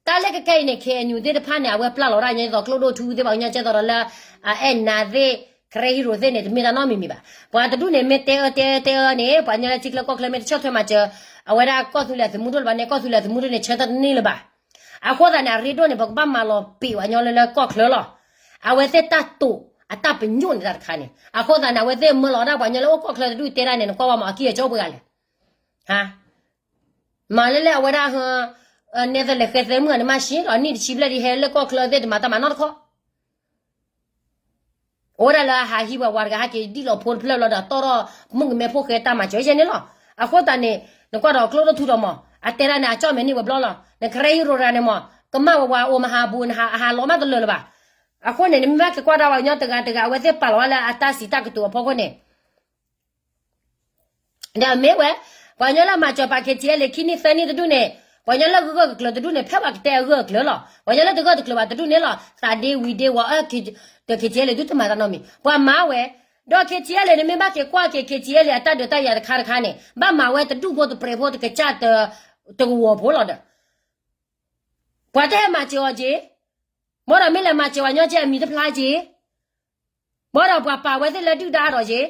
တၢ်လၢကကဲအံၤန့ၣ် ခ့ၣ်အဲၣ်ယူၣ်သ့ၣ်တဖၣ်န့ၣ် အဝဲပျၢ်လီၤဒၣ်ညါ သိးကျိၣ်ဒိၣ်ထူသ့ၣ် ပှၤကညီကဲသိးဒီးလၢ အအဲၣ်နၤသ့ၣ် ခရ့ဟံရိၤသ့ၣ်န့ၣ် တမ့ၢ်တၢ်နီတမံၤမံၤဘၣ်. ပှၤတဒူၣ်န့ၣ် မ့ၢ်တဲအၢတဲအၢတဲအၢန့ၣ် ပှၤကညီလၢထံချၢကီၢ်ချၢမ့ၢ်တဆီၣ်ထွဲမၤစၢၤ အဝဲဒၣ်ကီၢ်သူလ့ၤသုးမုၢ်ဒိၣ်လၢၤဘၣ်န့ၣ် ကီၢ်သူလ့ၤသုးမုၢ်ဒိၣ်န့ၣ် ဆၢထၢၣ်တန့ၢ်လၢၤဘၣ်. အဃိသတးန့ၣ် အရ့ဒိၣ်န့ၣ် ပကဘၣ်မၤလီၤပံာ်ပှၤကညီလၢလၢကီၢ်ချၢလီၤ. အဝဲသ့ၣ်တၢ်တိာ်အတၢ်ပညိၣ်န့ၣ်တၢ်တခါန့ၣ် အဃိသတးန့ၣ် အဝဲသ့ၣ်မၢလီၤဒၣ်ပှၤကညီလၢအိၣ်ကီၢ်ချၢတဒူၣ်တဲဒၣ်န့ၣ် နကွၢ်ဝဲမးအကံၢ်အကၠီပှဲၤဂၤလဲၣ်. မၤလၢလၢအဝဲဒၣ် နဲသလဲၤဃဲသဲမုၢ်ဂၤန့ၣ်မးရှံလီၤ နံၣ်တဆံဘျဲၣ်ဒ်ဟဲလၢကီၢ်ချၢသ့ၣ်တမၤတၢ်မၤနီတခီ အိၣ်ဝဲဒၣ်လၢအဟးဟံးပှၤဝၤတဂၤဟဲက့ၤဒ်လီၤဖိတဖျၢၣ်ဘျီဒီးတီၢ်ထီၣ်မုၣ်ကမဲဖိဃဲတၢ်မၤစၢၤယဲန့ၣ်လီၤ. အဃိသတးန့ၣ် နကွၢ်ဒီးကျိၣ်ဒိၣ်ထူဒီးမး အတဲဒၣ်န့ၣ် အကၠီၣ်မဲာ်န့ၢ်ဝဲဘျီလီၤ. နကရၢဟံးရိရၤန့ၣ်မး ကမၣ်ဝဲဝၤအိၣ်မဟါပူၤ အဟးလီၤမးတလၢာ်လၢၤဘၣ်. အဃိန့ၣ် နမ့ၢ်ဘၣ်က့ၤကွၢ်ဒၣ်ပှၤကညီတဂၤတဂၤ အဝဲသ့ၣ်ပာ်လီၤဝဲလၢအတၢ်စံးတၢ်ကတိၤအဖီခိၣ်န့ၣ် ဒီးမ့ၢ်ဝဲ ပှၤကညီလၢအမၤစၢၤပာ် KTLA ခံနံၣ်သၢနံၣ်တဒူၣ်န့ၣ် ပှၤကညီလၢဂၢၢ်ဂၢၢ်ကျၢၤကျၢၤတဒူၣ်န့ၣ် ဖဲပှၤကတဲအဂၢၢ်အကျၢၤလီၤ. ပှၤကညီလၢတဂၢၢ်တကျၢၤဘၣ်တဒူၣ်န့ၣ်လီၤ သးဒ့ဝံၤဒ့ဝီၤအၢ KTLA ဒူၣ်တမၤတၢ်နီတမံၤ ပှၤမၤဝဲ ဒီး KTLA န့ၣ် မ့ၢ်ဘၣ်က့ၤကွၢ်က့ၤ KTLA အတၢ်ဒုးတၢ်ယၤတခါတခါန့ၣ် ဘၣ်မၤဝဲတဒူၣ်ဖိတပြဲးဖိတကစၢ်တကဝီၤဖိလီၤဒီး ပှၤတဟဲမၤစၢၤအီၤက့ၤ, ဘၣ်ဒီးမ့ၢ်လဲၤမၤစၢၤပှၤညီက့ၤအမံၤတဖျါက့ၤ, ဘၣ်ဒီးပှၤပာ်ဝဲသ့ၣ်လၢဒုၣ်ဒါဒီးက့ၤ,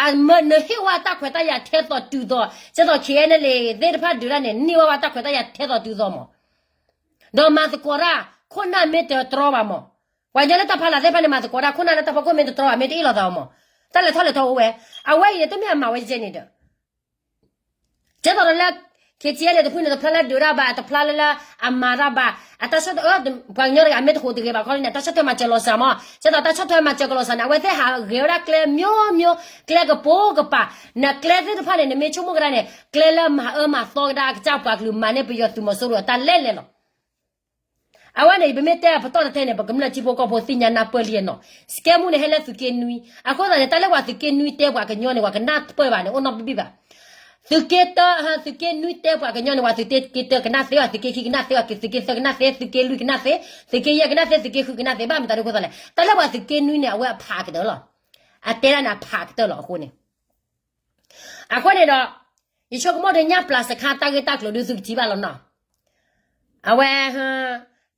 အမ့ၢ်နဟ့ၣ်ဝဲတၢ်ခွဲးတၢ်ယာ်ထဲသိးတုၤသိး ကဲသိး KNLA သ့ၣ်တဖၣ်ဒုးတၢ်န့ၣ် န့ၢ်ဝဲဝဲတၢ်ခွဲးတၢ်ယာ်ထဲသိးတုၤသိးမး, ဒီးမၤသကိးတၢ် ခိၣ်နၢ်မ့ၢ်တတြီဘၣ်မး, ပှၤကညီလၢတၢ်ဖီလာ်သ့ၣ်တဖၣ်န့ၣ် မၤသကိးတၢ် ခိၣ်နၢ်လၢတၢ်ဖီခိၣ်မ့ၢ်တတြီဘၣ် မ့ၢ်တအ့ၣ်လိာ်သးဘၣ်မး, တၢ်လဲၤထီၣ်လဲၤထီအိၣ်ဝဲ, အဝဲအံၤန့ၣ် တမ့ၢ်အမၤဝဲကဲန့ၣ်ဒီး ကဲသိးဒီးလၢ KTLA တဖုန့ၣ် တဖျါလၢဒုးတၢ်ဘၣ် တဖျါလၢလၢအမၤတၢ်ဘၣ် အတၢ်ဆီၣ်ထွဲ ပှၤကညီတဂၤမ့ၢ်တဟူးတဂ့ၤဘၣ်ခီန့ၣ် တၢ်ဆီၣ်ထွဲမၤစၢၤလီၤစှၤမး, ကဲသိးတၢ်ဆီၣ်ထွဲမၤစၢၤကလီၤစှၤန့ၣ် အဝဲသ့ၣ်ဟးဂဲၤဝဲဒၣ်ကျဲမျိုးမျိုး ကျဲကပိာ်ကပၤ, နကျဲသ့ၣ်တဖၣ်န့ၣ် နမ့ၢ်ဆိကမိၣ်ကဒါန့ၣ် ကျဲလၢမၤအၢမၤသီကဒါအကစၢ်ပှၤကလုာ်မၤန့ၢ်ပယီၤသုးမီၤစိရိၤအတၢ်လဲၣ်လဲၣ်လီၤ. အဝဲန့ၣ် ပမ့ၢ်တဲပတီၢ်တထဲန့ၣ် ပကမျၢၢ်ထံဖိကီၢ်ဖိသ့ၣ်ညါနၢ်ပၢၢ်လံနီၤ, စကဲမူန့ၣ် ဟဲလၢသုးက့နွံ, အဃိသတးန့ၣ် တၢ်လၢပှၤသုးက့နွံတဲပှၤကညီန့ၣ် ပှၤကနၢ်ပၢၢ်ဘၣ်န့ၣ် အိၣ်နီတဘ့ၣ်ဘၣ်. သုးက့တၢ သုးက့နွံတဲပှၤကညီန့ၣ် ပှၤသုးက့ခံကနၢ်သ့, ပှၤသုးက့သၢကနၢ်သ့, သုးက့လွံၢ်ကနၢ်သ့, သုးက့ယဲၢ်ကနၢ်သ့, သုးက့ဃုကနၢ်သ့, ဘၣ်မတၤဒ်အဃိသတးလဲၣ် တၢ်လၢပှၤသုးက့နွံန့ၣ် အဝဲအဖးကတၢၢ်လီၤ. အတဲဒၣ်န့ၣ် အဖးကတၢၢ်လီၤအဃိန့ၣ် အဃိန့ၣ်ဒီး ယဆိကမိၣ်ဒီးညၣ်ပျၢ်စခါတၢ်ဂ့ၢ်တၢ်ကျိၤဒုးသုကထံၣ်ဘၣ်လီၤနီၤ. အဝဲ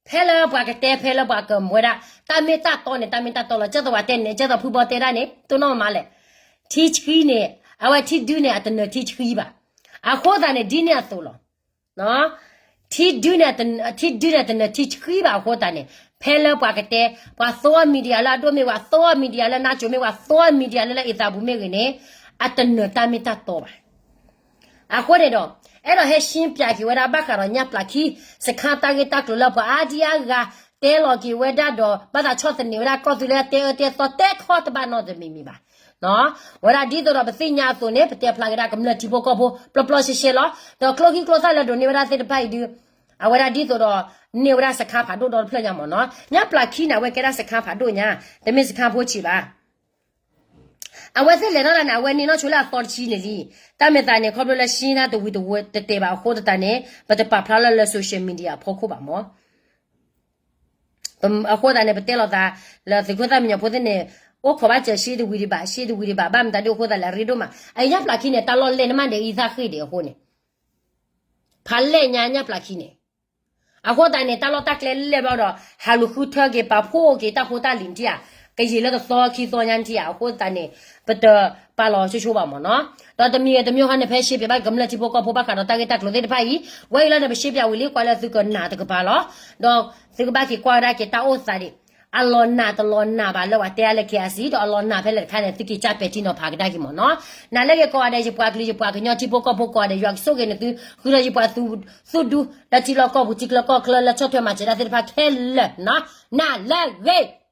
ဖဲလၢပှၤကတဲ ဖဲလၢပှၤကမၤဝဲဒၣ် တၢ်မ့ၢ်တၢ်တီန့ၣ် တၢ်မ့ၢ်တၢ်တီလီၤ. ကဲသိးပှၤတဲန့ၣ် ကဲသိးဖုဘီတဲဒၣ်န့ၣ် တိၢ်နီၣ်မးလဲၣ်. ထံဆှံန့ၣ် အဝဲထံဒုန့ၣ် အတနၢၤထံဆှံဘၣ်. အဃိသတးန့ၣ် ဒ်န့ၣ်အသိးလီၤ. ထံဒုန့ၣ် ထံဒုန့ၣ် အတနၢၤထံဆှံဘၣ်အဃိသတးန့ၣ် ဖဲလၢပှၤကတဲ ပှၤသိ media လၢအဒိၣ်မ့ၢ်ဝဲ သိ media လၢနါစိၤမ့ၢ်ဝဲ သိ media လၢလၢအ့သးပူၤမ့ၢ်ဂ့ၤန့ၣ် အတနၢၤတၢ်မ့ၢ်တၢ်တီဘၣ်. အဃိန့ၣ်ဒီး အဲၣ်ဒိးဟဲရှင်းပြက့ၤဝဲဒၣ်ဘၣ်ဃးဒီးညၣ်ပျၢ်ခံ စခါတၢ်ဂ့ၢ်တၢ်ကျိၤလၢပှၤအါဒံအါဂၤ တဲလီၤက့ၤဝဲဒၣ်ဒီး ဘၣ်သးဆီၣ်သနံးဝဲဒၣ်ကီၢ်သူလ့ၤတဲအၢတဲသီတဲခီတဘၣ်နီတမံၤမံၤဘၣ်. ဝဲဒၣ်ဒ်သိးဒီးပသ့ၣ်ညါအသိးန့ၣ် ပတဲဖျါက့ၤဒၣ်ကမျၢၢ်ထံဖိကီၢ်ဖိ ပျီပျီရှဲရှဲလီၤ. ဒီးကျိချံကျိသၣ်လၢဒိးန့ၢ်ဝဲဒၣ်သ့ၣ်တဖၣ်အံၤဒုး အဝဲဒၣ်ဒ်သိးဒီး န့ၢ်ဝဲဒၣ်စခါဖးဒိၣ်ဒီတဖျၢၣ်ညါမ့ၢ်နီၤ. ညၣ်ပျၢ်ခံန့ၣ် အဝဲကဲဒၣ်စခါဖးဒိၣ်ညါ, တမ့ၢ်စခါဖိဆံးဘၣ်. အဝဲသ့ၣ်လဲၤထီၣ်တၢ်န့ၣ် အဝဲန့ၢ်နီၢ်ဆိလၢအသီတဆံန့ၣ်လံ. တၢ်မ့ၢ်သးန့ၣ် ခီဖျိလၢရှင်းတၢ်တဝံၤတဝီၤတတဲာ်ဘၣ်အဃိသတးန့ၣ် ပတပာ်ဖျါလၢလၢ social media အဖီခိၣ်ဘၣ်မ့ၢ် အဃိသတးန့ၣ် ပတဲလိာ်သး လၢသုးခိၣ်သၣ်မံညီၤဖိသ့ၣ်န့ၣ် အိၣ်ခိးဘၣ်စၢၤရှင်းတဝံၤဒံးဘၣ် ရှင်းတဝံၤဒံးဘၣ် ဘၣ်မတၤဒ်အဃိသတးလဲၣ် အရ့ဒိၣ်မး အညၣ်ပျၢ်ခံန့ၣ် တၢ်လီၢ်လဲၢ်နမ့ၢ်ဒဲးအံသၣ်ဃ့ၢ်ဒံးအဃိန့ၣ် ဖးလဲၢ်ညါညၣ်ပျၢ်ခံန့ၣ် အဃိသတးန့ၣ် တၢ်လီၢ်တၢ်ကျဲလဲၢ်ဘျီဒီး ဟးလူၤဃုထၢက့ၤ ပာ်ဖှိၣ်က့ၤတၢ်ဖိတၢ်လံၤနထံၣ်ဧါ, ကယံာ်လၢတသီခံသီညါနထံၣ်ဧါ, အဃိသတးန့ၣ် ပတပာ်လီၤဆိဆိဘၣ်မ့ၢ်နီၤ. ဒီးတမံၤဂ့ၤတမံၤဟီန့ၣ် ဖဲရှဲပၠးဘၣ်ကမျၢၢ်ထံဖိကီၢ်ဖိဘၣ်ဃးဒီးတၢ်ဂ့ၢ်တၢ်ကျိၤသ့ၣ်တဖၣ်အံၤ ဝဲအံၤလီၤန့ၣ် ပရှဲပၠးဝံၤလံ ကွၢ်လၢသုကနၣ်တကပၤလီၤ. ဒီးသုကဘၣ်က့ၤကွၢ်ကဒါက့ၤတၢ်အိၣ်သးဒံး အလီၤနာ်တလီၤနာ်ဘၣ်လၢပှၤတဲအါလၢ KIC ဒီးအလီၤနာ်ဖဲလဲၣ်တခါန့ၣ် သုက့ၤကၢ်ပဲာ်ထံနီၤဖးကဒါက့ၤမ့ၢ်နီၤ. နာ်လၢက့ၤကိးဂၤဒဲး ယပှၤကလုာ် ယပှၤကညီထံဖိကီၢ်ဖိကိးဂၤဒဲး ယွၤကဆိၣ်ဂ့ၤန့ၣ်သု ဃုထၢယပှၤသူၣ်ဒူ လၢထံလီၢ်ကီၢ်ပူၤ ထံချၢကီၢ်ချၢ လၢဆီၣ်ထွဲမၤစၢၤတၢ်သ့ၣ်တဖၣ်ခဲလၢာ်နီၤ. နာ်လၢဂ့ၤ